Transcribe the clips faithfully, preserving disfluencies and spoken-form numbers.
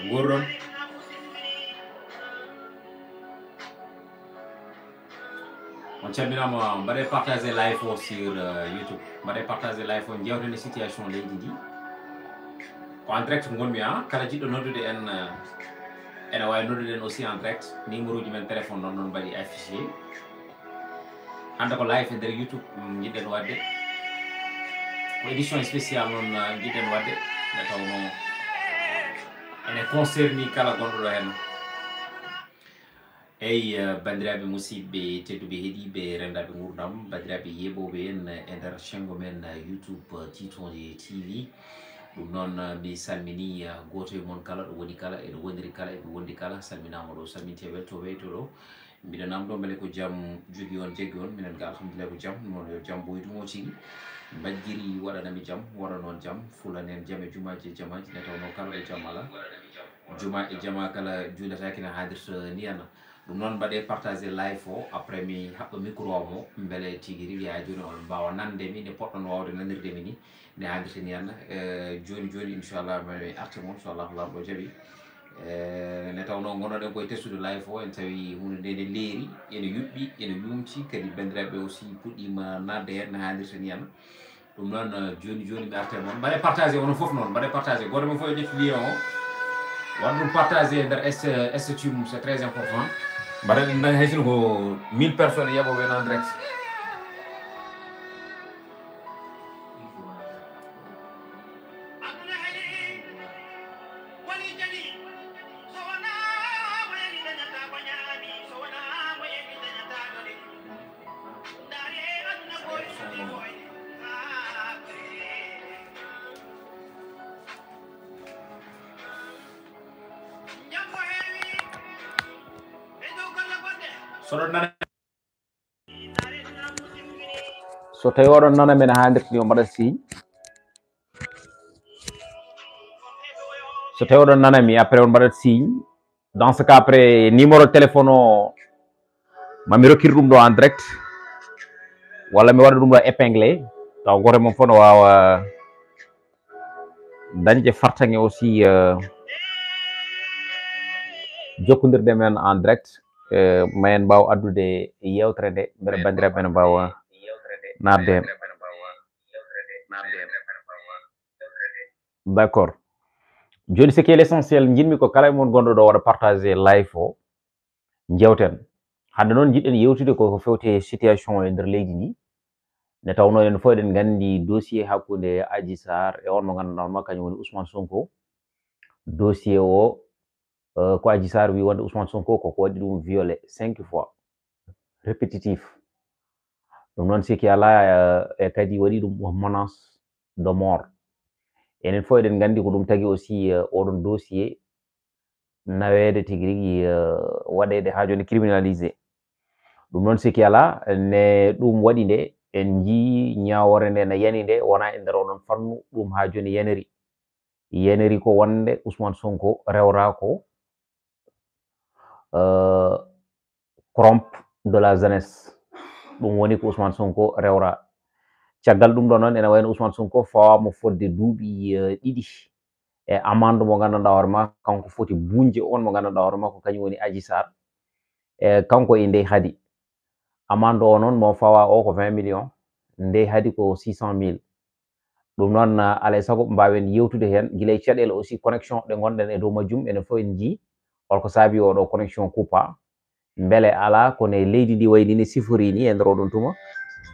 Nguurɗon. On calminaama, mbaɗe partager live o sur euh, YouTube. Mbaɗe partager live o, jewten e situation leydi ndi. Ko en direct ngonmi, ha kala jiɗɗo noddude en euh, ene waawi noddude en aussi en direct. Numéro uji men téléphone noon noon mbaɗi affiché. Hannde ko live e nder YouTube mm, jiɗɗen waɗde. Ko édition spéciale noon euh, jiɗɗen waɗde. Nde tawno ene concerni kala gonɗo ɗo heen. Eyi, eh, banndiraaɓe musidɓe tedduɓe heɗiiɓe renndaaɓe nguurndam, banndiraaɓe yeeɓooɓe en e nder senngo men eh, YouTube eh, Titonje T V. Ɗum noon eh, mi salminii eh, gooto e mon kala ɗo woni kala, eɗo wondiri kala, eɗo wondi kala, salminaama ɗo, salmintee welto weyto ɗo. Mbiɗo namdoo mbele ko jam jogi on, jaggi on, minen ga alhamdulillahi ko jam, ɗum noon yo jam ɓooydu mo tigi. Mbajjiri waɗanami jam, waɗa noon jam, fulan en jam e jumaaji e jamaaji, nde tawnoo kala ɗo jam alaa. Juma e jama kala juulataake no haadirta ni ana. Ɗum noon mbaɗe partager live o, après mi haɓɓa micro o mo, mbele tigi rigi haa jooni on mbaawa nande mi, nde poɗɗon waawde nanirde mi ni, nde haadirta ni ana. Eh, jooni jooni inchallah mi arte mon, so Allahu Laamɗo jaɓi. Eh, nde tawnoo ngonnoɗen koye testude live o, en tawi huunde nde ne leeri, ene yuɓɓi, ene yuumti, kadi banndiraaɓe aussi puɗɗiima naatde heen no haadirta ni ana. Ɗum noon eh, jooni jooni mi arta e mon. Mbaɗe partagé onon fof noon, mbaɗe partagé. Gooto men fof yo ƴettu lien o. Waɗ ɗum partagé e nder S- statut mum, c'est très important. Mbaɗa ɗum daña hay sino ko mille personnes yaɓooɓe en en direct. Soɗon nana. So tawi oɗon nana men ha nder ni o mbaɗat signe. So tawi oɗon nana mi après on mbaɗat signe. Dans ce cas après numéro téléphone o mami rokkir ɗum ɗo en direct walla mi waɗa ɗum ɗo épinglé taw goto mon fof no wawa dañde fartaŋe aussi euh, jokkodirde men en direct euh, ma en mbaw addude yewtere nde mbeɗa bandiraɓe men mbawa naatde hen. D'accord. Joni ce qui est l'essentiel jinmi ko kala e mon gonɗo ɗo waɗa partager live o jewten. Hande noon jiɗɗen yewtude koko fewte situation e nder leydi ndi. Nde tawno en fof eɗen gandi dossier hakkunde Adji Sarr e on mo ganduɗa hono ma kañum woni Ousmane Sonko. Dossier o euh, ko Adji Sarr wi wonde Ousmane Sonko koko waɗi ɗum violé cinq fois répétitif. Ɗum noon sikki ala euh, e kadi waɗi ɗum menace de mort. Enen fof eɗen gandi ko ɗum tagi aussi euh, oɗon dossier naweede tigi rigi euh, waɗeede ha joni criminalisé. Ɗum noon sikki ala ne ɗum waɗi nde en jii ñawore nde na yani nde wona e nder oɗon fannu ɗum ha joni yaniri. Yaniri ko wonde Ousmane Sonko rewra ko euh, corrompe de la jeunesse. Ɗum woni ko Ousmane Sonko rewra. Caggal ɗum ɗo noon ene wayno Ousmane Sonko fawama fodde duuɓi euh, ɗiɗi e amande mo gandanɗa hoore ma kanko foti bunje on mo gandanɗa hoore ma ko kañum woni Adji Sarr. E kanko e ndey haadi amande o noon mo fawa o ko vingt millions, ndey haadi ko six cent mille. Ɗum noon alay sago mbawen yewtude hen gila e caɗele aussi connexion ɗe gonɗen e dow majjum enen fof en jii holko saabi oɗo connexion coupa. Beele ala kono e leydi ndi wayni ni sifori ni e nder oɗon tuma.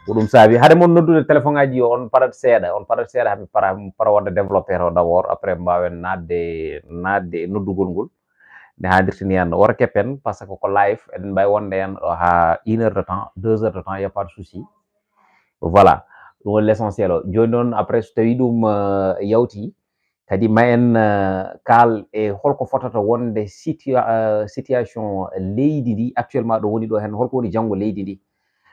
Ko ɗum saabi hade mon noddude téléphone ngaji yo on parat seeɗa, on parat seeɗa haɓe para para wadde développé to d'abord après mbawen naatde naatde e noddugol ngol. Ne haadirta ni hannde wota keppen par ce que ko live eɗen mbawi wonde hen ɗo ha une heure de temps, deux heures de temps, y a pas de souci. Voilà, ɗum woni l'essentiel o. Joni noon après so tawi ɗum euh, yawti kadi ma en euh, kaal e holko fotata wonde situa- euh, situation leydi ndi actuellement ɗo woni ɗo hen, holko woni janngo leydi ndi.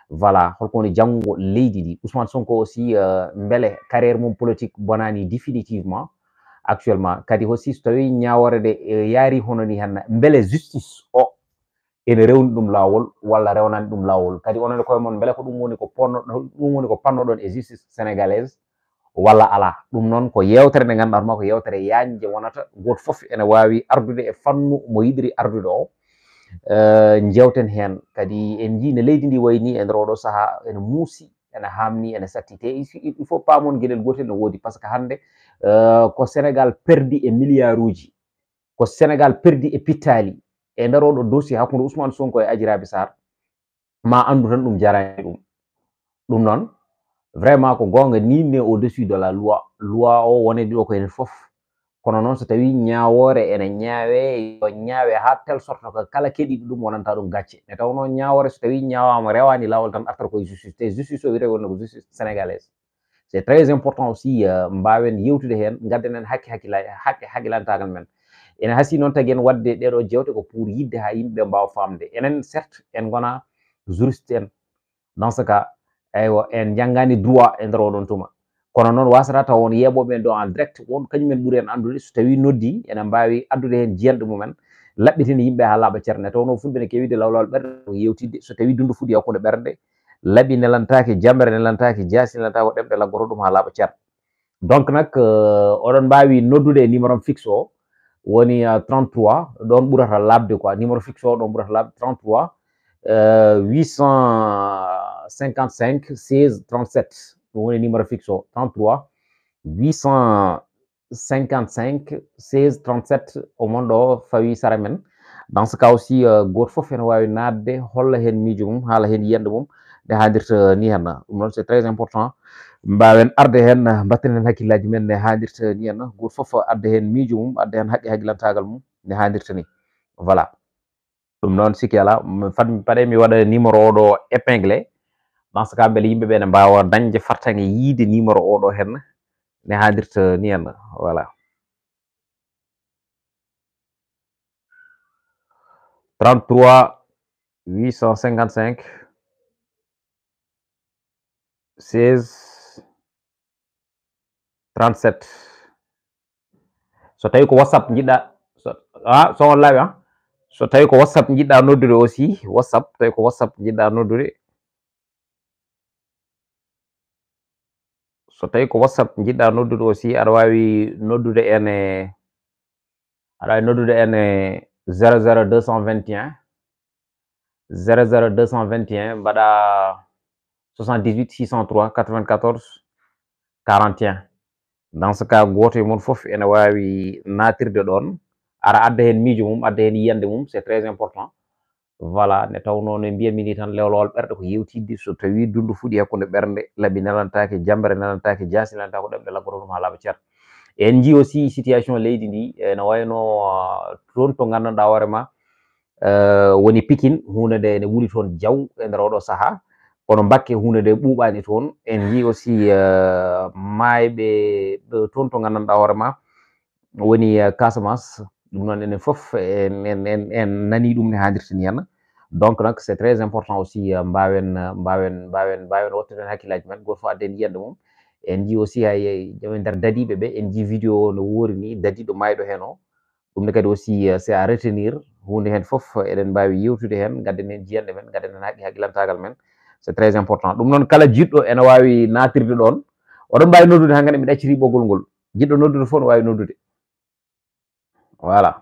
Voilà, holko woni janngo leydi ndi. Ousmane Sonko aussi euh, beele carrière mum politique bonani définitivement actuellement kadi aussi so tawi ñawore nde euh, yaari hono ni hen beele justice o ene rewni ɗum lawol walla rewnani ɗum lawol kadi onon e koye mon beele ko ɗum woni ko ponno ɗum woni ko pannoɗon e justice sénégalaise. walla alaa. Ɗum noon ko yeewtere nde ngannduɗaa hoore maa ko yeewtere yaajnde wonata, gooto fof ene waawi ardude e fannu mo yiɗiri ardude o. Eh, njeewten heen. Kadi en njii no leydi ndi wayi nii e nder oɗo sahaa, ene muusi, ene haamni, ene satti. Te il faut, il faut paamon geɗel gootel no woodi, par ce que hannde, eh, ko Sénégal perdi e milliards uji, ko Sénégal perdi e pittaali e nder oɗo dossier hakkunde Ousmane Sonko e Adji Raby Sarr. Ma anndu tan ɗum jaraani ɗum. Ɗum noon, vraiment ko goonga, nul n'est au-dessus de la loi. Loi o wonani ɗo ko enen fof. Kono noon, so tawii ñaawoore ene ñaawee, yo ñaawee haa telle sorte que kala keɗiiɗo ɗum wonanta ɗum gacce. Nde tawnoo ñaawoore, so tawii ñaawaama, rewaani laawol, tan artata ko e justice. Te justice o wiyetee wonde ko justice sénégalaise. C'est très important aussi, euh, mbaawen yewtude heen, ngadden heen hakke hakkila-, hakke hakkilantaagal men. Ene hasii noon tagi en waɗde ɗeeɗoo jeewte ko pour yiɗde haa yimɓe ɓe mbaawa faamde. Enen, certes, en ngonaa juriste en. Dans ce cas, eywa, en njanngaani droit e nder oɗon tuma. Kono noon, waasata taw won yeeɓooɓe en ɗo en direct, won kañum en ɓuri en anndude, so tawii noddii, ene mbaawi addude heen jiyanɗe mum en, laɓɓitina yimɓe haa laaɓa cer. Nde tawnoo fulɓe ne keewi de lawlawal ɓerɗe ko yewtidde, so tawii dundu fuɗi hakkunde ɓerɗe, laɓi nelantaake, jamre nelantaake, jaasi nelantaake, ko ɗemɗe laggoto ɗum haa laaɓa cer. Donc nak, euh, oɗon mbaawi noddude e numéro am fixe o, woni, euh, trente-trois, ɗon ɓurata laaɓde quoi, numéro fixe o ɗon ɓurata laaɓde, trente-trois, euh, huit cent cinquante-cinq seize trente-sept, ɗum woni numéro fixe o, trente-trois huit cent cinquante-cinq seize trente-sept, o mon ɗo fawi sara men. Dans ce cas aussi, euh, gooto fof ene waawi naatde, holla heen miijo mum, haala heen yiyannde mum, nde haadirta ni heen. Ɗum noon, c'est très important. Mbaawen arde heen, mbatten heen hakkillaaji men, nde haadirta ni heen. Gooto fof adda heen miijo mum, adda heen haqqe hakkilantaagal mum, nde haadirta ni. Voilà. Ɗum noon, sikki alaa, mi fad-, mi paɗe mi waɗa numéro o ɗo épinglé. Dans ce cas, mbele yimɓe ɓe ne mbaawa dañde fartaŋŋe yiyde numéro o ɗo heen, nde haadirta ni heen. Voilà. Trente-trois huit cent cinquante-cinq seize trente-sept. So tawii ko WhatsApp njiɗɗa, so, ah, so on live, ah. So tawii ko WhatsApp njiɗɗa noddude aussi, WhatsApp, tawi ko WhatsApp njiɗɗa noddude. So tawii ko WhatsApp njiɗɗa noddude aussi, aɗa waawi noddude en e, aɗa waawi noddude en e zéro zéro deux cent vingt et un, zéro zéro deux cent vingt et un, mbaɗa soixante-dix-huit six cent trois quatre-vingt-quatorze quarante et un. Dans ce cas, gooto e mon fof ene waawi naatirde ɗoon, ara adda heen miijo mum, adda heen yiyannde mum, c'est très important. Voilà, nde tawnoo no mbiyatmi ni tan, lewlawal ɓerɗe ko yewtidde, so tawii dundu fuɗi hakkunde ɓernde, laɓi nelantaake, jamre nelantaake, jaasi nelantaake, ko ɗemɗe laggoto ɗum haa laaɓa cer. En njii aussi situation leydi ndi, ene wayno, ah, toon to nganndanɗaa hoore ma, eh, woni Pikine, huunde nde ene wuli toon jaw e nder oɗo sahaa. Kono Mbakke, huunde nde ɓuuɓaani toon. En njii aussi, eh, maayɓe, eh, toon to nganndanɗaa hoore ma woni, eh, Casamance. Ɗum noon enen fof en, en, en, en nanii ɗum ne haadirta ni heen. Donc nak, c'est très important aussi, eh, mbaawen, eh, mbaawen, mbaawen, mbaawen wattude heen hakkillaaji men. Gooto fof adda heen yiyannde mum. En njii aussi hay, eh, e nder dadiiɓe ɓe, en njii vidéo no woori ni, dadiiɗo maayɗo heen o. Ɗum ne kadi aussi, eh, c'est à retenir. Huunde heen fof eɗen mbaawi yewtude heen, ngadden heen jiyanɗe men, ngadden heen haqqi hakkilantaagal men. C'est très important. Ɗum noon, kala jiɗɗo ene waawi naatirde ɗoon. Oɗon mbaawi noddude, haa ngannde mi ɗacciti ɓoggol ngol. Jiɗɗo noddude fof no waawi noddude. Voilà.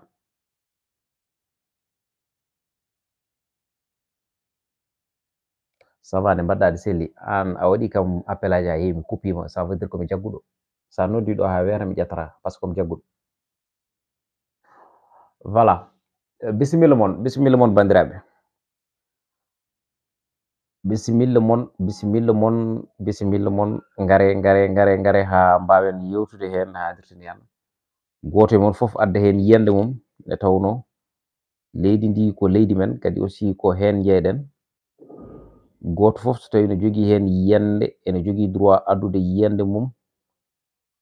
Ça va, nde mbaɗɗaa de selli. Aan a waɗi kam appelaaji, a yehi mi kuppiima. Ça veut dire ko mi jagguɗo. So a noddii ɗo haa weeta, mi ƴettataa, par ce que ko mi jagguɗo. Voilà. Eh, bisimilla mon, bisimilla mon, banndiraaɓe. Bisimilla mon, bisimilla mon, bisimilla mon. Ngare, ngare, ngare, ngare haa mbaawen yewtude heen, haa haadirta ni heen. Gooto e mon fof adda heen yiyannde mum, nde tawnoo leydi ndi ko leydi men, kadi aussi ko heen njeyɗen. Gooto fof so tawii no jogii heen yiyannde, ene jogii droit addude yiyannde mum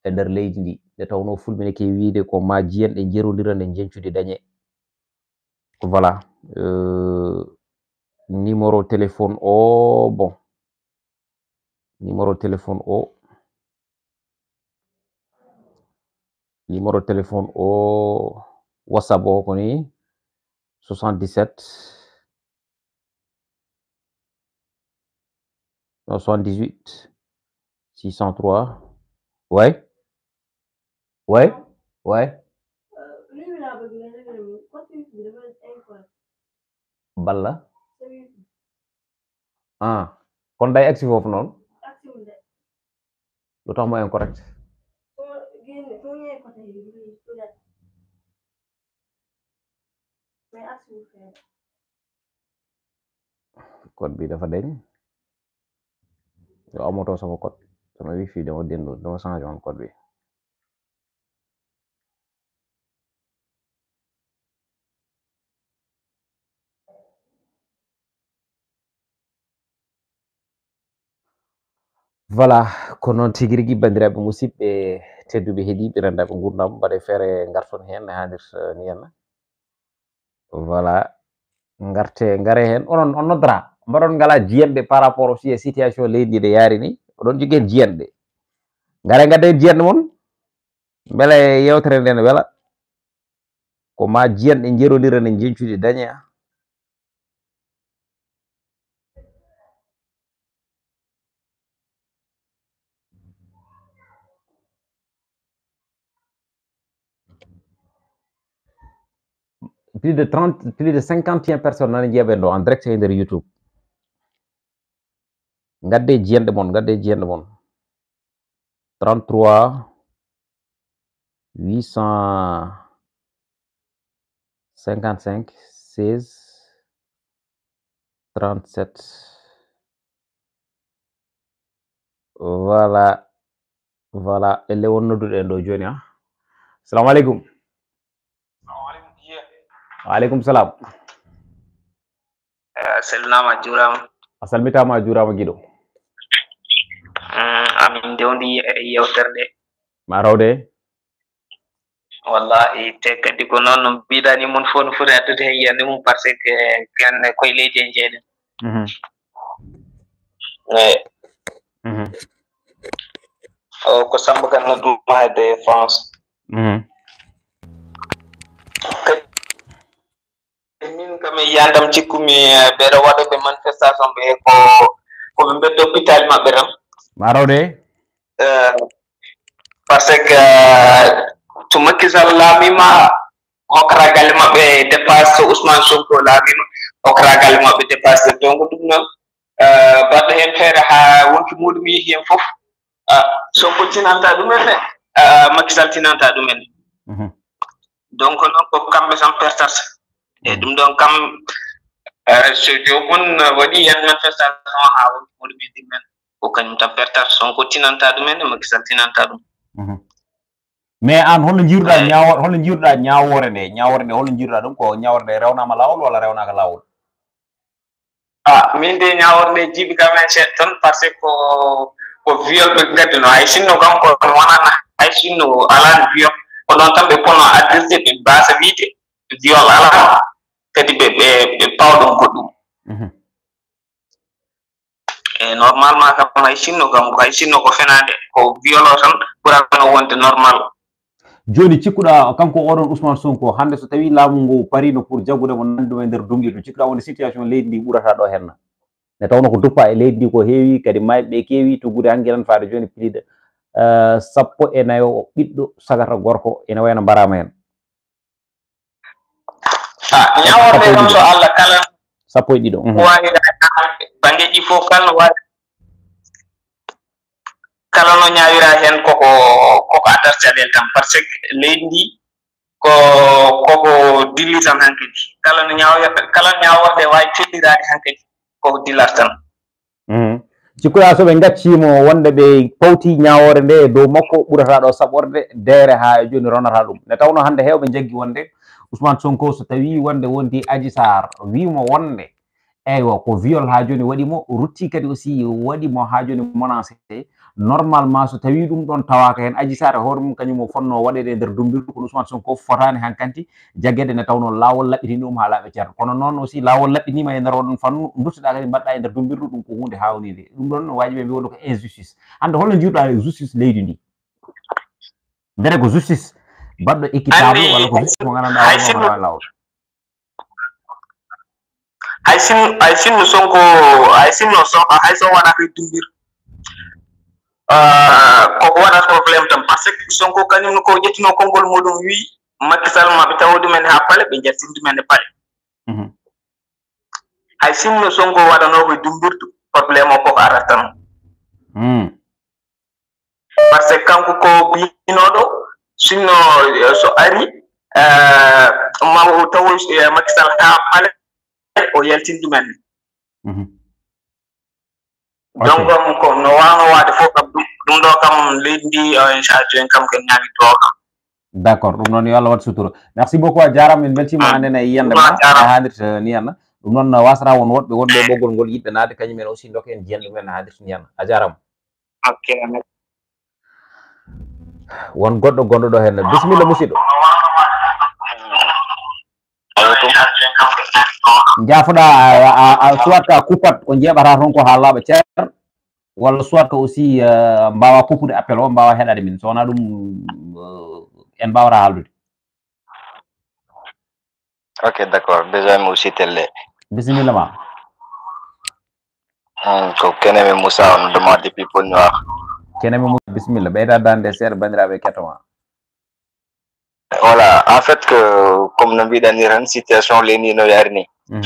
e nder leydi ndi. Nde tawnoo fulɓe ne keewi wiyde ko maa jiyanɗe njerondira nde njeñcudi dañee. Voilà. Euh, numéro téléphone o, bon. Numéro téléphone o. Numéro téléphone o, WhatsApp o ko ni soixante-dix-sept, non, soixante-dix-huit six cent trois Way? Way? Way? Balla? Ah, kon day aksi foofu noonu? Lu tax mu incorrect? Code bi dafa deñ. Yow, amatoo sama code. Sama wifi dama dendu, dama changé woon code bi. Voilà, ko noon tigi rigi, banndiraaɓe musidɓe tedduɓe heɗiiɓe, renndaaɓe nguurndam, mbaɗe feere ngarton heen no haanirta ni henna. Voilà, ngarte, ngare heen. Onon, on noddora, mbaɗon ngalaa jiyanɗe par rapport aussi e situation leydi ndi nde yaari ni, oɗon jogii heen jiyanɗe. Ngare ngadde jiyanɗe mon, mbele yeewtere nde ne wela. Ko ma jiyanɗe njerodira ne njencude dañe. Plus de trente, plus de cinquante et un personnes nana njiya ɓen ɗo en direct e nder YouTube. Ngadde jiyanɗe mon, ngadde jiyanɗe mon. Trente-trois, huit cent cinquante-cinq, seize, trente-sept. Voilà. Voilà, elle won nodduɗo en ɗo jooni, ah. Assalamu aleykum. Wa aleykum salam. Eh, a salminaama, a juuraama. A salmitaama, a juuraama, giɗo. Mm, amin ndewndi e yewtere nde. Ma rawde. Wallahi, te kadi ko noon no mbiɗa ni, mon fof no foti addude heen yiyannde mum, parce que ken koye leydi en njeyɗen. Mhm. Eyi. Mhm. O ko Samba Kane nodduma hedde France. Mhm. Kadi min kam e yiyandam cikkumi, eh, ɓeɗo waɗoɓe manifestation ɓe ko, ko ɓe mbedda hôpital maɓɓe tan. Ma rawde? Eh, parce que, eh, to Macky Sall laamima, hokkata galle maɓɓe dépasse, so Ousmane Sonko laamima, hokkata galle maɓɓe dépasse. Donc ɗum noon, eh, mbaɗɗo heen feere haa wonki muɗum yehi heen fof. Ah, Sonko tinanta ɗumen ne, ah, Macky Sall tinanta ɗumen. Mhm. Donc noon ko kamɓe tan pertata. E ɗum ɗon kam, eh, so joomum waɗi heen manifestation haa wonki muɗum yehi men, ko kañum tan pertata. Sonko tinanta ɗumen ne, Macky Sall tinanta ɗum. Mhm. Mais aan, holno njiiruɗaa ñaawo-, holno njiiruɗaa ñaawoore nde? Ñaawoore nde, holno njiiruɗaa ɗum? Ko ñaawoore nde rewnaama laawol walla rewnaaka laawol? Ah, min de ñaawoore nde jiiɓi kam heen seeɗa tan, parce que ko, ko viol ɓe ngadduno. Hay sinno kam ko wonana, hay sinno alaa viol. Ko ɗoon tan ɓe ponno addirde, ɓe mbaasa wiyde viol alaa. Kadi ɓe, ɓe, ɓe pawa ɗum goɗɗum. Mhm. E normalement kam, hay sinno kam, hay sinno ko fenaande, ko viol o tan ɓurano wonde normal. Jooni, cikkuɗaa kanko oɗon Ousmane Sonko, hannde so tawii laamu ngu pariino pour jaggude mo, nande ɗum e nder duŋiiɗo, cikkuɗaa wonde situation leydi ndi ɓurata ɗo henna? Nde tawnoo ko duppa e leydi ndi ko heewi, kadi maayɓe ɓe keewi, tuggude hanki tan faade jooni plus de, eh, sappo e nayo ɓiɗɗo sagata gorko ene wayno mbaraama heen. Ah, ñaawoore nde kam, so Allah kala. Sappo e ɗiɗo, mhm. Waawi banngeeji fof kala no waawi. Kala no ñaawira heen koko, koko addata caɗeele tan, parce que leydi ndi ko, koko dilli tan hankadi. Kala no ñaaw-, kala ñaawoore nde waawi felliraade hankadi, koko dillat tan. Mhm. Cikkuɗaa so ɓe ngacciimo wonde ɓe pawti ñaawoore nde e dow makko, ɓurata ɗo saɓorde deere haa e jooni ronata ɗum. Nde tawnoo hannde heewɓe njaggi wonde Ousmane Sonko so tawii wonde wonti Adji Sarr, wii mo wonde, eywa, ko viol haa jooni waɗi mo, rutti kadi aussi waɗi mo haa jooni menacé. Normalement, so tawii ɗum ɗoon tawaaka heen, Adji Sarr e hoore mum kañum o fotnoo waɗeede e nder dummbirdu, kono Ousmane Sonko fotaani hankanti jaggeede nde tawnoo laawol laɓɓitini ɗum haa laaɓa ceerno. Kono noon aussi, laawol laɓɓitiima e nder oɗon fannu, nduttoɗaa kadi mbaɗɗaa e nder dummbirdu, ɗum ko huunde haawniinde. Ɗum ɗoon no waajibi ɓe mbiya ko injustice. Hannde holno njiiruɗaa justice leydi ndi? Mbele ko justice baɗɗo équitable walla ko justice mo nganndanɗaa hoore makko no waawi laawol? Hay sin-, hay sinno Sonko, hay sinno Sonko, hay so wonaa ko e dummbirdu. Ah, koko waɗata problème tan, parce que Sonko kañum ko ƴettuno konngol muɗum, wi Macky Sall ma ɓe tawo ɗumen ha pale, ɓe jaltini ɗumen e pale. Mhm. Hay sinno Sonko waɗano ko e dumbirdu, problème o koko arata tan. Hmm. Parce que kanko ko binoɗo, sinno, eh, so ari, eh, ma o tawo, eh, Macky Sall ha pale, o yaltin ɗumen. Mhm. Ok. Donc, um, ko no wano wade fof kam, ɗum, ɗum ɗo kam leydi ndi, eh, inchallah, jooni kam ko ñaami dow kam. D'accord, ɗum noon yo Allah waɗ sutura. Merci beaucoup, a jarama, min beltima. Ah, anen e yiyande ma, a jarama. Haalirta ni henna. Ɗum noon wasata won woɗɓe wonɓe e ɓoggol ngol yiɗɓe naade, kañum en aussi doka en jiyan ɗum en haalirta ni henna. A jarama. Ok, merci. Won goɗɗo gonɗo ɗo henna. Bisimilla, musidɗo. Aleykum. Jaafoɗa, a, a, a, soit ka kuppat, o jeeɓata toon ko ha laaɓa cer, walla soit ka aussi, euh, mbawa popude appel o, mbawa heɗade min. So wona ɗum, euh, en mbawata haaldude. Ok, d'accord. Déjà, mi usti telle. Bisimilla ma. Hmm, ko Keneme Moussa on doma depuis Pointe Noire. Keneme Moussa, bisimilla. Ɓeyda dande seeɗa bandiraɓe kettoma. Voilà, en fait que, comme no mbiɗen ni tan, situation leydi no yaari ni. Mhm.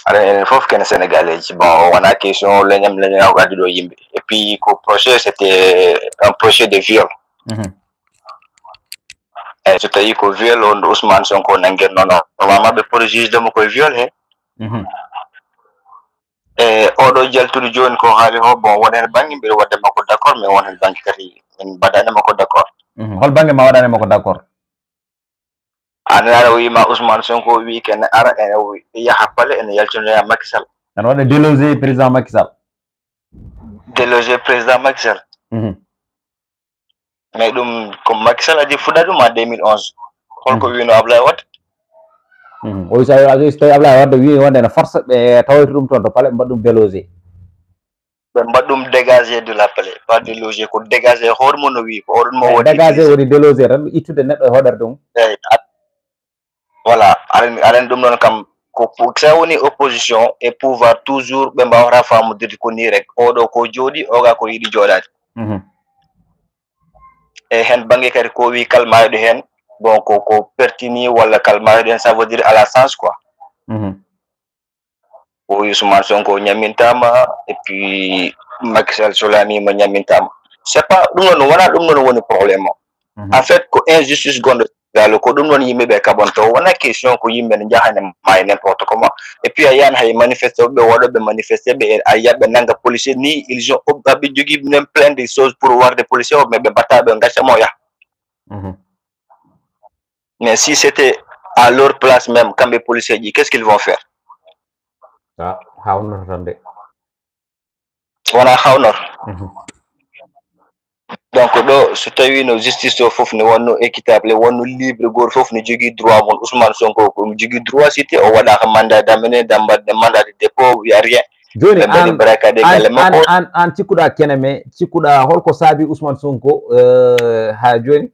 Aɗa enen fof ken Sénégalais ji. Bon, o wona question leñam leñam ko addi ɗo yimɓe. Et puis ko projet, c'était un projet de viol. Mhm. Eyyi, so tawi ko viol on ɗo Ousmane Sonko nanguirno, normalement ɓe poti juge mo koye viol he. Mhm. E oɗo jaltuɗo joni ko haali ho, bon, won hen banggue mbiɗa wadde makko d'accord, mais won hen banggue kadi min mbaɗani makko d'accord. Mhm. Hol banggue ma waɗani makko d'accord? An ara o wima Ousmane Sonko wi ken ara ene wi-, yaha pale ene yaltinoya Macky Sall. Ana waɗa déloger président Macky Sall. Déloger président Macky Sall. Mhm. Mais ɗum ko Macky Sall addi fuɗɗa ɗum en deux mille onze. Holko Mhm. wino Ablaye Wade? Mhm. O wi so, so tawi Ablaye Wade wi wonde ene force ɓe tawoyta ɗum toon to palais, ɓe mbaɗa ɗum déloger. Ɓe mbaɗa ɗum dégager de la palais, pas déloger, ko dégager hoore mum no wi, ko oɗon mo Eh, waɗi dégager dégager. Woni déloger tan, ittude neɗɗo e hoɗorde mum. Eyyi, a-, voilà, aɗa, aɗa andi ɗum ɗon kam, ko pou-, sa woni opposition e pouvoir toujours ɓe mbawata famodirde ko ni rek, oɗo ko jooɗi, oga ko yiɗi jooɗade. Mhm. E hen banggue kadi ko wi kal maayɗo hen, bon, ko, ko pertini walla kal maayɗo hen, ça veut dire à la sens quoi. Mhm. O wi Ousmane Sonko ñammintama, et puis Macky Sall so laamima ñammintama. C'est pas ɗum ɗon, wona ɗum ɗon woni problème o. Mhm. En fait, ko injustice gonɗo Sénégal, ko ɗum ɗon yimɓe ɓe kaɓonto. Wona question ko yimɓe ne njaha ne maayi n'importe comment. Et puis a yiyan hay manifesté ɓe waɗoɓe manifesté ɓe, a yiya ɓe nanga policier ni, ils ont ob-, aɓe jogui même plein de choses pour warde policier o, mais ɓe mbatta ɓe gacca mo yaha. Mhm. Mais si c'était à leur place même, kamɓe policier ji, qu'est-ce qu'ils vont faire? Ah, hawnoto tan de. Wona hawnor. Mhm. Donc ɗo so tawino justice o fof ne wonno équitable, wonno libre, goto fof ne jogui droit mum. Ousmane Sonko ko jogui droit, cité o waɗaka mandat d'amener, damba-, mandat de dépôt, y a rien. Joni ɓe mbaɗi an, baraka de an, galle an, makko. An, an cikkuɗa Keneme, cikkuɗa holko saabi Ousmane Sonko, euh, ha joni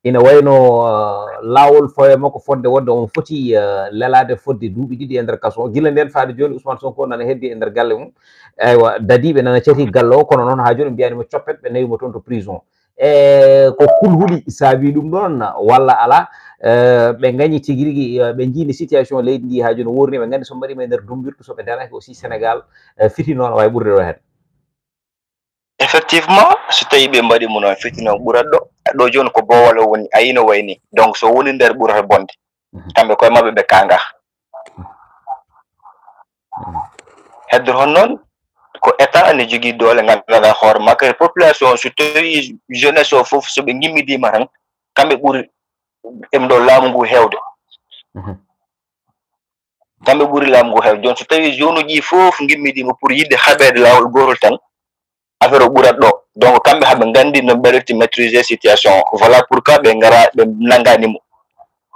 ina wayno, euh, laawol fawe makko fodde wonde omo foti, euh, lelaade fodde duuɓi ɗiɗi e nder kaso. Gila nden faade joni Ousmane Sonko nana heddi e nder galle mum. Eywa, dadiiɓe nana cati galle o, kono noon ha joni mbiyani mo coppet, ɓe nawi mo toon to prison. E ko kulhuli saabi ɗum ɗon walla ala? Eh, ɓe gañi tigi rigi, eh, ɓe jiini situation leydi ndi ha joni wurni, ɓe gandi so mbaɗima e nder dumbirdu, so ɓe daraki aussi Sénégal, eh, fiti noon wawi ɓurde ɗo hen. Effectivement, so tawi ɓe mbaɗi mo noon, fiti noon ɓurat ɗo. Ɗo joni ko bowal o woni, ayi no wayni. Donc so woni nder ɓurata bonde. Mhm. Kamɓe koye maɓɓe ɓe kanga. Mhm. Heddo hon noon, ko état ne jogui doole ganduɗa hoore makko, e population o, so tawi jeunesse o foof, so ɓe gimmidima tan, kamɓe ɓuuri ɗum ɗo laamu ngu hewde. Mhm. Kamɓe ɓuuri laamu ngu hewde. Joni so tawi zone uji ɗi foof gimmidima pour yidde haɓede lawol gotol tan, affaire o ɓurat ɗo. Donc kamɓe haɓe gandi no ɓe rewti maîtriser situation o. Voilà pourquoi ɓe gara ɓe nangani mo.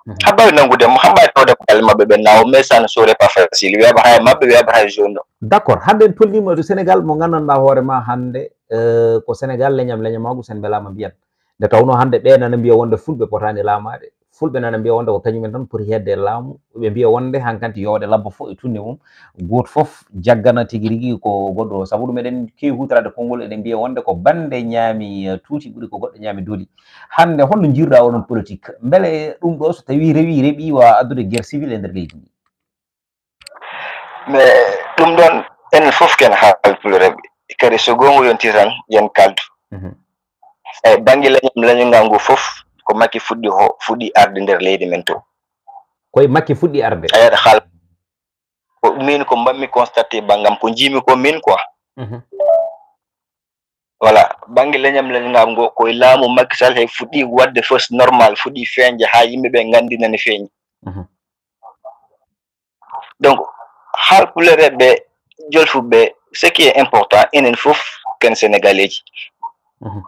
Mhm. Haɓɓawi nangude mo, haɓɓawi tawde ko galle maɓɓe ɓe nawo, mais ça ne serait pas facile. Wiyaɓe hay maɓɓe, wiyaɓe hay zone o. D'accord, hande en tolnima to Sénégal mo gandanɗa hoore ma hande, eh, ko Sénégal leñam leñamagu sen mbelama mbiyan. Nde tawno hande ɓe nana mbiya wonde fulɓe potani laamaade. Fulɓe nana mbiya wonde ko kañumen tan poti heedde e laamu, ɓe mbiya wonde hankanti yo waɗe labbo fof e tunne mum, gooto fof jaggana tigi rigi ko goɗɗo o. Sabu ɗum eɗen keewi huutoraade konngol, eɗen mbiya wonde ko bannde ñaami, eh, tuuti ɓuri ko goɗɗo ñaami dooli. Hannde holno njiiruɗaa oɗon politique? Mbele ɗum ɗo so tawii rewii, reɓii wa addude guerre civile e nder leydi ndi? Mais ɗum ɗon enen fof ken haalpulreɓe, kadi so goonga yonti tan yen kaldu. Mhm. Eyi, bannge leñol leñol ngal ngu fof ko Makki fuɗɗi ho fuɗɗi arde nder leydi men to. Koye Makki fuɗɗi arde. Eyi, aɗa haal ko min ko mbanmi constaté banngam ko njiimi ko min quoi. Mhm. Voilà, bannge leñam leñol ngal ngo koye laamu Macky Sall he fuɗɗi waɗde first normal, fuɗɗi feeñde haa yimɓe ɓe nganndi nani feeñi. Mhm. Donc haalpulreɓe, jolfuɓe, ce qui est important enen fof ken Sénégalais ji. Mhm.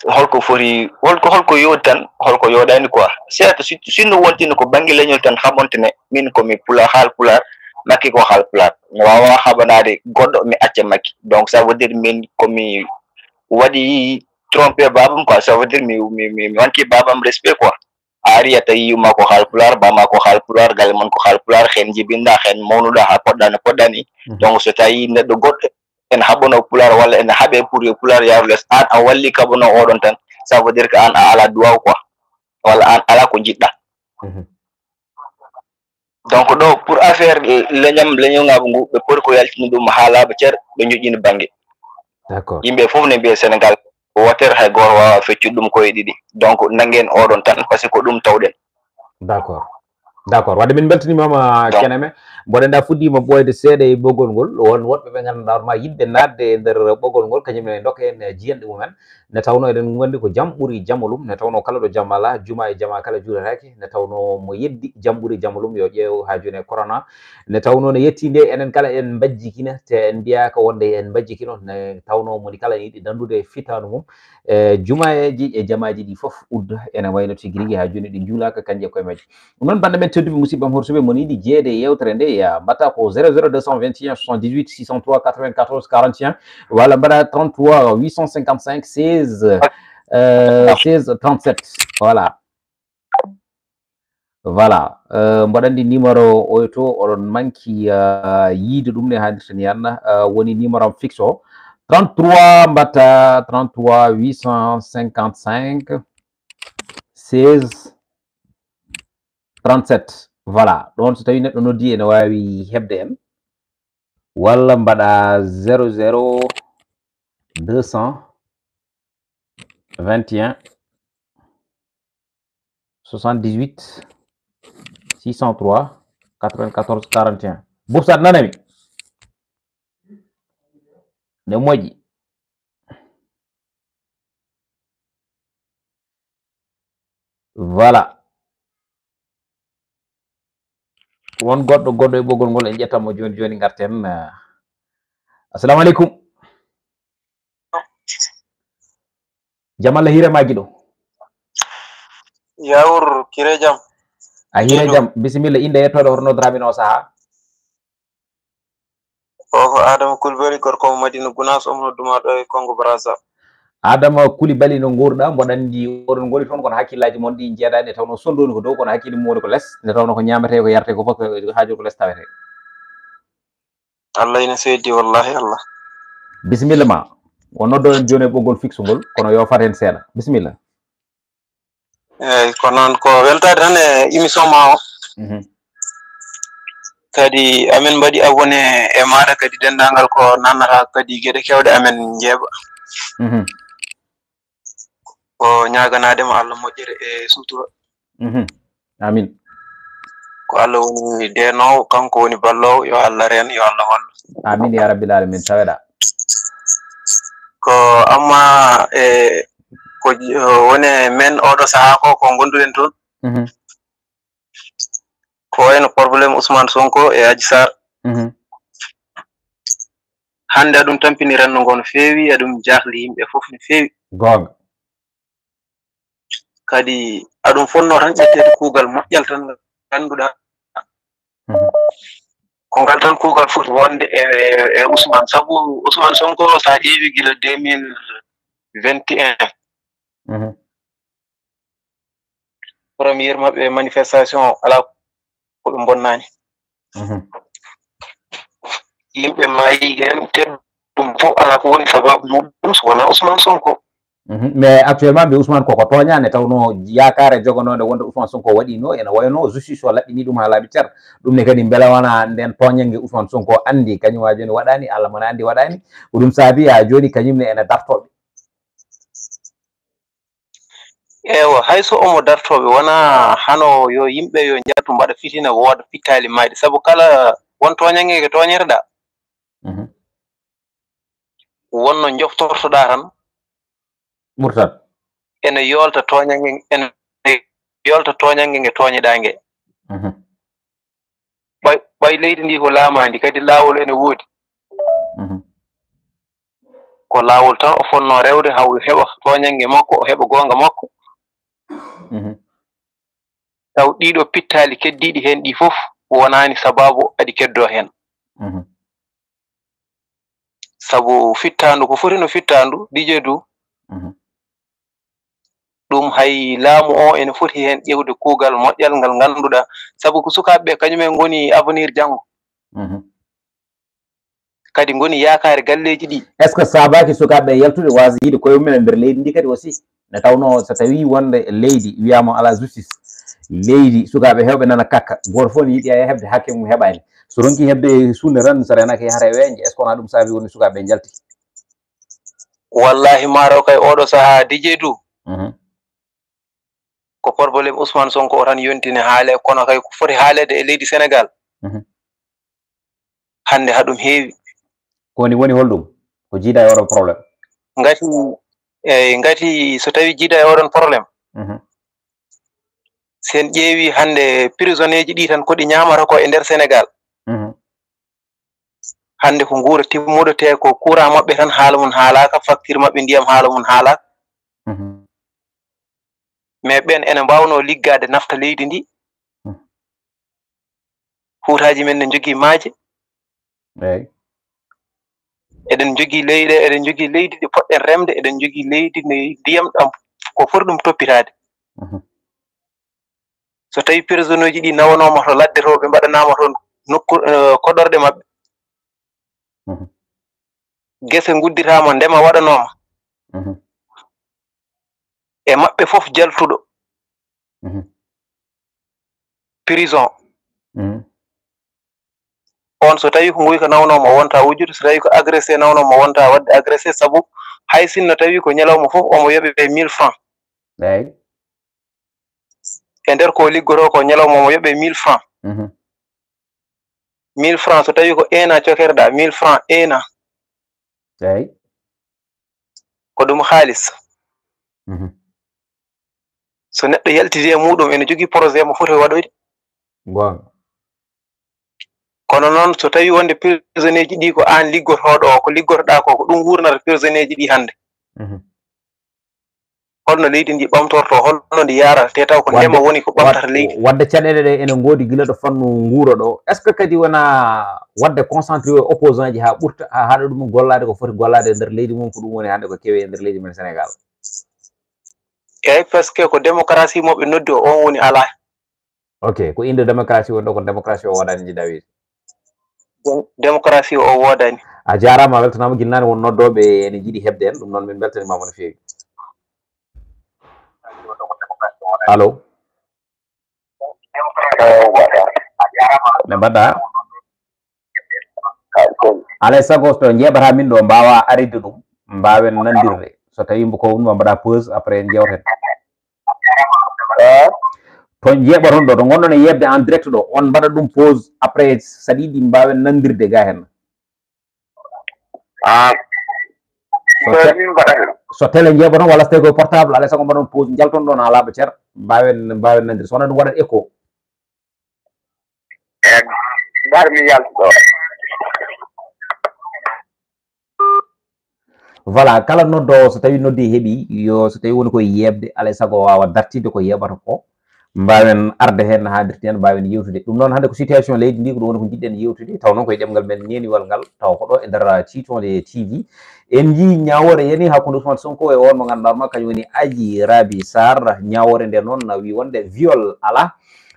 Holko foti holko holko yooɗi tan, holko yooɗani quoi? Certes si sinno wontino ko bannge leñol tan haɓontene, min komi pulaar, haalpulaar, Makki ko haalpulaar, mi wawa haɓanaade goɗɗo mi acca Makki. Donc ça veut dire min komi waɗi trompé babam quoi, ça veut dire mi mi mi wanki babam respect quoi. A ari a tawi yumma ko haalpulaar, bama ko haalpulaar, galle mon ko haalpulaar, hen jibinɗa, hen mawnuɗa haa poɗɗa no poɗɗani. Mhm. Donc so tawi neɗɗo goɗɗo ene haɓɓano pulaar walla ene haɓe pour yo pulaar yaaru les, aan a walli kaɓano oɗon tan, ça veut dire que aan a ala duwaw quoi, walla aan ala ko jiɗɗa. Mhm. Donc ɗo pour affaire leñam leñol ngaabu ngu ɓe poti ko yaltini ɗum haa laaɓa cer, ɓe joƴƴini bannge. D'accord. Yimɓe fof ne mbiya Sénégal water, hay gooto waawa feccude ɗum koye ɗiɗi. Donc nanngen oɗon tan parce que ko ɗum tawɗen. D'accord. D'accord, wadde min beltanimaama Keneme. Mboɗo annda fuɗɗiima ɓooyde seeɗa e ɓoggol ngol, won woɗɓe ɓe ngannduɗaa hoore ma yiɗde naatde e nder ɓoggol ngol, kañum ne ndokka en jiyanɗe mumen. Nde tawnoo eɗen nganndi ko jam ɓuri jamolum, nde tawnoo kala ɗo jam alaa, juma e jama kala juuletaake. Nde tawnoo mo yeddi jam ɓuri jamolum, yo ƴeew haa jooni e corona. Nde tawnoo ne yetti nde enen kala en mbajjikina, te en mbiyaaka wonde en mbajjikino, nde tawnoo moni kala ne yiɗi danndude fitaandu mum. E jumayeeji e jamaaji ɗi fof udda ene wayno tigi rigi haa jooni ɗi njuulaaka kanje koye majji. Ɗum noon bannde men tedduɓe, musiɓɓam horsuɓe, mon yiɗi jeeyde e yeewtere nde, ya mbaɗa ko zéro zéro deux cent vingt et un soixante-dix-huit six cent trois quatre-vingt-quatorze quarante et un walla mbaɗa trente-trois huit cent cinquante-cinq seize, euh, seize trente-sept. Voilà. Voilà. Euh, mboɗo anndi numéro oyo to oɗon manki, euh, yiide ɗum ne hanndirta ni an, euh, woni numéro am fixe o, trente-trois mbaɗa trente-trois huit cent cinquante-cinq seize trente-sept. Voilà, ɗon so tawi neɗɗo noddi ene wawi heɓde en, walla mbaɗa zéro zéro deux cent vingt et un soixante-dix-huit six cent trois quatre-vingt-quatorze quarante et un. Bubsat, nanami? Ne moƴƴi. Voilà. Won goɗɗo, goɗɗo e ɓoggol ngol, en ƴettan mo jooni jooni, ngarten. Eh, assalamu aleykum. Jam Allah hiire ma giɗo. Yawur, kire jam. A hiire jam. Bisimilla, innde e yettoode, hoto noddirɗaa min o sahaa? O ko Adama Kulbali, gorko mo Madina Gunaas, omo nodduma ɗo e Congo Brazza. Adama Kulibali, no nguurɗaa? Mboɗo anndi oɗon ngoni toon, kono hakkillaaji mon ɗi njeeɗaani, nde tawnoo sonndoni ko dow, kono hakkille mum woni ko les, nde tawnoo ko ñaametee, ko yaretee ko fof, ko haaju ko les tawetee. Allah ina seedi, wallahi Allah. Bisimilla ma. O noddo en jooni e ɓoggol fixe ngol, kono yo fat heen seeɗa. Bisimilla. Eeyi, ko noon, ko weltaade tan e émission ma o. Mhm. Kadi amin mbaɗi abonné e maaɗa, kadi denndaangal ko nannata kadi geɗe keewɗe amin njeeɓa. Mhm. Ko ñaaganaade ma Allah moƴƴere e sutura. Mhm. Amin. Ko Allah woni deenoowo, kanko woni balloowo, yo Allah reen, yo Allah wallu. Amin ya rabbil alamin, taweɗa. Ko amma e ko woni men oɗo sahaa ko, ko ngonduɗen toon. Mhm. Ko wayno problème Ousmane Sonko e Adji Sarr. Mhm. Hannde aɗum tampini renndo ngo no feewi, aɗum jaahli yimɓe fof no feewi. Goonga. Kadi aɗum fotnoo tan ƴetteede kuugal moƴƴal tan ngal ngannduɗaa. Mhm. Ko ngal tan kuugal foti wonde e, e Ousmane. Sabu Ousmane Sonko, so a ƴeewi gila deux mille vingt et un, mhm, Première maɓɓe manifestation o, alaa ko ɓe mbonnaani. Mhm. Yimɓe maayi heen, te ɗum fof alaa ko woni sabaabu muɗum so wonaa Ousmane Sonko. Mhm. Mais actuellement, mbi Ousmane koko tooñaande, tawnoo yaakaare jogonoonde wonde Ousmane Sonko waɗiino, ene wayno justice o laɓɓinii ɗum haa laaɓi cer. Ɗum ne kadi mbele wonaa ndeen tooñannge Ousmane Sonko anndi, kañum haa jooni waɗaani, Allah mona anndi waɗaani. Ko ɗum saabi haa jooni kañum ne ene dartoo ɓe. Eewa, hay so omo dartoo ɓe, wonaa hano yo yimɓe yo njattu mbaɗa fitina, wooda pittaali maayɗi. Sabu kala won tooñannge ko tooñeteɗaa. Mhm. Won no njoftortoɗaa tan. Ɓurtat. Ene yoolta tooñannge, ene yoolta tooñannge nge tooñeɗaa nge. Mhm. Ɓay, ɓay leydi ndi ko laamaandi, kadi laawol ene woodi. Mhm. Ko laawol tan o fotnoo rewde, haa o heɓa tooñannge makko, o heɓa goonga makko. Mhm. Taw ɗiɗo pittaali keddiiɗi heen ɗi fof wonaani sabaabu aɗi keddoo heen. Mhm. Sabu fittaandu ko foti no fittaandu, Didier du. Mhm. Ɗum hay laamu o ene foti heen ƴeewde kuugal moƴƴal ngal ngannduɗaa, sabu ko sukaaɓe ɓe kañum en ngoni avenir janngo. Mhm. Kadi ngoni yaakaare galleeji ɗi. Est-ce que saabaaki sukaaɓe ɓe yaltude waasa yiide koye mumen e nder leydi ndi kadi aussi? Nde tawnoo so tawii wonde leydi wiyaama alaa justice, leydi sukaaɓe heewɓe nana kakka, gooto fof ne yiɗi heɓde hakke mum heɓaani. So ronki heɓde suunde tan, so renaaki yahata e weeñde, est-ce que wonaa ɗum saabi woni sukaaɓe ɓe njalti? Wallahi maaro kay oɗo sahaa Didier du. Mhm. Ko problème Ousmane Sonko o tan yontini haale, kono kay ko foti haaleede e leydi Sénégal. Mhm. Hannde haɗum heewi. Ko woni, woni holɗum? Ko jiida e oɗon problème? Ngati, eyi, ngati so tawi jiida e oɗon problème, mhm, sen ƴeewi hannde prisonnier ji ɗi tan ko ɗi ñaamata ko e nder Sénégal. Mhm. Hannde ko nguura timmuɗo te ko courant maɓɓe tan haala mum haalaaka, facture maɓɓe ndiyam haala mum haalaaka. Mhm. Mais ɓen ene mbaawnoo liggaade nafta leydi ndi. Mhm. Huutaaji men ne njogii maaje. Eyi. Eɗen njogii leyɗe, eɗen njogii leydi ɗi poɗɗen remde, eɗen njogii leydi ndi ndiyam ɗam ko foti ɗum toppitaade. Mhm. So tawi prisonnier ji ɗi nawanooma to ladde to, ɓe mbaɗanaama toon nokku, eh, koɗorɗe maɓɓe. Mhm. Gese ngudditaama, ndema waɗanooma. Mhm. E maɓɓe fof jaltuɗo. Mhm. Prison. Mhm. On so tawi ko nguyka nawnooma, o wonta wujjude, so tawi ko agressé nawnooma, o wonta waɗde agressé, sabu hay sinno tawi ko ñalawma fof omo yoɓe mille francs. Eyi. E nder ko liggotoo ko ñalawma omo yoɓe mille francs. Mhm. Mille francs, so tawi ko un an cokerɗaa, mille francs un an. Eyi. Ko ɗum haalis. Mhm. So neɗɗo yaltidi e muɗum, ene jogii projet mo foti waɗoyde. Goonga. Kono noon, so tawi wonde prisonnier ji ɗi ko aan liggotooɗo o, ko liggotoɗaa ko, ko ɗum wurnata prisonnier ji ɗi hannde. Mhm. Holno leydi ndi ɓamtorto, holno ndi yarata, te taw ko ndema woni ko ɓamtata leydi. Wadde caɗeele ɗe ene ngoodi gila ɗo fannu nguura ɗo. Est-ce que kadi wona wadde concentré o e opposant ji haa ɓurta, haa haɗa ɗum gollaade ko foti gollaade e nder leydi mum, ko ɗum woni hannde ko kewi e nder leydi men Sénégal? Eyi, parce que ko démocratie mo ɓe noddi o, on woni alaa. Ok, ko innde démocratie woni ɗo, ko démocratie o woodaani, njiɗa wiide? Dem-, démocratie o woodaani. A jaaraama, a weltanaama. Ginnaaw won noddooɓe ene njiɗi heɓde en, ɗum noon min mbeltaniima mo no feewi. Allo? Ewa, mbaɗa. No mbaɗɗa? Alaa e sago, so njeeɓataa min ɗo, mbaawaa aride ɗum, mbaawen nanndirde. So tawii mbo ko ɗum, mbaɗa pause, après en njeewten. Eh? To njeeɓaton ɗo, to ngonɗon e yeeɓde en direct ɗo, on mbaɗa ɗum pause, après so ɗiɗi mbaawen nanndirde ga heen. Ah. So te-, min mbaɗa heen. So télé njeeɓaton walla so tawi ko portable, alaa e sago mbaɗon pause, njalton ɗon haa laaɓa cer, mbaawen, mbaawen nanndirde. So wonaa ɗum waɗat écho. Eh, mbar mi yalta ɗo. Voilà, kala noddoowo, so tawi noddi heɓi, yo, so tawi woni koye yeeɓde, alaa e sago o waawa dartinde ko yeeɓata ko. Mbaawen arde heen no haaɗirta heen, mbaawen yeewtude. Ɗum noon, hannde ko situation leydi ndi, ko ɗum woni ko njiɗɗen yeewtude, taw noon koye ɗemngal men neeniwal ngal, taw ko ɗo e nder Tiitonde T V. En njii ñaawoore yani hakkunde Ousmane Sonko e on mo ngannduɗaa ma, kañum woni Adji Raby Sarr. Ñaawoore nde noon wi wonde viol alaa,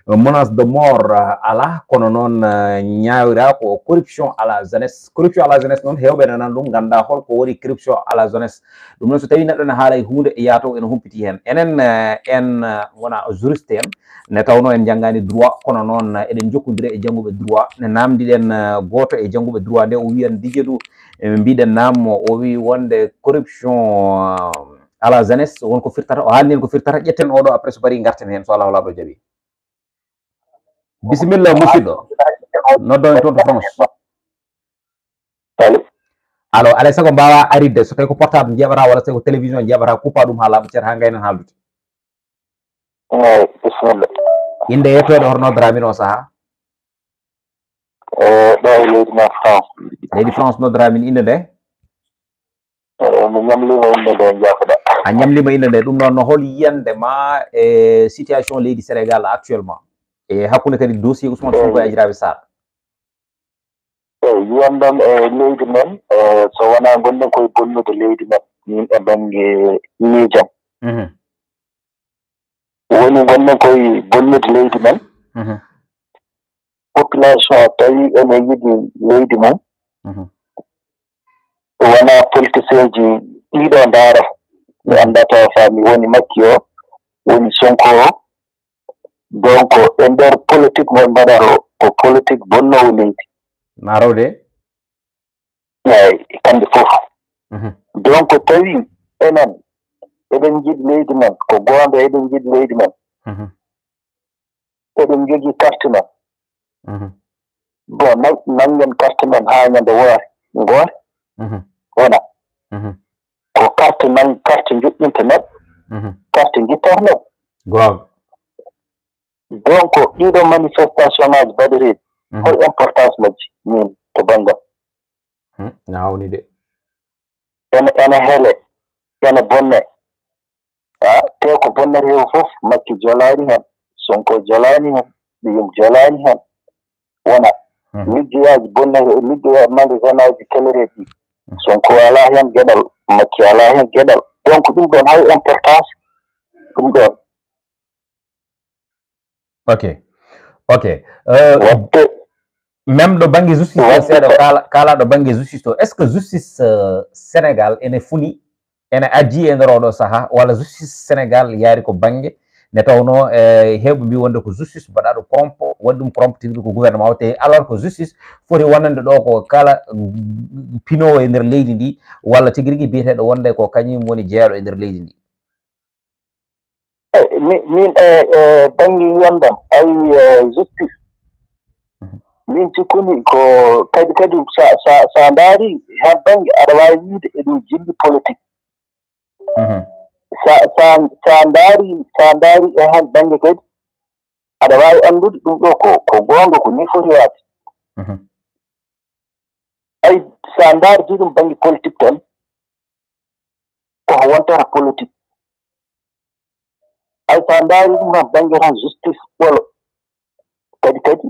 menace de mort alaa, kono noon, eh, ñaawira ko corruption à la jeunesse. Corruption à la jeunesse noon, heewɓe nanaan ɗum, nganndaa hol ko woni corruption à la jeunesse. Ɗum noon, so tawii neɗɗo ne haalay huunde, yaato ene humpiti heen. Enen, eh, en, eh, ngona juriste en, ne tawno en njanngaani droit, kono noon, eh, eɗen njokkondira e jannguɓe droit. Ne naamndiɗen, eh, gooto e jannguɓe droit nde, o wiyan Didier Dou, eh, mbiɗen naam, o wi wonde corruption, eh, à la jeunesse, won ko firtata, o haalni en ko firtata, ƴetten oɗo, après so parii ngarten heen, so Allahu Laaɗo jaɓi. Bisimilla, musidɗo. Noddo en toon to France. Allo? Allo, alay sago mbaawa aridde, so tawi ko portable njeɓata walla so tawi ko télévision njeɓata, kuppa ɗum haa laaɓa cer haa ngaynen haaldude. Eeyi, bisimilla. Innde e yettoode, hoto noddoraa min o sahaa? E ɗo e leydi men France. Leydi France noddoraa min, innde nde? Eeyi, mi ñamliima innde nde, njaafo-ɗaa. A ñamliima innde nde, ɗum noon no hol yiyannde ma e situation leydi Sénégal actuellement? E hakkunde kadi dossier Ousmane Sonko e Eeyi. Adji Raby Sarr. Eeyi, yiyannde am e leydi men, e so wonaa ngonɗen koye bonnude leydi men, min e bannge miijam. Mhm. Woni ngonɗen koye bonnude leydi men. Mhm. Population o tawi ene yiɗi leydi mum. Mhm. Wonaa politicienji ɗiɗo ndaara. Mi Mhm. anndaa tawa faami woni Makki o, woni Sonko o. Donc, e nder politique mo ɓe mbaɗata o, ko politique bonnoowo leydi. Maaro de? Eeyi, kamɓe fof. Mhm. Donc, tawi enen, eɗen njiɗi leydi men, ko goonga eɗen njiɗi leydi men. Mhm. Eɗen njogii carte men. Mhm. Bon, nan-, nanngen carte men haa ñande woore, ngoore, Mhm. wona. Mhm. Ko carte nan-, carte njuɓɓinta neɗɗo, Mhm. carte njittata neɗɗo. Goonga. Donc, ɗiɗo manifestation ŋaaji baɗereeɗi, Mhm. hol importance majji min to banngam? Hmm, na hawni de. Ene, ene hele, ene bonne. Ah, te ko bonnata heen fof, Makki jolaani heen, Sonko jolaani heen, ɓiyum jolaani heen. Wona Mhm. liggeyaaji bonnata, liggeyaaji magasin aji kelereeji. Mhm. Sonko alaa heen geɗal, Makki alaa heen geɗal. Donc, ɗum ɗoon hay importance, ɗum ɗoon. Ok. Ok. Euh, Waɗde. Même ɗo bannge justice o Waɗde seeɗa ko kala, kala ɗo bannge justice o. Est-ce que justice, euh, Sénégal ene funi, ene addi e nder oɗo saha, walla justice Sénégal yaari ko bannge nde tawno, eh, heewɓe mbi wonde ko justice mbaɗaɗo corrompe, waɗi ɗum corrompe tigi ko gouvernement o, te alors ko justice foti wonande ɗo ko kala, mm, pinowo e nder leydi ndi, walla tigi rigi biyeteɗo wonde ko kañum woni jeeyaɗo e nder leydi ndi? Eh, mi-, min, eh, eh, bannge yiyannde am, ayi, eh, justice. Mhm. Min cikkumi ko kadi, kadi sa, sa, sa ndaari heen bannge, aɗa waawi wiyde eɗum jilli politique. Mhm. Sa, sa, sa ndaari, sa ndaari e heen bannge kadi, aɗa waawi anndude ɗum ɗo ko, ko goonga, ko nii foti waade. Mhm. Ay, sa ndaardi ɗum bannge politique tan, ko ko wontata politique. Ay, sa ndaari ɗum tan bannge tan justice ɓolo. Kadi, kadi,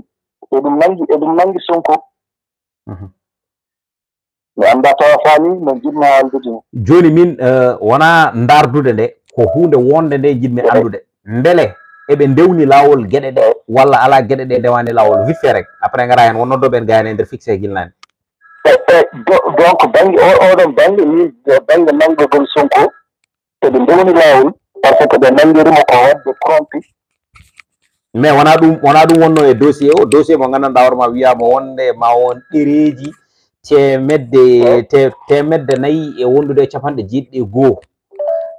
eɗum nanngi, eɗum nanngi Sonko. Mhm. Mi anndaa tawa faami no njiɗmi haaldude ni. Jooni min, eh, wonaa ndaardude nde, ko huunde wonde nde njiɗmi Ehe. anndude. Mbele eɓe ndewni laawol geɗe ɗe, Ehe. walla alaa geɗe ɗe ndewaani laawol? Vite fait rek. Après, ngara heen, won noddooɓe en gayna e nder fixé gilnaani. E, e, do-, donc, bannge o, oɗon bannge, min, e, bannge nanngagol Sonko, eɓe ndewni laawol, par ce que ɓe nanngiri mo ko waɗde corrompu. Mais wonaa ɗum, wonaa ɗum wonnoo e dossier o. Dossier mo nganndanɗaa hoore ma wiyaama wonde ma won ɗereeji teemedde, Eey. te-, teemedde nayi e wondude e capanɗe jeeɗiɗi e goo.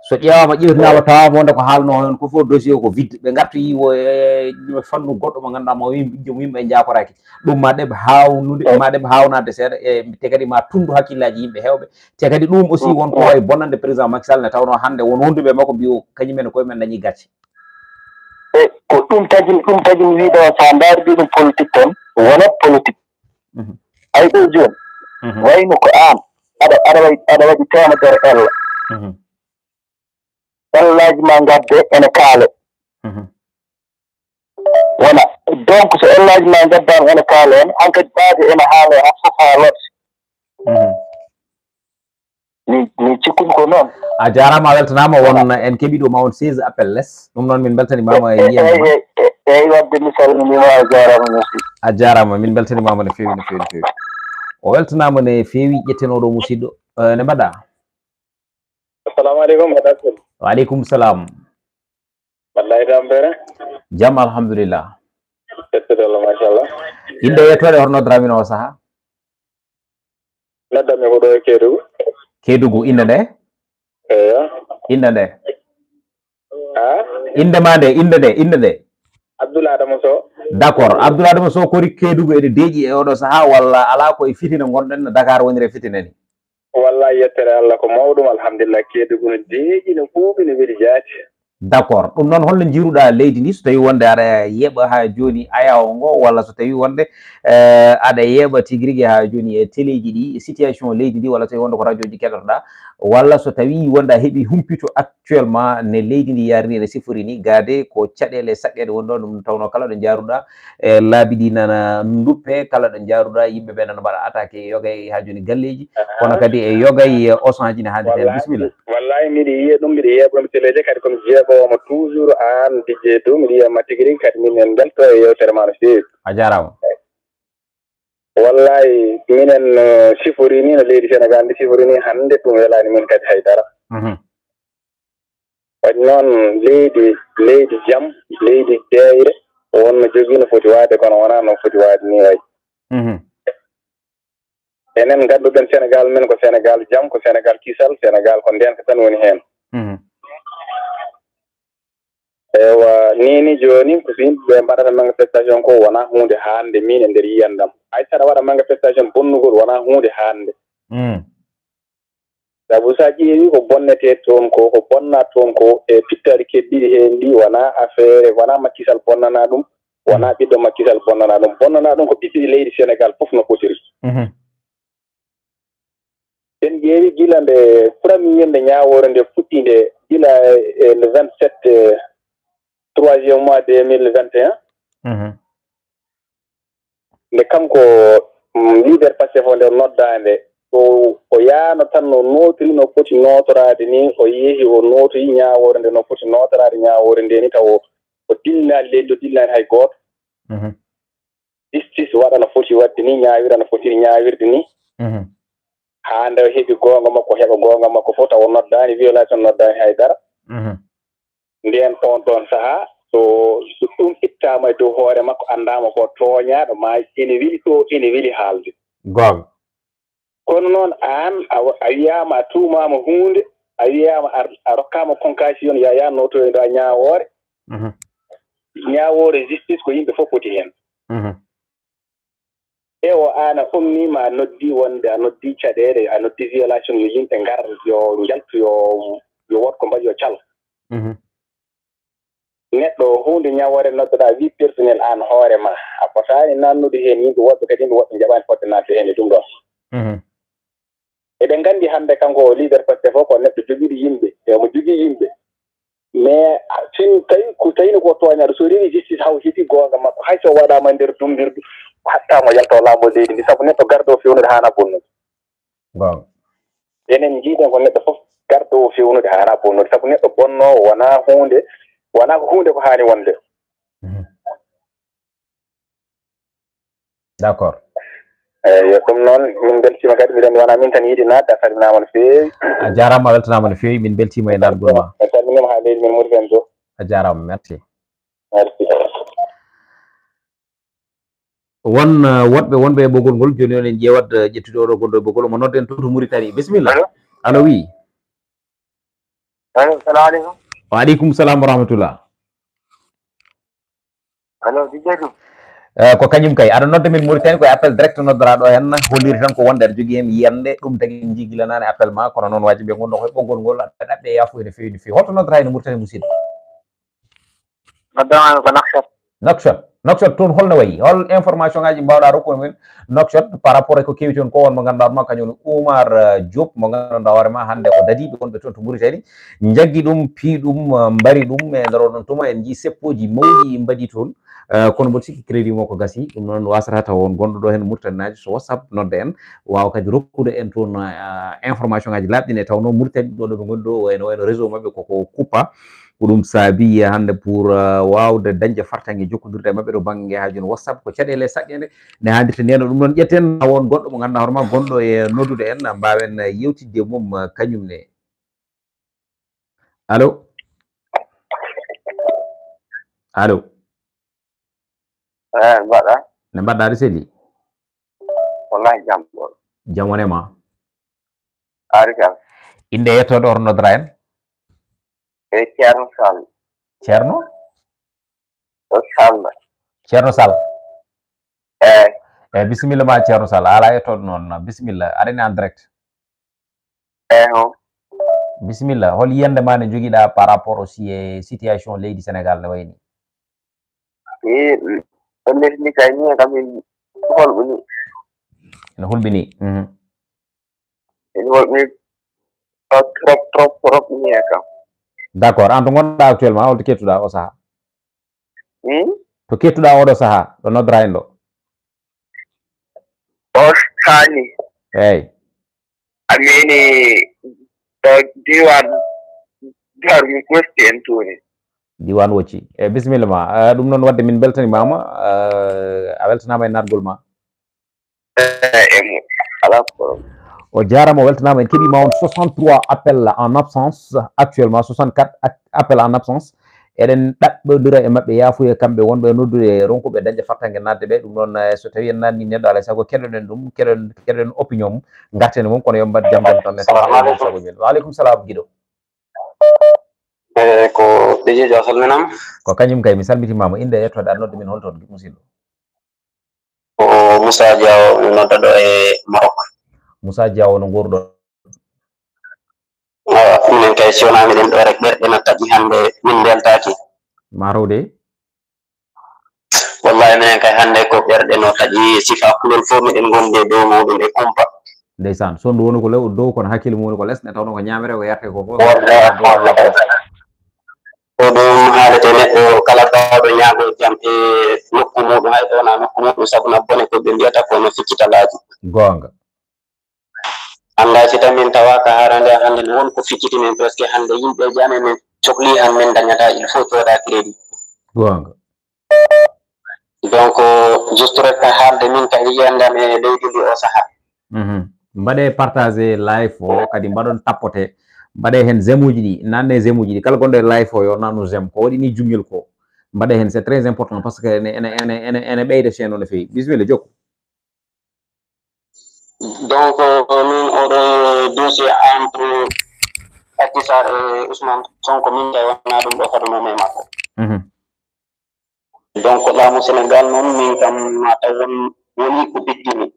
So ƴeewaama, ƴeewtinaama, Eey. tawaama wonde ko haalnoo heen ko fof dossier o ko vide. Ɓe ngartoyi o e fannu goɗɗo mo ngannduɗaa ma o yim-, jom yimɓe njaakoraaki. Ɗum ma ɗeɓ haawnude, Eey. ma ɗeɓ haawnaade seeɗa, e te kadi ma tunndu hakkillaaji yimɓe heewɓe. Te kadi ɗum aussi Mm, won ko mm. waawi bonande président Macky Sall, nde tawnoo hannde won wonduɓe e makko mbiyi o kañum en e koye men dañi gacce. E ko ɗum tagi, ɗum tagi mi wiide o, so a ndaari ɗum politique tan, wonat politique. Mhm. Ay ɗo jooni, Mhm. wayno ko aan, aɗa, aɗa waɗi, aɗa waɗi teemedere ella. Mhm. Ellaaji ma ngadde ene kaale. Mhm. Voilà. Donc, so ellaaji ma ngaddaama ene kaala heen, hankadi ɓaade ene haala e fof haalooɓe. Mhm. Mi, mi cikkumi ko noon. A jaaraama, a weltanaama. Won en keɓiiɗo ma won seize appel les. Ɗum noon min mbeltanimaama e yiyannde ma. Eyi, eyi, eyi, wadde mi salminiima, a jaaraama, merci. A jaaraama, min mbeltanimaama no feewi, no feewi, no feewi. O weltanaama no feewi, ƴetten oɗo musidɗo. Eh, ne mbaɗa? Assalamu aleykum, mbaɗa sel? Wa aleykum salam. Wallahi tampere. Jam, alhamdulillah. Teddude Allah, machallah. Innde e yettoode, hoto noddaramino o saha? Noddanmi ko ɗo e Kedugu. Kedugu, innde nde? Eyo. Innde nde? Ha? Innde ma nde, innde nde, innde nde? Abdoul Adama Sow. D'accord. Abdoul Adama Sow, kori Kedugu ene deeƴi e oɗo saha, walla ala ko e fitina ngonɗen no Dakar woniri e fitina ni? Wallahi, yettere Allah ko mawɗum, alhamdulillah, Kedugu no deeƴi, no ɓuuɓi, no weli jaati. D'accord. Ɗum noon, holno njiiruɗaa leydi ndi, so tawii wonde aɗa yeeɓa haa jooni ayaawo ngo, walla so tawii wonde, eh, aɗa yeeɓa tigi rigi haa jooni e teleeji ɗi, e situation leydi ndi, walla so tawii wonde ko rajooji keɗotoɗaa, walla so tawii wonde a heɓii humpito actuellement ne leydi ndi yaarini, ene sifori ni, gaade ko caɗeele saqqeeɗe woni ɗo, ɗum tawnoo kala ɗo njaaruɗaa, e laabi ɗi nana nduppe, kala ɗo njaaruɗaa yimɓe ɓe nana mbaɗa attaqué e yoga e haa jooni galleeji, kono kadi e yoga e Auchan ji ne hannde heen. Bisimilla. Wallahi, miɗo yiya ɗum, miɗo yeeɓa ɗum teleeji, kadi komi jeeɓoowo ma toujours aan, D J Dow, miɗo yiya ma tigi rigi, kadi min en mbelto e yewtere ma no feewi. A jaaraama. Wallahi, minen, eh, sifori ni no leydi Senegal ndi sifori ni hannde, ɗum welaani min kadi hay dara. Mhm. Waɗi noon leydi, leydi jam, leydi deeyre, wonno jogii no foti waade, kono wonaa no foti waade ni wayi. Mhm. Enen ngannduɗen Senegal men ko Senegal jam, ko Senegal kisal, Senegal ko ndeenka tan woni heen. Mhm. Ewa, ni, ni jooni ko so yimɓe ɓe mbaɗata manifestation ko wonaa huunde haande min e nder yiyannde am. Hay so aɗa waɗa manifestation bonnugol wonaa huunde haande. Mm. Sabu so a ƴeewi ko bonnetee toon ko, ko bonnaa toon ko e pittaali keddiiɗi heen ndi wonaa affaire, wonaa Macky Sall bonnanaa ɗum, wonaa ɓiɗɗo Macky Sall bonnanaa ɗum. Bonnanaa ɗum ko ɓiɓɓe leydi Senegal fof no fotiri. Mhm. En ƴeewi gila nde premier nde ñaawoore nde fuɗɗi nde, gila e le vingt-sept, eh, troisième mois deux mille vingt et un. Mhm. Nde kanko, mm, leader Pastef o nde noddaa nde, o, o yaano tan no nootiri no foti nootoraade ni, o yehi o nootoyi ñaawoore nde no foti nootoraade ñaawoore nde ni, taw o, o dillinaani leydi, o dillinaani hay gooto. Mhm. Justice waɗa no foti waɗde ni, ñaawira no fotiri ñaawirde ni. Mhm. Haa nde o heɓi goonga makko, heɓa goonga makko fof, taw o noddaani violation, noddaani hay dara. Mhm. Ndeen on ɗoon sahaa, so, so ɗum ittaama e dow hoore makko, anndaama ko tooñaaɗo, maa ene weli ɗo, ene weli haalde. Goonga. Kono noon, aan a wa-, a wiyaama, a tuumaama huunde, a wiyaama a, a rokkaama convocation, yo a yah nootoyo ɗo ñaawoore. Mhm. Ñaawoore justice ko yimɓe fof poti heen. Mhm. E o aan a ummiima, a noddi wonde, a noddi caɗeele, a noddi violation, yo yimɓe ngar, yo njaltu, yo, yo wood ko mbaɗi, yo cal. Mhm. Neɗɗo, huunde ñaawoore noddoɗaa, vie personnel aan hoore ma, a fotaani naannude heen yimɓe woɗɓe, kadi yimɓe woɗɓe njaɓaani fotde naatde heen e ɗum ɗoon. Mhm. Eɗen nganndi hannde kanko o leader Pastef o ko neɗɗo jogiiɗo yimɓe, e omo jogii yimɓe. Mais, a, sin tawi ko, tawino ko tooñaaɗo, so rewi justice haw heɓi goonga makko, hay so waɗaama nder dummbirdu, ko haɗtaa mo yalto laamu leydi ndi, sabu neɗɗo garɗo fewnude haana bonnude. Goonga. Enen njiiɗen ko neɗɗo fof garɗo o fewnude haana bonnude, sabu neɗɗo bonnoowo wonaa huunde, wonaa ko huunde ko haani wonde. Mhm. D'accord. Eyi, yo ɗum noon, min mbeltiima kadi, mbiɗen wonaa min tan yiɗi naatde, a salminaama no feewi. A jaaraama, a weltanaama no feewi, min mbeltiima e naatgol ma. Mi salminiima haa leydi men Mauritanie to. A jaaraama, merci. Merci. Won, uh, woɗɓe wonɓe e ɓoggol ngol, jooni on en ƴeewat, uh, ƴettude oɗo gonɗo e ɓoggol, omo nodden to, to Mauritanie. Bisimilla. Allo? Allo, wi. Allo, salamu aleykum. Wa aleykum salam wa rahmatullah. Allo, Didier Diouf. Eh, ko kañum kay. Aɗa nodda min Mauritanie, ko appel direct noddoraa ɗo heen. Holliri tan ko wonde aɗa jogii heen yiyannde, ɗum tagi en njigilanaani appel ma, kono noon waajibi ɓe ngonɗo koye ɓoggol ngol, aɗa ɗaɓɓe yaafuya no feewi, no feewi. Holto noddoraa heen Mauritanie, musidɗo? Noddaama ko Nouakchott. Nouakchott. Nouakchott toon holno wayi? Hol information ngaji mbawɗa rokkude men Nouakchott par rapport e ko kewi toon ko? On mo ganduɗa hoorema kañum woni Oumar, eh, Diop, mo ganduɗa hoorema hannde ko dadiɓe wonɓe toon to Mauritanie, jaggi ɗum, pii ɗum, eh, mbari ɗum e nder oɗon tuma. En jii seppoji mawɗi mbaɗi toon. Eh, kono mboɗo sikki crédit mo ko gasi, ɗum noon wasata taw on gonɗo ɗo hen Mauritanie naajo, so WhatsApp nodda en, wawa kadi rokkude en toon, eh, information ngaji laaɓɗi ɗi tawno Mauritanie ɗo ɗo ɓe ngoni ɗo, wayno, wayno réseau maɓɓe koko kuppa. Ko ɗum saabi hannde pour, eh, wawde dañde fartaŋŋe jokkodirde e maɓɓe ɗo bannge ha jooni WhatsApp, ko caɗeele saɗɗeende nde hanndirta ndiyam. Ɗum noon ƴetten taw on goɗɗo mo ganduɗa hoorema gonɗo e noddude en, mbawen, eh, yewtidde e mum, eh, kañum ne. Allo? Allo? Eh, mbaɗa? Ne mbaɗɗa, aɗa selli? Wallahi jam ɓoolo. Jam wone ma? Ari kam. Innde e yettoode, oto noddora en? E Ceerno Sall. Ceerno? O Sall. Ceerno Sall? Eh. Eh, bisimilla ma Ceerno Sall. A ala yettoode noon. Bisimilla. Aɗa en direct. Eh, ho. Bisimilla. Hol yiyannde ma nde njogiɗa par rapport aussi e situation leydi Sénégal no wayni? Eh, on lesdi kay ni kam min holɓini. No hulɓini. Mhm. Ene waɗi trop, trop, trop ni e kam. D'accord. An to ngonɗa actuellement, on to kettuɗa o saha? Hmm? To kettuɗa oɗo saha, ɗo noddora en ɗo? O saha ni. Eyyi. Amini ɗo diwan Darou Mouhty en toni. Diwan Wocci. E bisimilla ma. Eh, ɗum noon wadde min beltanimama, eh, a weltanama e naatgol ma. Eh, e mo. Ala problème. O jarama, o weltanama. En keeɓima on soixante-trois appels en absence actuellement, soixante-quatre ac-, appels en absence. Eɗen ɗaɓɓodira e maɓɓe yaafuya kamɓe wonɓe e noddude e ronkuɓe dañde fartaŋŋe naatde ɓe. Ɗum noon, eh, so tawi en nanni neɗɗo alay saago keɗoɗen ɗum, keɗoɗen, keɗoɗen opinion mum, garten e mum, kono yo mbaɗ jam jam tan. Salamu aleykum. Sago men. Wa aleykum salam, giɗo. Eh, ko Dejejo a salminama. Ko kañum kay, mi salmitimama. Innde e yettoode, aɗa nodda min hol toon, musidɗo? Ko Moussa Diaw, mi nodda ɗo e Maroc. Moussa Diaw, no nguurɗon? Awa, minen kay, si wonaa miɗen ɗo rek, ɓerɗe na taƴi hannde, min mbeltaaki. Ma rewde? Wallahi, minen kay, hannde ko ɓerɗe no taƴi, sifa kulol fof miɗen ngondi e dow muɗum e kumpa. Ndeysaan, so ndu woni ko lew-, dow, kono hakkille mum woni ko les, nde tawno ko ñaamere, ko yarte ko fof. Wallahi, wallahi. Ko ɗum haalete neɗɗo kala bawɗo ñaago jam e nokku muɗum, hay ɗo na nokku muɗum, sabu na bone ko ɓe mbiyata ko no ficcitalaaji. Goonga. Annda si tan min tawaaka harande hannde no won ko ficciti min, presque hannde yimɓe jame min cohli han min dañata, il faut cooda crédit. Goonga. Donc, juste rek ka haalde min ka yiyande am e leydi ndi o saha. Mhm. Mbaɗe partage live o, kadi mbaɗon tapoter, mbaɗe hen j'aime uji ɗi, nanne j'aime uji ɗi, kala gonɗo e live o yo nannu j'aime, ko waɗi ni jungel ko, mbaɗe hen, c'est très important parce que ene, ene, ene, ene, ene ɓeyda chaîne o no feewi. Bisimilla, jokku. Donc, min oɗo dossier entre Adji Sarr e Ousmane Sonko, min kay wona ɗum ɗo fadunoo e makko. Mhm. Donc, laamu Sénégal noon, min kam ma taw won, woni ko biddimi.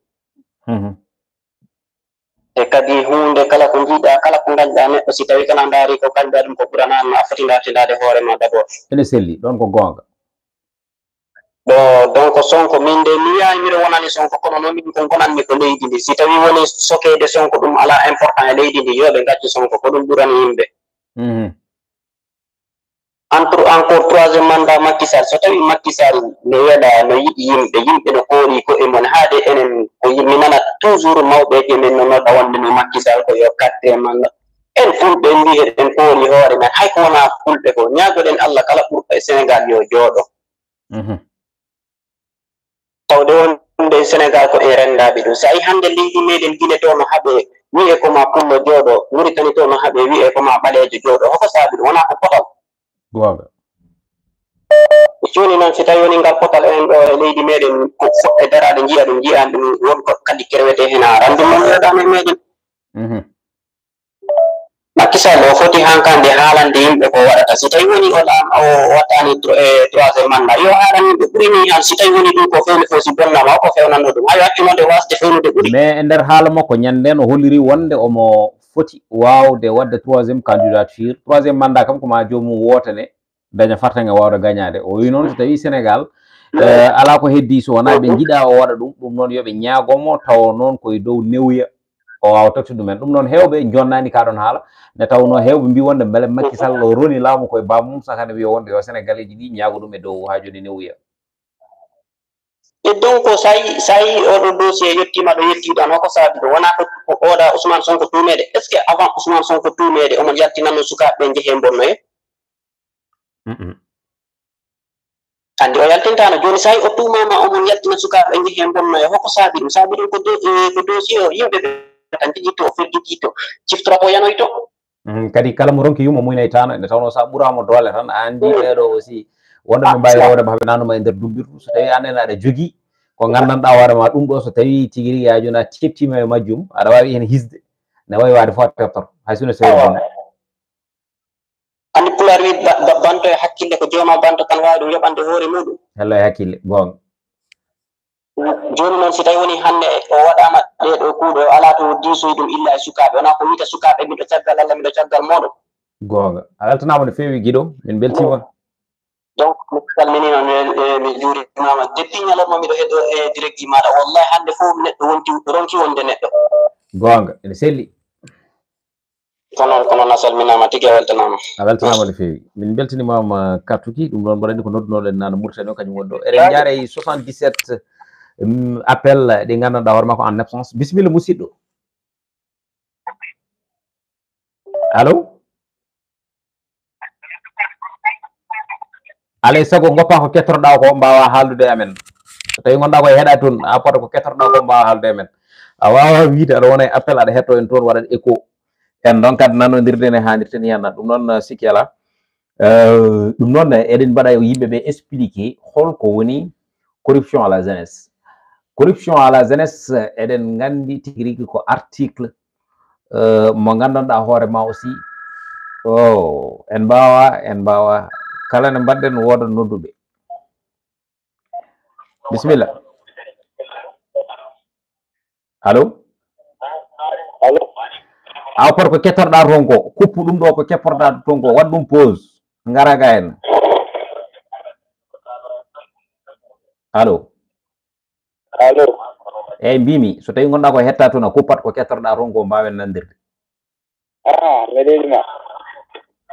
Mhm. E kadi huunde kala ko njiiɗa, kala ko ngañɗa neɗɗo, si tawi kala ndaari ko kañɗa ɗum ko ɓurana, ma a foti dartindaade hoore ma d'abord. Ene selli, ɗoon ko goonga. Ɗo, donc, Sonko, min de, mi wiyaani miɗo wonani Sonko, kono noon min ko ngonanmi ko leydi ndi. Si tawi woni sokeede Sonko, ɗum alaa important e leydi ndi, yo ɓe ngaccu Sonko, ko ɗum ɓurani yimɓe. Mhm. Entre encore troisième mandat Macky Sall, so tawi Macky Sall no wela, no yiɗi yimɓe, yimɓe no koori ko e mon, haade enen ko yi-, mi nana toujours mawɓe e men no nodda wonde no Macky Sall ko yo quatrième mandat. En fulɓe en mbi eɗen koori hoore men, hay ko wona fulɓe ko, ñaagoɗen Allah kala ɓurɗo e Sénégal yo jooɗo. Mhm. Tawde wonde Sénégal ko en renndaaɓe ɗum. So a yi hannde leydi meɗen Gine to no haɓe wi'e ko ma pullo jooɗo, Muritani to no haɓe wi'e ko ma ɓaleejo jooɗo. Hoko saabi ɗum? Wonaa ko potal. Goonga. Jooni noon, si tawi woni ngal potal enen ɗo e leydi meɗen, ko fuɗɗe daraade njiya ɗum, njiya ɗum, won ko kadi kerwete heen a ranndi noon weeɗaano e meɗen. Mhm. Macky Sall o foti hankande haalande yimɓe ko waɗata. Si tawi woni o laam-, o waɗaani tro-, e troisième mandat, yo haalan yimɓe ɓuri ni han. Si tawi woni ɗum ko fewni fof, si bonnama, o ko fewnanno ɗum? Hayo accunoode wasde fewnude ɓuri. Mais e nder haala makko, ñande nden o holliri wonde omo foti waawde waɗde troisième candidature. Troisième mandat kam ko ma joomum wootane, daña fartaŋŋe wawde gañaade. O wi noon, so tawi Sénégal Alaa ko heddii so wonaa ɓe njiɗaa o waɗa ɗum. Ɗum noon yo ɓe ñaago mo tawa noon ko e dow newuya o waawa totti ɗumen. Ɗum noon heewɓe njonnaani kaa ɗoon haala, nde tawnoo heewɓe mbii wonde mbele Macky Sall o roni laamu ko e baaba mum, saka ne wiya wonde yo Sénégalais ji ɗi ñaago ɗum e dow haa jooni newuya. E donc, so a yii, so a yii oɗo dossier yettiima ɗo, yettii ɗoon, hoko saabi ɗum? Wonaa ko, ko oɗa Ousmane Sonko tuumeede? Est-ce que avant Ousmane Sonko tuumeede, omon yaltinanno sukaaɓe ɓe njehee mbonnoye? Anndi o yaltintaano. Jooni, so a yii o tuumaama, omon yaltina sukaaɓe ɓe njehee mbonnoye, hoko saabi ɗum? Saabi ɗum ko do-, eh, ko dossier o, yimɓe ɓe tan tigi to, firgiti to, ciftora ko yanoyto. Mhm, kadi kala mo ronki yumma muynay tano, nde tawnoo so a ɓuraama doole tan, a anndi ɓeeɗo aussi, wonɓe ɓe mbaawi rewde ma, ɓe nanuma e nder dumbirdu. So tawii aan en aɗa jogii ko nganndanɗaa hoore ma ɗum ɗo, so tawii tigi rigi haa jooni a teettiima e majjum, aɗa waawi heen hisde, ne waawi waɗde fof a tertor, hay sinno so tawii ɗum. Anndi Pulaar wii, ba-, ba-, banto e hakkille, ko jooma banto kan waawi ɗum yoɓande hoore muuɗum. Hello e hakkille, goonga. Jooni noon, si tawii wonii hannde o waɗaama ɗee ɗoo kuuɗe, o alaa to o diisoyi ɗum illa e sukaaɓe. Wonaa ko wiyta sukaaɓe, miɗo caggal Allah, miɗo caggal mooɗon. Goonga. A weltanaama no feewi, giɗo. Min mbeltiima. Donc, mi salminiima, mi, mi, mi juurimaama. Depuis ñalawma miɗo heɗoo e direct ji maaɗa. Wallahi, hannde fof neɗɗo wonti, ronki wonde neɗɗo. Goonga. Ene selli. Ko noon, ko noon, a salminaama tigi, a weltanaama. A weltanaama no feewi. Min mbeltinimaama Katuki, ɗum ɗoon mboɗo anndi ko noddunooɗen nana Mauritanie o, kañum woni ɗo. Eɗen njaara e soixante-dix-sept, mm, appel ɗi nganndanɗaa hoore maa ko en absence. Bisimilla, musidɗo. Allo? Alaa e sago, ngoppa ko kettotoɗaa ko, mbaawaa haaldude e amen. So tawii ngonɗaa ko e heɗaade toon, a foti ko kettotoɗaa ko, mbaawaa haaldude e amen. A waawaa wiyde aɗa wona e appel, aɗa heɗtoo en toon, waɗat écho. En ɗon kadi nanondirde ne haanirta ni hannde. Ɗum noon, sikki alaa. Eh, ɗum noon, eɗen mbaɗa yimɓe ɓe expliquer hol ko woni corruption à la jeunesse. Corruption à la jeunesse, eɗen nganndi tigi rigi ko article, eh, mo nganndanɗaa hoore ma aussi. Oh, en mbaawa, en mbaawa. Kala ne mbaɗɗen, wooda nodduɓe. Bisimilla. Allo? Allo? A oppata ko kettorɗaa toon ko, kuppu ɗum ɗo ko kettorɗaa toon ko, waɗ ɗum pause. Ngara ga en. Allo? Allo? Eeyi, mbimi, so tawii ngonɗaa ko hetta toon, a kuppat ko kettorɗaa toon ko, mbaawen nanndirde. Ah, mi leli ma.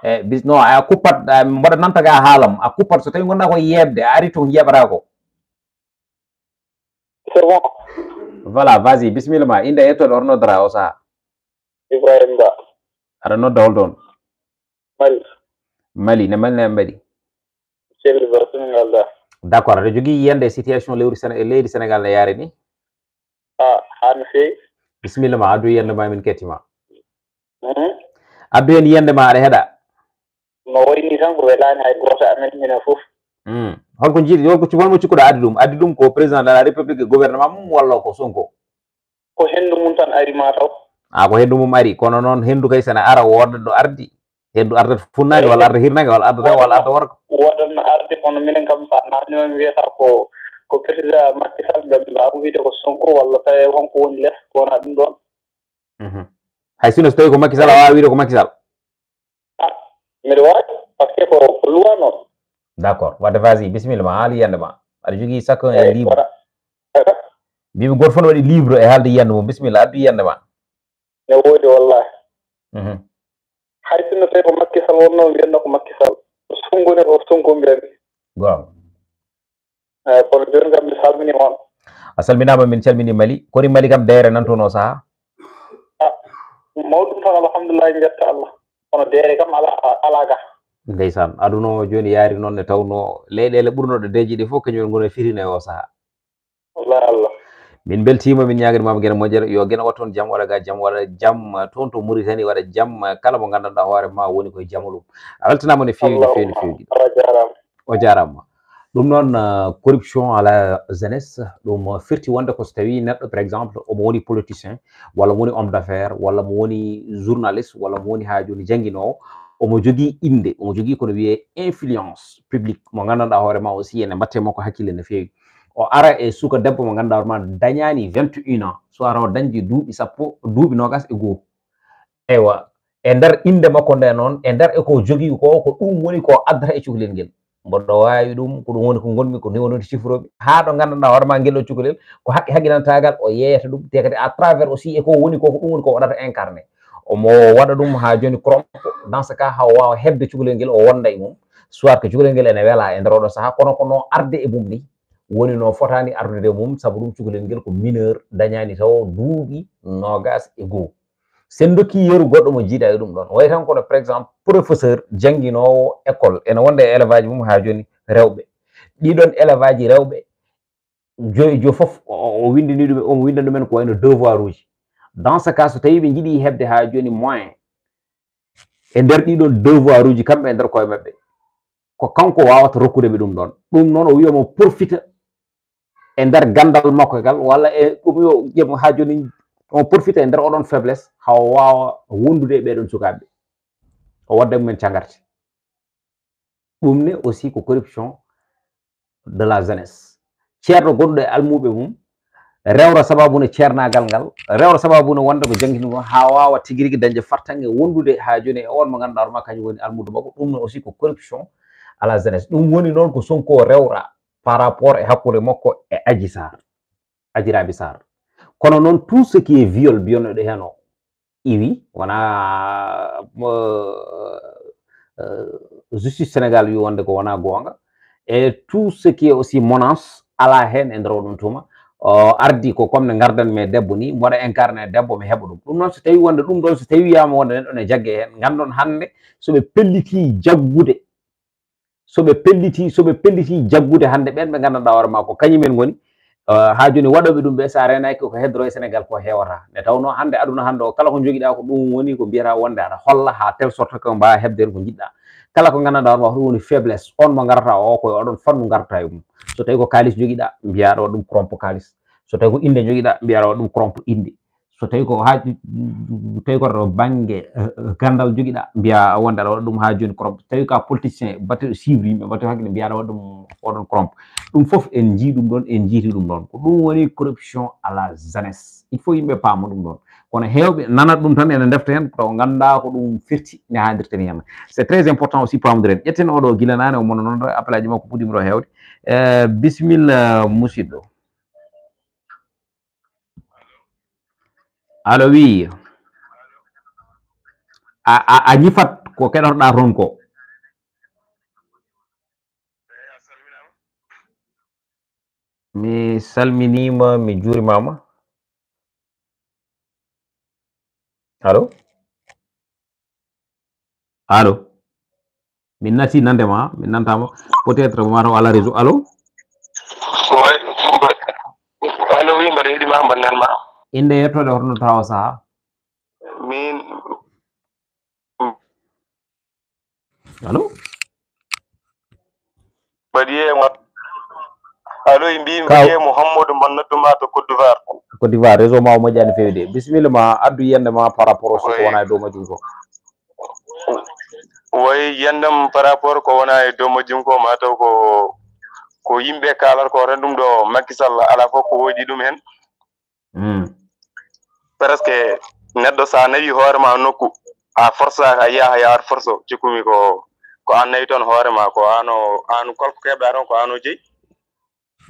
E bis, non, a kuppat, a, mboɗo nanta ga haalam, a kuppat so tawii ngonɗaa ko yeeɓde, a ari toon yeeɓata ko. C'est bon. Voilà, vas-y, bisimilla ma, innde e yettoode, hoto noddora o saha? Ibrahim Ba. Aɗa nodda hol toon? Mali. Mali, ne Mali ne mbaɗi? Selli Ba, Senegal da. D'accord, aɗa jogii yiyannde situation lewru Sene-, leydi Senegal ne yaari ni? Ah, haa no feewi. Bisimilla ma, addu yiyannde ma, min kettima. Mhm. Addu heen yiyannde ma, aɗa heɗa. No wayni tan ko welaani hay gooto amen minen fof. Hmm. Holko jiiɗi, holko ci-, holmo cikkuɗa addi ɗum? Addi ɗum ko président de la république, gouvernement mum, walla ko Sonko? Ko henndu mum tan ari ma taw. A, ko henndu mum ari, kono noon henndu kay sene ara wooda ɗo ardi. Henndu ardat funnaange walla arda hirnaange walla arda taw walla arda worgo. Woodan no arde, kono minen kam so a naamndiima mi wiyata ko, ko président Macky Sall, mbeɗa mbaawa wiyde ko Sonko walla tawi won ko woni les, ko wonaa ɗum ɗoon. Mhm. Hay sinno so tawii ko Macky Sall, a waawaa wiyde ko Macky Sall? Ah, mbiɗa waawi, parce que ko, ko loi noon. D'accord, wadde vas-y, bisimilla ma, haal yiyannde ma. Aɗa jogii chacun est Eeyi, libre. wona. Eh, Mbiimi gooto fof no waɗi libre e haalde yiyannde mum. Bisimilla, addu yiyannde ma. Ne woodi wallahi. Mhm. Hay sinno tawi ko Macky Sall wonnoo, mbiyatnoo ko Macky Sall. Sonko ne ko Sonko mbiyatmi. Goonga. Eeyi, kono jooni kam mi salminiima on. A salminaama, min calminii Mali. Kori Mali kam deere nan toon o sahaa? Ah, mawɗum tan, alhamdulillahi, njetta Allah. Kono deere kam alaa, alaa ga. Ndeysaan, aduna o jooni yaari noon, nde tawnoo leyɗeele ɓurnooɗe deeƴe ɗe fof, kañum en ngoni e fitina e o sahaa. Wallahi Allah. Min mbeltiima, min ñaaganimaama geno moƴƴere, yo geno waɗ toon jam, waɗa ga jam, waɗa jam toon to Mauritanie, waɗa jam kala mo nganndanɗaa hoore ma woni koye jamalu. A weltanaama no feewi, no feewi, no feewi. Allah jaaraama. O jaaraama. Ɗum noon, uh, corruption à la jeunesse, ɗum, uh, firti wonde ko so tawii neɗɗo, par exemple, omo woni politicien, walla mo woni homme d'affaires, walla mo woni journaliste, walla mo woni haa jooni jannginoowo, omo jogii innde, omo jogii ko no wiyee influence publique, mo nganndanɗaa hoore ma aussi ene mbaɗtee makko hakkille no feewi. O ara e suka debbo mo nganndanɗaa hoore ma dañaani vingt et un ans, so ara o dañde duuɓi sappo, duuɓi noogaas e goo. Eywa, e nder innde makko nde noon, e nder e ko jogii ko, ko ɗum woni ko addata e cukalel ngel. Mboɗo waawi ɗum, ko ɗum woni ko ngonmi, ko ni woni cifromi. Haa ɗo nganndanɗaa hoore ma ngel ɗo cukalel, ko haqqe haqqinantaagal o yeeyata ɗum, te kadi à travers aussi e ko woni ko, ko ɗum woni ko waɗata incarné. Omo waɗa ɗum haa jooni corrompe, dans ce cas, haa o waawa heɓde cukalel ngel, o wonda e mum. Soit que cukalel ngel ene wela e nder oɗo sahaa, kono ko no arde e mum ni, woni no fotaani ardude e mum, sabu ɗum cukalel ngel ko mineur, dañaani taw duuɓi noogas e goo. Sen dokki yeru goɗɗo mo jiiɗa e ɗum ɗon. Wayi tan kono, par exemple, professeur jannginoowo école, ene wonda e élève aji mum haa jooni rewɓe. Ɗiɗon élève aji rewɓe, joyi jo fof, o, o, o windini ɗum, omo winda ɗumen ko wayno devoir uji. Dans ce cas, so tawi ɓe njiɗi heɓde haa jooni moyen e nder ɗiɗon devoir uji kamɓe e nder koye maɓɓe, ko kanko wawata rokkude ɓe ɗum ɗon. Ɗum noon o wiya mo profita e nder gandal makko ngal, walla e ɗum yo ƴeew haa jooni, o profita e nder oɗon faiblesse, haa o waawa wondude e ɓeɗon sukaaɓe, o wadda mumen cagarte. Ɗum ne aussi ko corruption de la jeunesse. Ceerno gonɗo e almuɓe mum, rewra sababu ne ceernaagal ngal, rewra sababu ne wonde ko jangini mo, haa waawa tigi rigi dañde fartaŋŋe wondude haa jooni e on mo ngannduɗaa hoore ma kañum woni almudo makko. Ɗum ne aussi ko corruption à la jeunesse. Ɗum woni noon ko Sonko rewra par rapport e hakkunde makko e Adji Sarr, Adji Raby Sarr. Kono noon, tout ce qui est viol mbiyonoɗo heen o, iwi, wona, euh, euh, justice Sénégal wi wonde ko wona goonga. E tout ce qui est aussi menace, ala heen e nder oɗon tuma. O ardi ko comme ne ngardan mi e debbo ni, mboɗo incarné debbo, mi heɓa ɗum. Ɗum noon, so tawi wonde ɗum ɗon, so tawi wiyama wonde neɗɗo ne jagge heen, ngandon hannde so ɓe pelliti jaggude, so ɓe pelliti, so ɓe pelliti jaggude hannde ɓen ɓe nganndanɗaa hoore maa ko kañumen ngoni, eh, haa jooni waɗooɓe ɗum ɓe, so a reenaaki ko heddoro e Sénégal ko heewata. Nde tawnoo hannde aduna hannde o, kala ko njogiɗaa ko ɗum woni ko mbiyataa wonde aɗa holla haa telle sorte que mbaawa heɓde heen ko njiɗɗaa. Kala ko nganndanɗaa hoore maa ko ɗum woni faiblesse, on mo ngarata o, ko e oɗon fannu ngarata e mum. So tawi ko kaalis njogiɗaa, mbiyaa aɗa waɗa ɗum corrompe kaalis. So tawi ko innde njogiɗaa, mbiyaa aɗa waɗa ɗum corrompe innde. So tawi ko haa, tawi ko to bannge, eh, eh, ganndal jogiɗaa, mbiyaa wonde aɗa waɗa ɗum haa jooni corrompe. Tawi ka politicien, batte suivre yimɓe, batte hakkille, mbiyaa aɗa waɗa ɗum, oɗon corrompe. Ɗum fof en njii ɗum ɗon, en njiiti ɗum ɗon. Ko ɗum woni corruption à la jeunesse. Il faut yimɓe paama ɗum ɗon. Kono heewɓe nanat ɗum tan, ene ndefta heen, taw nganndaa ko ɗum firti, ne haandirta ni heen. C'est très important aussi paamodiren. Ƴetten oɗo gila naane, o mono noon ɗo, appel aji makko puɗɗiima ɗo heewde. Eh, bisimilla, musidɗo. Allo, wi. A, a, a ñifat ko keɗotoɗaa toon ko. Mi salminiima, mi juurimaama. Allo? Allo? Min nati nande ma, min nantama. Peut-être ma taw ala réseau. Allo? Oy, allo, wi, mbaɗa heɗi ma, mbaɗa nan ma. Innde, yettoode, hoto noddataa o saha? Min. Allo? Mbaɗi e ma. Allo, e mbi, mbaɗi e Mouhamadou, mbaɗa nodduma to Côte d'Ivoire. Côte d'Ivoire, réseau ma o moƴƴaani feewde. Bisimilla ma, addu yiyannde ma par rapport au soko wona e dow majjum ko. Woy, yiyannde am par rapport ko wona e dow majjum ko, ma taw ko, ko yimɓe kaalata ko tan ɗum ɗo Macky Sall, ala fof ko woodi ɗum heen. Mm. Presque neɗɗo so a nawi hoore ma nokku, a forsa, a yaha, a yaha forso, cikkumi ko, ko an nawi toon hoore ma, ko an o, an kolko keɓɗa toon, ko an o jeyi.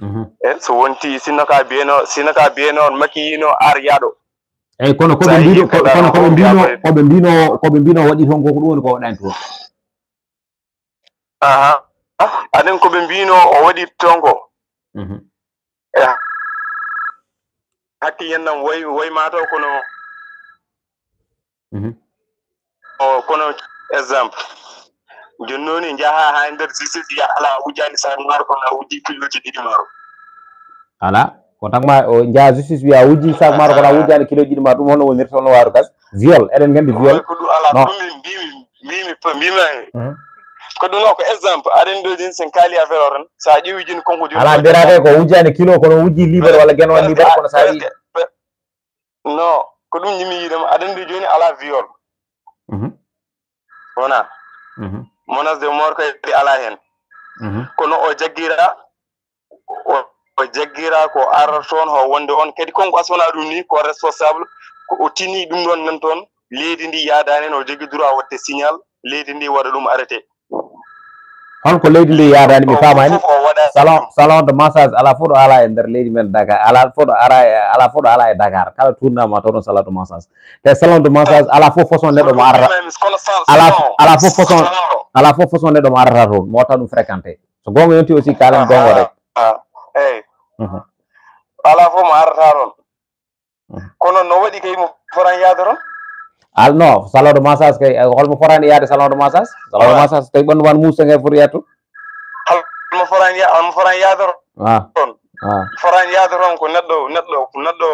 Mhm. E so wonti, sinno ka mbiyeno, sinno ka mbiyeno on Macky yino ar yaɗo. Eyyi, kono ko ɓe mbino, kono ko ɓe mbino, ko ɓe mbino, ko ɓe mbino waɗi toon ko, ko ɗum woni ko waɗani toon. Aha. Aɗen ko ɓe mbino o waɗi toon ko. Mhm. Eh, hakke yennam way, way ma taw kono. Mhm. O, kono exemple. Jooni noon njaha ha nder justice ya ala wujjani sac maaro kono a wujji kiloji ɗiɗi maaro. Ala. Ko tan ma o njaha justice wiya wujji sac maaro kono a wujjani kiloji ɗiɗi maaro, ɗum hono wonirta hono waaru kas. Viol, eɗen nganndi viol. Ko ɗum ala, non. Ɗum min mbimi, mbimi, mbimi. Mhm. Ko ɗum o ko exemple. Aɗen ɗo din sen kaali affaire o tan. Sa ƴeewi jin konko joni. Ala, mbiyata ko wujjani kilo kono wujji liibar walla genwal liibar kono sa wi. No, ko ɗum ñimi yiidema. Aɗen ɗo joni ala viol. Mhm. Wona. Mhm. Menace de mort kay ala hen. Mhm. Kono o jaggira, o, o jaggira ko arata toon ho wonde on kadi konko aswana ɗum ni ko responsable, ko o tini ɗum ɗon nan toon, leydi ndi yaadani en, o jogui droit waɗde signal, leydi ndi waɗa ɗum arrêté. Hol ko leydi ndi yaadaani, mi faamaani. Salon, salon de massage alaa fof ɗo alaa e nder leydi men Dakar, alaa fof ɗo ara, alaa fof ɗo alaa e Dakar. Kala tournama taw ɗon salon de massage. Te salon de massage alaa fof façon neɗɗo mo arata. Alaa, alaa fof façon, alaa fof façon neɗɗo mo arata toon, mo watta ɗum fréquenté. So goonga yonti aussi, kaalen goonga rek. Eyi. Mhm. Alaa fof mo arata toon. Mhm. Kono no waɗi kay mo fotaani yaade toon? Al, non, salon de massage kay, eh, holmo fotaani yaade salon de massage? Salon de massage tawi ɓanndu ma no muusa kay foti yaade toon? Hol mo fotaani ya-, mo fotaani yaade toon? Ah. Ah. Fotaani yaade toon ko neɗɗo, neɗɗo, neɗɗo,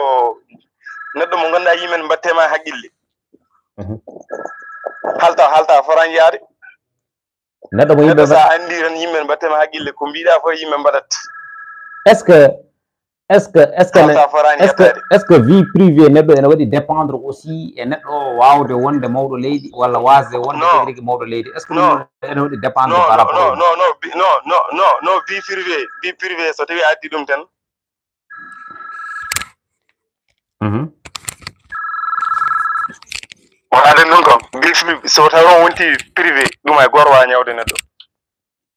neɗɗo mo ngannduɗaa yimɓe ne mbaɗte ma haqqille. Mhm. Halta, halta, fotaani yaade. Neɗɗo mo yimɓe neɗɗo sa anndi tan yimɓe ne mbaɗte ma haqqille, ko mbiɗa fof yimɓe mbaɗat. Est-ce que, est-ce que, est-ce que, est-ce que, est-ce que vie privée neɗɗo ene waɗi dépendre aussi e neɗɗo waawde wonde mawɗo leydi walla waasde wonde tigi rigi mawɗo leydi? Est-ce que ɗum ene waɗi dépendre par rapport? Non, non, non, non, non, non, non, vie privée, vie privée, so tawi a addi ɗum tan. Mhm. Wonaa ɗum ɗum kam. Bis-, so tawi on wonti privé, ɗum ay gooto waawa ñaawde neɗɗo.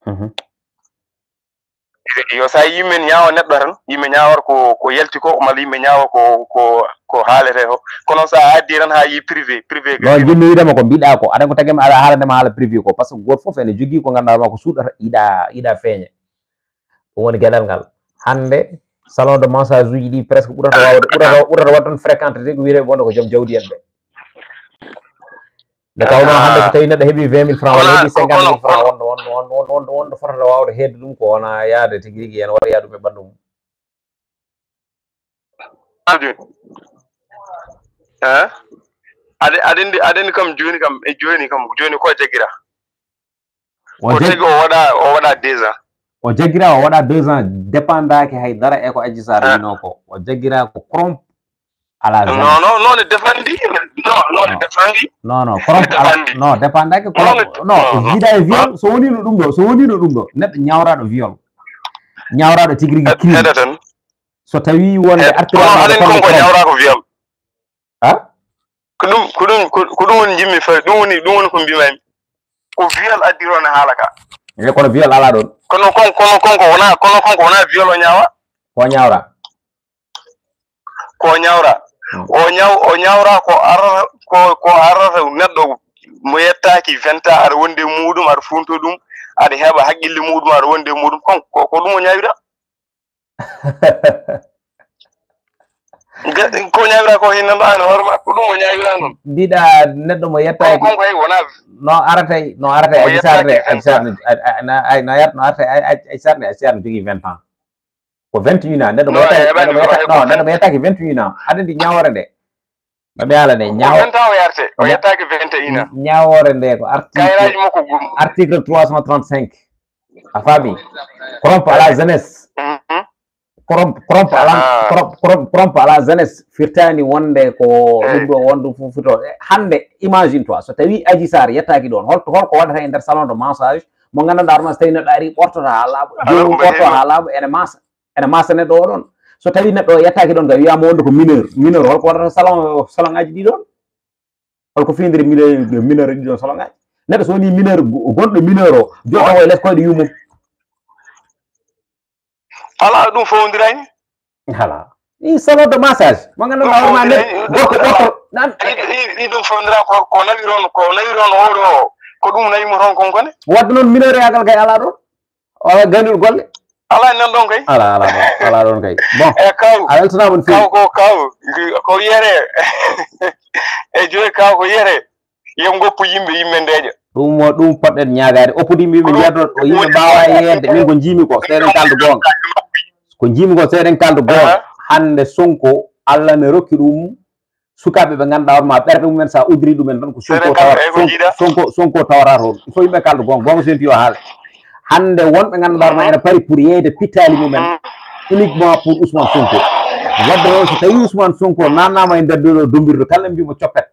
Mhm. Yo, so a yimɓe ñaawa neɗɗo tan, yimɓe ñaawata ko, ko yalti ko, malla yimɓe ñaawa ko, ko, ko haalete ko. Kono so a addi tan haa yi privé, privé. Non, njiɗmi wiidema ko mbiɗa ko, aɗa ko tagi mi aɗa haalande ma haala privé ko, par ce que gooto fof ene jogii ko ngannduɗaa ma ko suuɗata, yiɗa, yiɗa feeña. Ɗum woni geɗal ngal. Hannde, salon de massage uji ɗi presque ɓurata waawde, ɓurata, ɓurata waɗde toon fréquenté ko wiyetee wonde ko joom jawdi en ɓe. Nde tawnoo hannde so tawi neɗɗo heɓi vingt mille francs walla heɓi cinquante mille francs, wonɗo, wonɗo, wonɗo, wonɗo, wonɗo fotata waawde heedde ɗum ko wona yaade tigi rigi en waɗoya ɗum e ɓanndu mum. Jooni. Eh? Aɗa, aɗa anndi, aɗa anndi kam jooni kam, e jooni kam, jooni ko jaggira? O ko jag-, tagi o waɗa, o waɗa deux ans. O jaggira, o waɗa deux ans, dépendaki hay dara e ko Adji Sarr wino ko. O jaggira ko corrompu à la jeunesse. Non, non, non, ne défendi. Non, non, ne défendi. Non, non, corrompu à la, non, dépendaki corrompu. Non, non, non, non. Jiida e viol, so wonino ɗum ɗo, so wonino ɗum ɗo, neɗɗo ñawraɗo viol. Ñawraɗo tigi rigi crime. Heɗa tan. So tawi wonde artiraɗo kono aɗen kon ko ñawra ko viol. Ha? Ko ɗum, ko ɗum, ko, ko ɗum woni njimmi fay, ɗum woni, ɗum woni ko mbimami. Ko viol addi toon e haala ka. E kono viol alaa ɗoon. Kono kon, kono kon ko wona, kono kon ko wona viol o ñaawa. Ko ñaawra. Ko ñaawra. Hmm. O ñaaw-, o ñaawra ko arata, ko, ko arata neɗɗo mo yettaaki vingt ans, aɗa wondi e muɗum, aɗa funto ɗum, aɗa heɓa haqqille muɗum, aɗa wondi e muɗum. Kon ko, ko ɗum o ñaawira. Ko ñaawira ko hin nan ɗo an hoore makko, ɗum o ñaawira noon. Mbiɗa neɗɗo mo yettaaki. Kon, kon kay wona. No aratay, no aratay Adji Sarr de, Adji Sarr ne, a, a, na, ay, no yat-, no aratay, ay, ay, Adji Sarr de, Adji Sarr ne jogii vingt ans. Ko vingt et un ans, neɗɗo mo yettaaki, neɗɗo mo yettaaki, non, neɗɗo mo yettaaki vingt et un ans. Aɗa anndi ñaawore nde. Mbaɗi haala nde, ñaaw-, o vingt ans o yarte, o ña-, yettaaki vingt et un ans. Ñaawoore nde ko article, kayraaji makko gum-, article trois cent trente-cinq. A faami? Corrompu à la jeunesse. Mhm. Corrompu, corrompu à la, ah, corrompu, corrompu, corrompu à la jeunesse. Firtaani wonde ko, eyi, ɗum ɗo wonde fof fito. E, hannde, imagine toi, so tawi Adji Sarr yettaaki ɗoon, holto, holko waɗata e nder salon de massage mo nganndanɗaa hoore ma, so tawi neɗɗo ari ɓortoto haa laaɓa, joomum ɓorto haa laaɓa, ene maasa. Ene maasa neɗɗo o ɗon. So tawi neɗɗo o yettaaki ɗon, ka wiyama wonde ko mineur. Mineur, holko waɗata salon, salon ngaji ɗi ɗon? Holko findiri mineur, mineur ɗi ɗon salon ngaji? Neɗɗo so woni mineur, go-, gonɗo mineur o, joɗɗo o e les koyɗe yummum. Alaa, ɗum fowondirani. Alaa. Ɗi salon de massage. Mo ngannduɗaa hoore ma neɗɗo, gorko ɓorto, nan. Ɗi, ɗi, ɗi ɗum fowondira ko, ko nawi toon, ko nawi toon oɗo o. Ko ɗum nawi mo toon kon kone. Wadde noon mineur e agal kay alaa ɗon. Wala gandol golle? Alaa nan ɗon kay. Alaa, alaa ɗon, alaa ɗon kay. Bon. E kaw. A weltanaama no feewi. Kaw ko kaw. Ko yere. E joyi kaw ko yere. Yo ngoppu yimɓe, yimɓe ndeeƴa. Ɗum mo, ɗum poɗɗen ñaagaade. Oppude yimɓe, yimɓe njiyata ɗon, o yimɓe mbaawaa yeeyde. Min ko njiimi ko, so eɗen kaalda goonga. Ko njiimi ko, so eɗen kaalda goonga. Aha. Hannde Sonko, Allah ne rokki ɗum sukaaɓe ɓe ngannduɗaa hoore ma ɓerɗe mumen, so a uddirii ɗumen tan ko Sonko tawata, Sonko, Sonko tawata toon. Il faut yimɓe kaalda goonga, goonga so yonti yo haale. Hannde wonɓe ngannduɗaa hoore ma ene pari pour yeeyde pittaali mumen uniquement pour Ousmane Sonko. Wadde noon so tawii Ousmane Sonko naatnaama e nder ɗo ɗo dombirɗo, kala ɓe mbiyi mo coppet.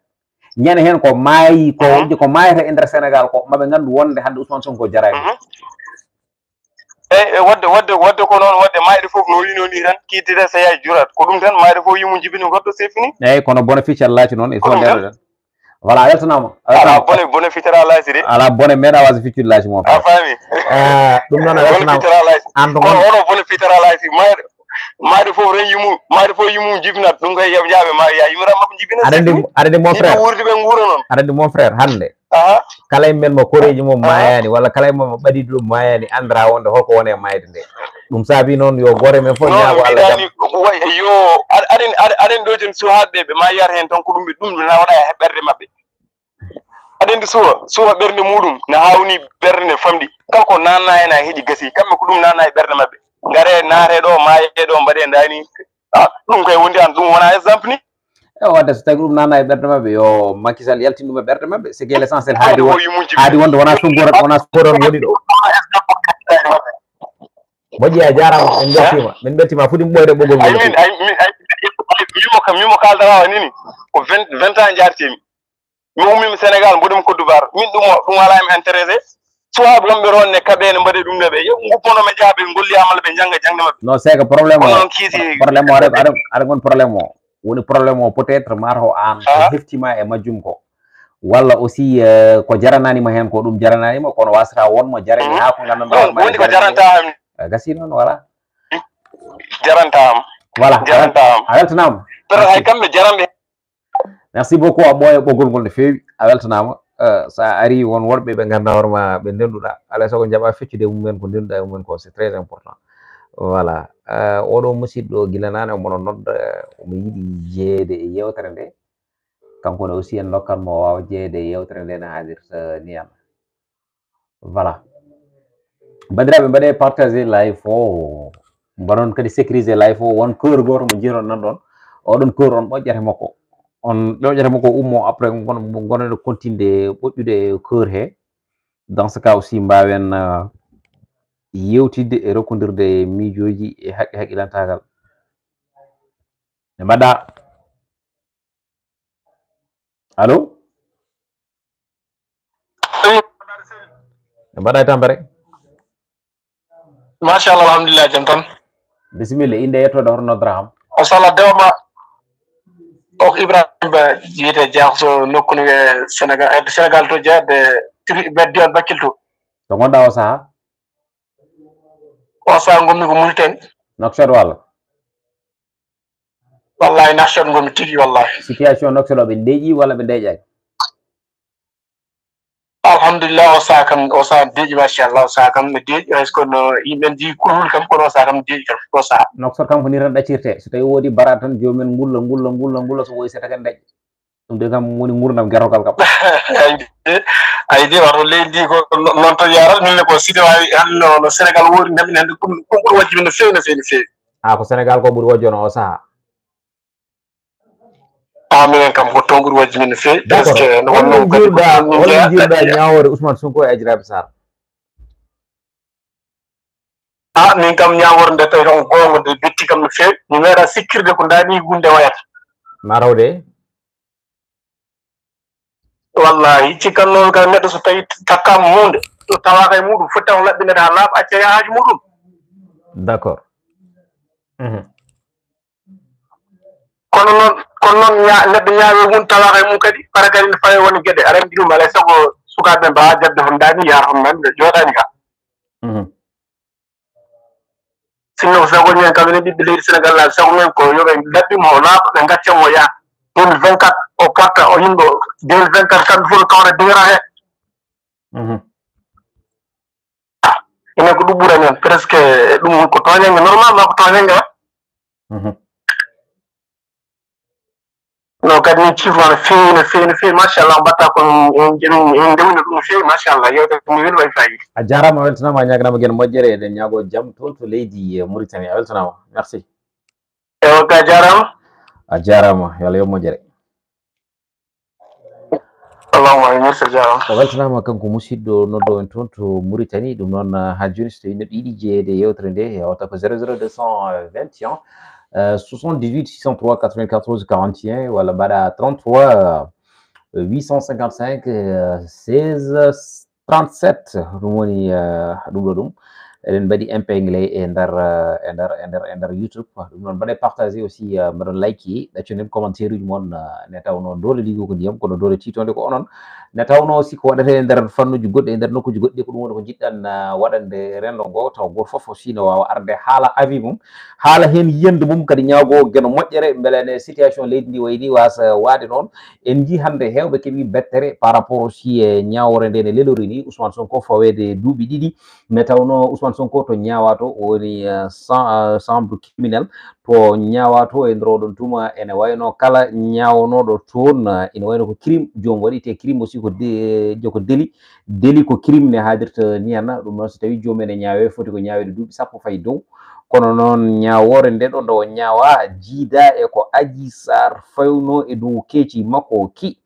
Ñande heen ko maayi, ko, mhm, ko maayata e nder Sénégal ko, maɓe nganndu wonde hannde Ousmane Sonko jaraani. Mhm. Eyi, e wadde, wadde, wadde ko noon, wadde maayde fof no wino ni tan, kiittita so yaay jurat. Ko ɗum tan, maayde fof yumum jibini goɗɗo, c'est fini. Eyi, kono bono ficcal laaci noon, il faut nder tan. Voilà, a weltanaama. A ala weltanaama. Bone bone fitara laysi de. Ala bone meeɗa waasi fittude laysi mo. A faami? Eh, ɗum noon a Bone weltanaama. Fitara laysi. An ɗum Kono noon. Oɗo bone fitara laysi mayde mayde fof ren yimu mayde fof yimu jibinat ɗum koye yam jaaɓe ma ya yimira mabɓe jibina. Aɗa anndi aɗa anndi mon frère. Wuurdi ɓe nguura noon. Aɗa anndi mon frère hannde. Aha. Kala e men mo koreeji mum maayaani walla kala e mo ɓadiiɗo ɗum maayaani anndira wonde holko woni e maayde nde. Ɗum saabi noon yo gooto e men fof ñaago Allah jam. Yo aɗen ɗo jen suhaaɓe ɓe ma yiyata heen tan ko ɗum ɓe ɗum na waɗa e ɓerde maɓɓe. Aɗen ndi suwa suwa ɓernde muɗum na hawni ɓernde ne famɗi kala ko nanna heen a heɗi gasi kamɓe ko ɗum nanna e ɓernde maɓɓe. Ngare naate ɗo maaye ɗo mbaɗe ndani. Ah, ɗum koye wondi an ɗum wona exemple ni. E wadde so tawi ɗum nana e ɓerde maɓɓe yo makisal yaltin ɗum e ɓerde maɓɓe c'est que l'essentiel haadi won Yimuji haadi wonde wona sungoro wona sungoro woni ɗo. Moƴƴi a jarama en beltima min beltima fuɗi ɓoyde ɓoggol ay ngol. Min ay min ay mimo kam mimo kaldarawa nini ko vingt vingt ans jartimi. Mi ummima Sénégal mboɗum Côte d'Ivoire min ɗum ɗum ala mi intéressé. Suwaaɓe wonɓe ronne kaɓe ne mbaɗe ɗum ɗo ɓe guppono ɓe jaha ɓe golli amal ɓe janga jangde maɓɓe. Non c'est que problème o Kono noon kiisi problème o aɗa aɗa gon problème o woni problème o peut être mataw an ko Ah. Heftima e majjum ko walla aussi euh, ko jarananima hen ko ɗum jarananima kono wasata wonmo jarani Mhm. ha ko gandanɗa Ɗum woni ko jaranta am a gasi noon voilà. Jaranta am Voilà. Jaranta am. A weltanama. Peut être hay kamɓe jaranɓe. Merci beaucoup a ɓooya ɓoggol ngol no feewi a weltanama. Euh, sa ari won worɓe ɓe ganduɗa hoorema ɓe ndenduɗa alay sago jaɓa feccude e mumen ko ndenduɗa e mumen ko c'est très important. Voilà. Euh, oɗo musidɗo gila nane omono nodda omo yiɗi jeeyede e yewtere nde. Kanko ne aussi en dokkat mo o wawa jeeyede e yewtere nde no haalirta ni an. Voilà. Bandiraɓe mbaɗe partager live o mbaɗon kadi sécuriser live o won cœur goto mo jiiron nan ɗon. Oɗon cœur on ɓoƴƴata makko on ɓe ƴoƴata makko ummo après gon gonɗo continde ɓoƴƴude e cœur he. Dans ce cas aussi mbawen euh, yewtidde e rokkodirde e miijoji e haqqe haqqilantagal. Ne mbaɗa allo? Ne mbaɗa e tampere? Machallah, alhamdulillah, jam tan. Bisimilla, inde e yettoode hoto noddora kam? Machallah, dewma o ko Ibrahima Ba, jiyete Diakh so nokku no wiyee Sénégal, hedde Sénégal to jeyaade tri beddi on Bakkil to. To ngonɗa o saha? O saha ngonmi ko Mauritanie. Nouakchott walla? Wallahi Nouakchott ngonmi tigi wallahi. Situation Nouakchott o ɓe deeƴi walla ɓe deeƴaki? Alhamdulillah, o saha kam o saha deeƴi machallah, o saha kam no deeƴi hay so kono yimɓe jii kulhul kam kono o saha kam deeƴi kam o saha. Nouakchott kam ko ni tan ɗaccirte so tawi wodi bara tan jomumen ngulla ngulla ngulla ngulla so woyi seta kan daƴƴa. Ɗum de kam woni ngurdam gertogal kam. Ay de ay de wato leydi ndi ko noon tan yarat min ne ko sidi wawi hande no Sénégal wori ndemi hande ɗum ɗum ɓuuri wajji min no fewi no fewi no fewi. Ha ko Sénégal ko ɓuuri wajjono o saha. Ah minen kam ko toon ɓuri wajji min no feewi. Parce que no wonno kadi ko ɗum min njeya holno jiiruɗa ñawoore Ousmane Sonko e Adji Raby Sarr? Ah min kam ñawoore nde tawi tan goonga nde betti kam no feewi. Mi meeɗa sikkirde ko ndaa ni hunde wayata. Ma raw de. Wallahi cikkan noon kay neɗɗo so tawi takkama hunde so tawaka e muɗum fotti tan laɓɓinede ha laaɓa acca yahaaji muɗum. D'accord. Kono noon kono noon neɗɗo ñaawi mum tawaka e mum kadi para kadi ne fawi won gueɗe aɗa andi ɗum alay saago sukaɓe mbawa jabde hondani yaara hondani ɓe jooɗani ka. Sinno ko sago ñen kam enen ɓiɓɓe leydi Sénégal laaɓi sago men ko yoɓe laɓɓimo o laaɓa ɓe gacca mo yaha deux mille vingt quatre o porta o yimɗo deux mille vingt quatre kamɓe fof no kawra diŋra he. Enen ko ɗum ɓuura men presque ɗum ko toñange normalement ko toñange wa. No kadi min cifro no feewi no feewi no feewi machallah mbatta ko en ndewino ɗum no feewi machallah yewtere ko mi weli waɗi fayida. A jarama a weltanama a ñaganama gueɗe moƴƴere eɗen ñaago jaam toon to leydi Mauritanie a weltanama merci. Ewa ka jarama. A jarama yo Allah yoɓ moƴƴere. Allahumma amin merci jarama. O weltanama kanko musidɗo noddo en toon to Mauritanie ɗum noon ha joni so tawi neɗɗo yiiɗi jeeyede e yewtere nde e wata ko zéro zéro deux cent vingt et un soixante-dix-huit six cent trois quatre-vingt-quatorze quarante et un walla mbaɗa trente-trois huit cent cinquante-cinq seize trente-sept ɗum woni ɗum ɗo ɗum. Eɗen mbaɗi épinglé e nder e nder e nder e nder YouTube. Ɗum noon mbaɗe partagé aussi, mbaɗon like, ɗacconden commentaire uji mon. Ne tawno doole ɗi ko ndiyam, kono doole tiitonde ko onon. Ne tawno si ko waɗata e nder fannuji goɗɗi, e nder nokkuji goɗɗi, ko ɗum woni ko njiɗɗan waɗande renndo ngo, taw gooto fof aussi no waawa arde haala avis mum, haala heen yiyannde mum, kadi ñaagoo geno moƴƴere mbele ne situation leydi ndi wayi ni waasa waade noon. En njii hannde heewɓe keɓi bettere par rapport aussi e ñaawoore nde ne lelori ni Ousmane Sonko faweede duuɓi ɗiɗi. Ne tawno Ousmane Sonko to ñaawa to, o woni, eh, cha-, eh, chambre criminelle, to ñaawa to e nder oɗon tuma ene wayno kala ñaawanooɗo toon, eh, ene wayno ko crime joom waɗi, te crime aussi ko de-, ko délit, délit ko crime ne haadirta ni henna. Ɗum noon so tawi joom ene ñaawe, foti ko ñaaweede duuɓi sappo fayi dow. Kono noon ñaawoore nde ɗo, nde o ñaawa, jiida e ko Adji Sarr fewno e dow keeci makko o ki.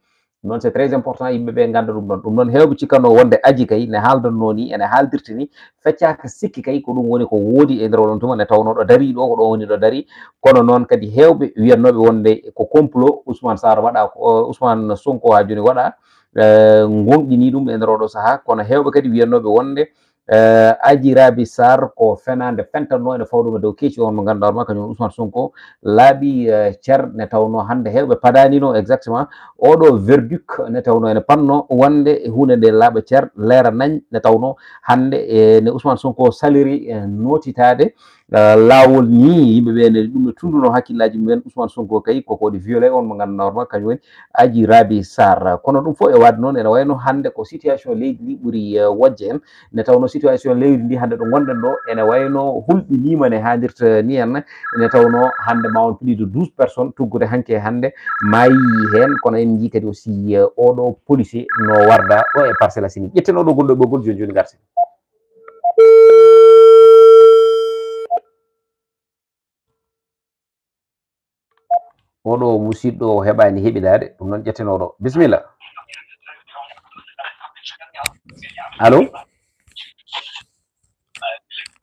Noon c'est très important yimɓe ɓe ngannda ɗum ɗon. Ɗum noon heewɓe cikkanno wonde Adji kay ne haaldanno ni, ene haaldirta ni, feccaaka sikki kay ko ɗum woni ko woodi e nder oɗon tuma, ne tawno ɗo dari ɗo, ko ɗo woni ɗo dari. Kono noon kadi heewɓe wiyannooɓe wonde ko complot Ousmane Sarr waɗa, ko, Ousmane Sonko haa jooni waɗa, eh, ngonɗini ɗum e nder oɗo sahaa. Kono heewɓe kadi wiyannooɓe wonde, eh, Adji Raby Sarr ko fenaande fentanno ene fawɗuma dow keeci on mo ngannduɗaa hoore ma, kañum Ousmane Sonko laaɓi, eh, cer, ne tawno hannde heewɓe padanino exactement oɗo verdict, ne tawno ene panno wonde e huunde nde laaɓa cer, leera nañ, ne tawno hannde, eh, ne Ousmane Sonko saliri, eh, notitaade, eh, laawol ni yimɓe ɓe ne ɗum ne tunduno hakkillaaji mumen. Ousmane Sonko kay koko waɗi violé on mo ngannduɗaa hoore ma, kañum woni Adji Raby Sarr. Kono ɗum fof e waade noon ene wayno hannde ko situation leydi ndi ɓuri, eh, wojje en. Ne tawno situation leydi ndi hannde ɗo ngonɗen ɗo ene wayno hulɓiniima ne haadirta ni henna. Ne tawno hannde ma won plus de douze personnes tuggude hanki e hannde maayi heen. Kono en njii kadi aussi, eh, oɗo policier no warda ɗo e Parcelles Assainies. Ƴetten oɗo gonɗo e ɓoggol jooni jooni ngarten. Oɗo musiɗɗo o heɓaani heɓidaade, ɗum noon ƴetten oɗo. Bisimilla. Allo?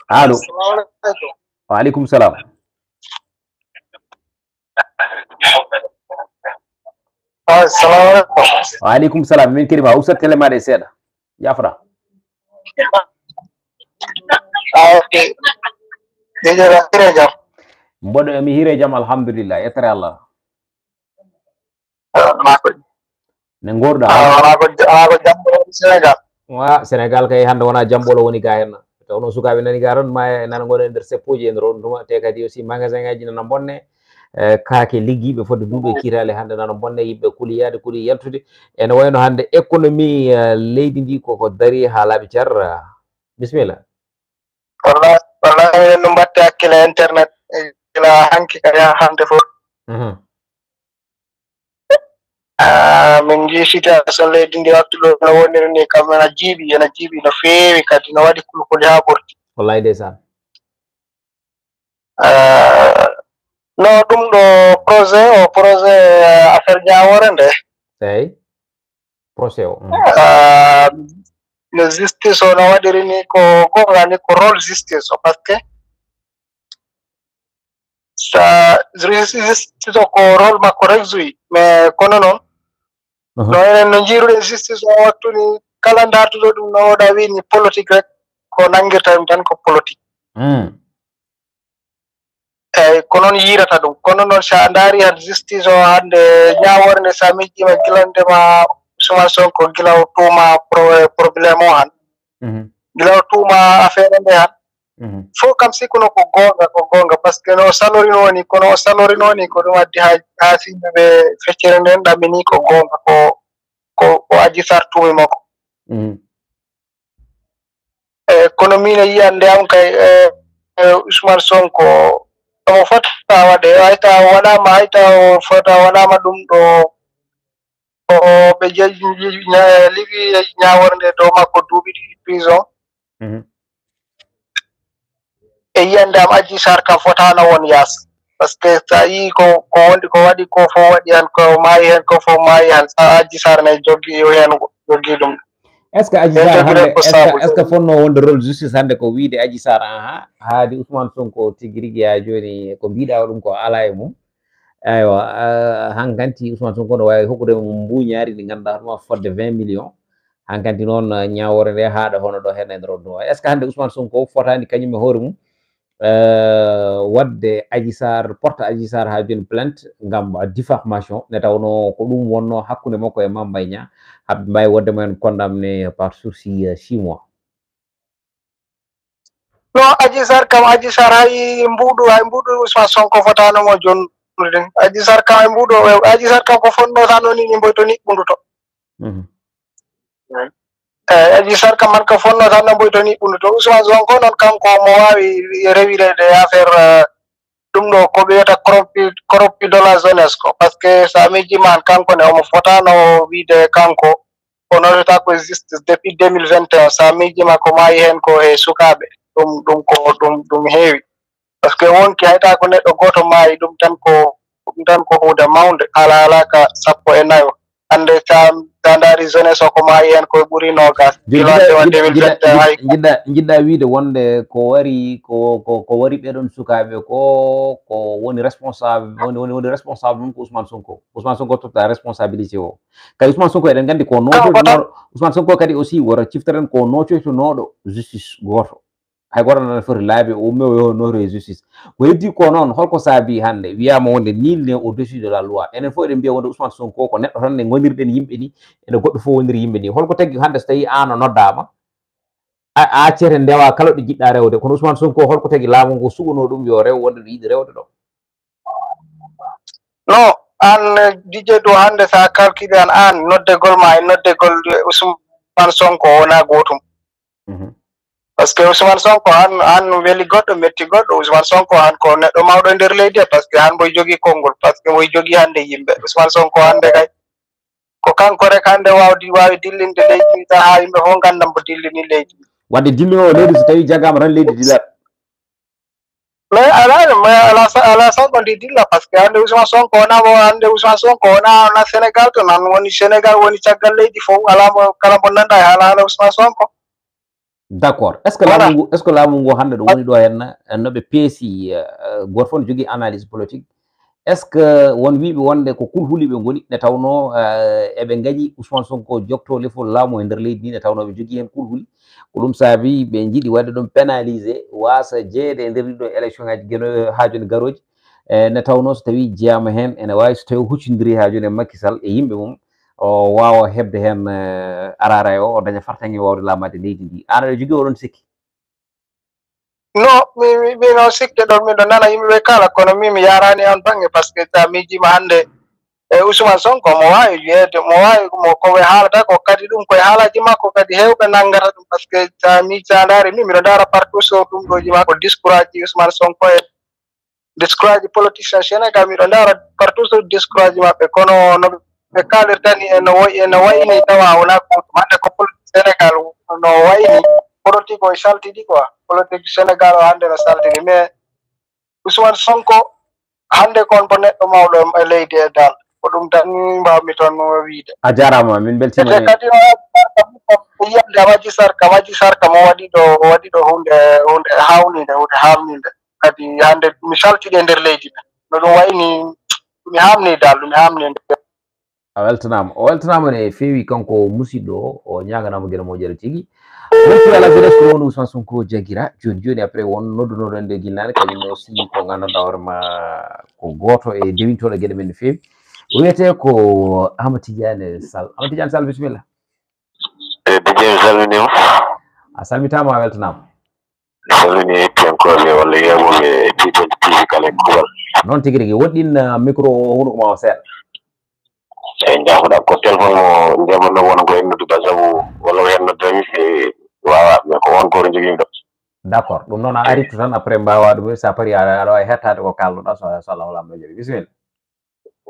Allo? Assalamu alaikum. Wa alaikum salam. Assalamu alaikum. Wa alaikum salam. Min kirima, usta télé ma ɗe seeɗa. Yafra. Ah, ok. Miɗo hire jam. Mboɗo mi hire jam, alhamdulillah. Yettere Allah. Ah, ma ko. Ne ngorɗa? Ah, ma ko, ma ko jam Sénégal. Wa Sénégal kay hannde wona jamɓolo woni ga henna. Tawno sukaaɓe nani ga tan ma nana ngona e nder seppoji e nder on tuma, te kadi aussi magasin ngaji nana bonne. Eh, kaake liggiiɓe fodde duuɓi e kiitaale hannde nana bonne, yimɓe kuli yaade, kuli yaltude. Ene wayno hannde économie, eh, leydi ndi koko dari haa laaɓi cer. Bisimilla. Wallahi, wallahi, eɗen no mbatte hakkille internet, eh, gila hanki kadi haa hannde fof. Mhm. Ah, min njii situation leydi ndi waktu ɗo no woniri ni, kam ena jiiɓi, ena jiiɓi no feewi kadi, no waɗi kulkuli haa ɓurti. Wallahi ndeysaan. Ah, no ɗum ɗo projet o, projet, eh, affaire Ñaawoore nde. Eey. Procès o. Mm. Ah, no justice o no waɗiri ni ko goonga ni ko rôle justice o, parce que sa justice o ko rôle makko rek joue, mais kono noon, mhm, no enen no njiiruɗen justice o waktu ni kala ndartuɗo ɗum no oɗa wi ni politique rek ko nanngirta ɗum tan ko politique. Mm. Eyyi, ko noon yiirata ɗum. Kono noon, so a ndaari han justice o hannde, Ñaawoore nde, so a miijii ma gila nde ma Ousmane Sonko, gila o tuuma pro-, problème o han. Mhm. Gila o tuuma affaire nde han. Mhm. Fof kam sikkuno ko goonga, ko goonga. Parce que no o salorinoo ni, kono o salorinoo ni, ko ɗum addi haa, haa yimɓe ɓe feccere nden ɗaminii ko goonga, ko, ko, ko Adji Sarr tuumi mo ko. Mhm. E, kono min e yiyannde am kay, e, e, Ousmane Sonko, omo fota waɗe, hay so tawa waɗaama, hay so tawa o fota waɗaama ɗum ɗo, o, o, ɓe jeyi, jeyi, ña-, liwi e Ñaawoore nde dow makko duuɓi ɗiɗi prison. Mhm. E yiyannde am, Adji Sarr kam fotaano won yaas. Parce que so a yii ko, ko wonde, ko waɗi ko fof waɗi han, ko maayi hen ko fof maayi han. So Adji Sarr ne joggi hen, joggi ɗum. Est-ce que Adji Sarr hannde, est-ce que, est-ce que fotnoo wonde rôle justice hannde ko wiyde Adji Sarr, aha, haadi Ousmane Sonko tigi rigi haa jooni ko mbiɗa ɗum ko alaa e mum? Eywa, eh, hankanti Ousmane Sonko no waawi hokkude mo mbuuñaari ndi ngannduɗaa hono fodde vingt millions. Hankanti noon, eh, ñaawoore nde haaɗa hono ɗo heen e nder ɗo. Est-ce que hannde Ousmane Sonko fotaani kañum e hoore mum, eh, waɗde Adji Sarr, porte Adji Sarr haa jooni plainte ngam diffamation, nde tawnoo ko ɗum wonnoo hakkunde makko e Mame Mbaye Niang, haa ɓe mbaawi waɗde mo heen condamné par sursis, eh, six mois? Non, Adji Sarr kam, Adji Sarr hay mbuuɗu, hay mbuuɗu Ousmane Sonko fotaano mo jonnude. Adji Sarr kam hay mbuuɗu, Adji Sarr kam ko fonnoo tan o ni, ni mboy to niɓɓundu to. Mhm. Eh, Adji Sarr kam man ko fonnoo tan no mboy to niɓɓundu to. Ousmane Sonko noon kanko mo waawi rewireede e affaire, eh, ɗum ɗo ko ɓe wiyata corruption, corruption de la jeunesse ko. Parce que so a miijii ma han kanko ne omo fotaano wiide kanko o noddataa ko justice depuis deux mille vingt et un, so a miijii ma ko maayi heen ko e sukaaɓe. Ɗum, ɗum ko, ɗum, ɗum heewi. Parce que wonki hay taa ko neɗɗo gooto maayi, ɗum tan ko, ɗum tan ko huunde mawnde, alaa, alaa ka sappo e nayo. Hannde sa, sa ndaari jeunesse o ko maayi heen ko ɓuri noogas. Jooni Kilo jiɗɗa, hannde won jiɗɗa, deux mille vingt et un jiɗɗa, hay jiɗɗa, jiɗɗa, jiɗɗa wiide wonde ko wari, ko, ko, ko wari ɓee ɗoon sukaaɓe ko, ko woni responsable, woni, woni, woni responsable mum ko Ousmane Sonko. Ousmane Sonko totta responsabilité o. Kay Ousmane Sonko eɗen nganndi ko Kanko nooto, tan. Ousmane Sonko kadi aussi wota ciftoren ko nootoytonooɗo justice gooto. Hay gooto nana foti laabi o ummi o yo nooto e justice. Ko heddi ko noon, holko saabi hannde wiyaama wonde nul n'est au-dessus de la loi? Enen fof eɗen mbiya wonde Ousmane Sonko ko neɗɗo tan ne ngonirɗen yimɓe ni, ene goɗɗo fof woniri yimɓe ni. Holko tagi hannde so tawii aan a noddaama, a, a accete ndewa kala ɗo jiɗɗa rewde? Kono Ousmane Sonko holko tagi laamu ngu suɓanoo ɗum yo rew wonde ɗo yiɗi rewde ɗo? Non, aan, eh, Didier Dow, hannde so a calcule aan, aan noddegol ma e noddegol, eh, Ousmane Sonko wonaa gootum. Mhm. Parce que Ousmane Sonko aan, aan weli goɗɗo, metti goɗɗo. Ousmane Sonko aan ko neɗɗo mawɗo e nder leydi he, parce que aan mboy jogii konngol, parce que mboy jogii hannde yimɓe. Ousmane Sonko hannde kay, ko kanko rek hannde waawdi, waawi dillinde leydi ndi, haa yimɓe fof ngannda mbo dillini leydi ndi. Wadde dilluno o leydi, so tawii jaggaama tan leydi dillat. Mais alaa, mais alaa sa-, alaa sago ndi dilla, parce que hannde Ousmane Sonko wonaa mo, hannde Ousmane Sonko wonaa, wonaa Sénégal tan, aan woni Sénégal, woni caggal leydi fof, alaa mo, kala mo nanndaa e haala, haala Ousmane Sonko. D'accord. Est-ce que Voilà. laamu ngu, est-ce que laamu ngu hannde ɗo woni ɗo heen, eh, no ɓe peesi, eh, gooto fof ne jogii analyse politique? Est-ce que won wiiɓe wonde ko kulhuli ɓe ngoni, nde tawnoo, eh, eɓe ngañi Ousmane Sonko jokto lefol laamu e nder leydi ndi, nde tawnoo ɓe njogii heen kulhuli? Ko ɗum saabi ɓe njiɗi waɗde ɗum pénalisé, waasa jeyeede e nder ɗiɗo élection ngaji geno-, haa jooni garooji. E nde tawnoo so tawii jeyaama heen, ene waawi so tawii o huccondiri haa jooni e Macky Sall e yimɓe mum, o waawa heɓde heen, eh, araaraay o, o daña fartaŋŋe waawde laamaade leydi ndi. Aan aɗa jogii oɗon sikki? Non, mi, mi, mi no sikke ɗon, miɗo nana yimɓe ɓe kala, kono min mi yaaraani on baŋnge, parce que so a miijiima hannde e Ousmane Sonko, mo waawi wiyeede, mo waawi, mo, ko ɓe haalata ko, kadi ɗum koye haalaaji makko kadi heewɓe nanngata ɗum, parce que so a miiji, so a ndaari min, miɗo ndaara partout so ɗum ɗooji makko, discours aji Ousmane Sonko e discours aji politicien Sénégal, miɗo ndaara partout so discours aji maɓɓe, kono no ɓe kaalirta ni, eno woy-, eno wayi ni tawa wonaa ko ɗum. Hannde ko politique Sénégal no wayi ni, politique o e saltidi quoi. Politique Sénégal o hannde no saltidi, mais Ousmane Sonko hannde ko on ko neɗɗo mawɗo e leydi e dal. Ko ɗum tan mbaawmi toon wiide. A jaaraama, min mbeltiima. Ete kadi o yiyande Adji Sarr kam, Adji Sarr kam o waɗi ɗo, o waɗi ɗo huunde, huunde haawniinde, huunde haamniinde. Kadi hannde mi saltidi e nder leydi men. No ɗum wayi ni, mi haamni dal, mi haamni e nder. A weltanaama. O weltanaama no feewi kanko musidɗo o, o ñaaganaama geno moƴƴere tigi. Merci à la jeunesse ko woni Ousmane Sonko jagira. Jooni, jooni après won noddunoɗo nde ginnane, kañum aussi ko nganndanɗaa hoore ma ko gooto e dewintooɗo geɗe men no feewi. O wiyetee ko Amadou Tidiane Sall. Amadou Tidiane Sall, bisimilla. Eyi, Didier, mi salminiima. A salmitaama, a weltanaama. Mi salmini hettiyankooɓe walla yeeɓooɓe T twenty T V kala e kuuɓal. Noon tigi rigi, woɗɗin, uh, micro o hunuko ma o seeɗa. Eyi, njaafoɗaa, ko téléphone mo ndeemanno won ko henndude ba sabu walla ko hennodami e waawaa, mais ko on gooto njogii ɗo. D'accord, ɗum noon a arittu tan, après mbaawaa ɗum, so a parii aɗa, aɗa waawi hettaade ko kaalnoɗaa, so, so Allah wala mo jooɗi. Bisimilla.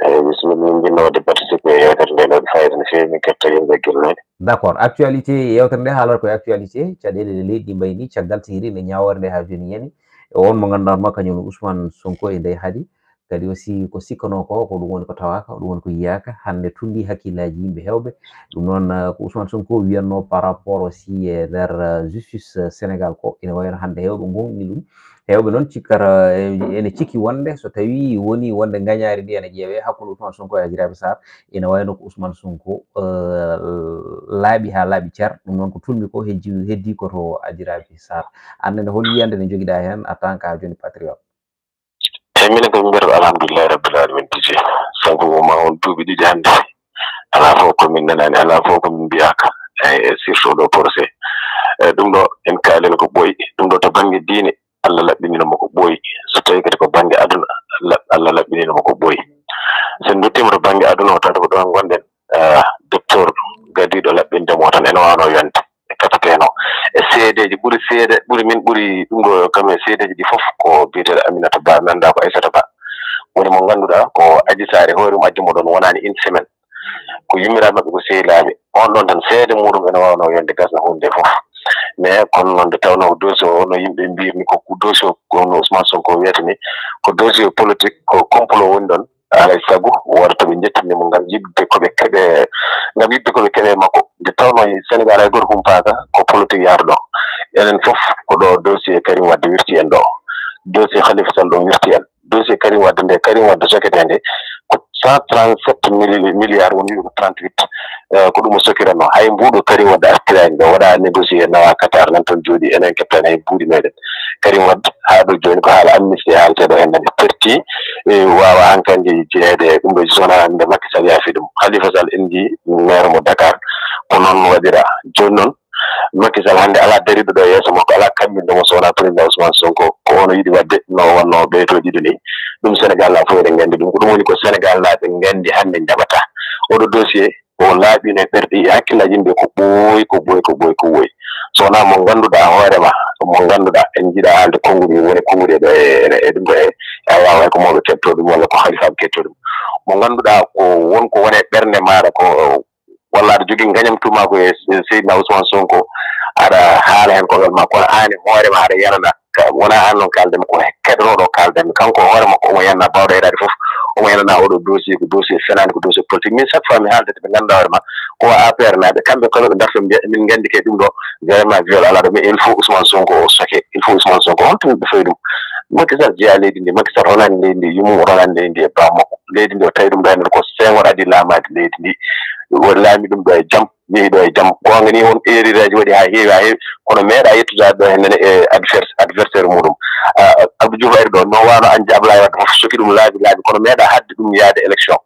Eyi, bisimilla, min njiɗno waɗde participer e yeewtere nde, no waɗi fayida no feewi, min ketta yimɓe gilnaaɗe. D'accord, actualité, yeewtere nde haalata koye actualité, caɗeele ɗe leydi ndi mbayi ni, caggal tigi nde ñaawoore nde haa jooni yani. E on mo ngannduɗaa ma kañum Ousmane Sonko e ndey haadi, kadi aussi ko sikkanoo ko, ko ɗum woni ko tawaaka, ɗum woni ko yiyaaka, hannde tunndii hakkillaaji yimɓe heewɓe. Ɗum noon, eh, ko Ousmane Sonko wiyatnoo par rapport aussi e nder, eh, justice, eh, Sénégal ko, ene wayno hannde heewɓe ngoongɗini ɗum. Heewɓe noon cikkata, e, ene cikki wonde so tawii wonii wonde ngañaari ndi ene ƴeewee hakkunde Ousmane Sonko e Adji Raby Sarr, ina wayno ko Ousmane Sonko, eh, laaɓi haa laaɓi cer. Ɗum noon ko tulmi ko heddi, heddii ko to Adji Raby Sarr. Aan nene, hol yiyannde nde njogiɗaa heen en tant que jooni patriote? Eyi, minen ko min mbiyata ko alhamdulillahi rabbil alamin, D J. Sabu ma on duuɓi ɗiɗi hannde, alaa fof ko min nanaani, alaa fof ko min mbiyaaka, eyi, e surtout ɗo procès. Eyi, ɗum ɗo en kaalino ko ɓooyi, ɗum ɗo to bannge diine, Allah laɓɓinino mo ko ɓooyi. So tawii kadi ko bannge aduna, la-, Allah laɓɓinino mo ko ɓooyi. So en nduttiima to bannge aduna o, tawde ko ɗoon ngonɗen, ah, docteur gadiiɗo laɓɓinde mo tan, ene waawno yonde e capitaine o. E seedeeji ɓuri seede, ɓuri min ɓuri ɗum ɗo, kam e seedeeji ɗi fof ko biyeteeɗo Aminata Ba, mi anndaa ko Aissata Ba. Woni mo ngannduɗaa ko Adji Sarr e hoore mum addi mo ɗoon, wonaani une semaine. Ko yummiraaɓe maɓɓe ko sehilaaɓe. On ɗoon tan seede muɗum ene waawno yonde gasna huunde nde fof. Mais kono noon nde tawnoo ko dossier o no yimɓe mbiyirni ko dossier ko no Ousmane Sonko wiyata ni, ko dossier politique, ko complot woni ɗoon. Alaa e sago wooda to ɓe njettini mo ngam yiɗde ko ɓe keɓe, ngam yiɗde ko ɓe keɓe makko. Nde tawnoo Sénégal hay gooto humpaaka ko politique yahata ɗo. Enen fof ko ɗo dossier Karim Wade wirti en ɗo. Dossier Khalifa Sall ɗo wirti en. Dossier Karim Wade nde, Karim Wade soketee nde ko cent trente-sept mille milliards woni wiide ko trente-huit. Eh, ko ɗum o sokiranno. Hay mbuuɗo Karim Wade artiraani ɗo, waɗa négocier, nawa Qatar, nan toon jooɗi, enen keɓtaani hay mbuuɗi meɗen. Karim Wade haa ɗo jooni ko haala amnistie haalteɗo en nani perti, e, waawa hankandi jeyeede ɗum ɗo sona nde Macky Sall yaafi ɗum. Khalifa Sall indi maire mo Dakar, ko noon waɗira. Jooni noon, Macky Sall hannde alaa dariiɗo ɗo yeeso makko, alaa kamminɗo mo so wonaa président Ousmane Sonko. Ko ono yiɗi waɗde, no wonno ɓeyto ɗiɗo ni. Ɗum Sénégal naaɓe fof eɗen nganndi ɗum. Ko ɗum woni ko Sénégal naaɓe nganndi hannde njaɓata. Oɗo dossier o laaɓino e ɓerɗe e hakkillaaji yimɓe ko ɓooyi, ko ɓooyi, ko ɓooyi, ko ɓooyi. So wonaa mo ngannduɗaa hoore ma, mo ngannduɗaa en njiɗa haalde konnguɗi, woni konnguɗi e ɗo e, e, e ɗum ɗo e, a waawa hay ko mawɓe keɓto ɗum walla ko halifaaɓe keɓto ɗum. Mo ngannduɗaa ko won ko woni e ɓernde maaɗa ko, walla aɗa jogii ngañam tuuma ko e, e Seydina Ousmane Sonko, aɗa haala heen ko welma, kono aan e hoore ma aɗa yanana. Ka, wonaa aan noon kaalden ko keɗotooɗo kaalden. Kanko hoore makko omo yanana baawɗo yetaade fof. Omo yanana oɗo dossier ko dossier fenaande, ko dossier politique. Min chaque fois mi haalda ɓe ngannduɗaa hoore ma ko A P R naaɓe, kamɓe kala ɓe darto mbiya min nganndi kay ɗum ɗo vraiment viol alaa ɗo, mais il faut Ousmane Sonko o soke, il faut Ousmane Sonko, honto ɓe fawi ɗum? Macky Sall jeyaa leydi ndi, Macky Sall ronaani leydi ndi, yummum o ronaani leydi ndi e baa makko. Leydi ndi o tawi ɗum ɗo hannde ko Senghor adii laamaade leydi ndi, o laami ɗum ɗo e jam, yehi ɗo e jam. Goonga ni on erreur aji waɗi haa heewi, haa heewi, kono meeɗa yettudaade ɗo hannde ne e advers-, adversaire muɗum. Ah, Abdou Diouf ari ɗo, no waano añde Ablaye Wade fof, soki ɗum laabi laabi, kono meeɗa haɗde ɗum yaade élection.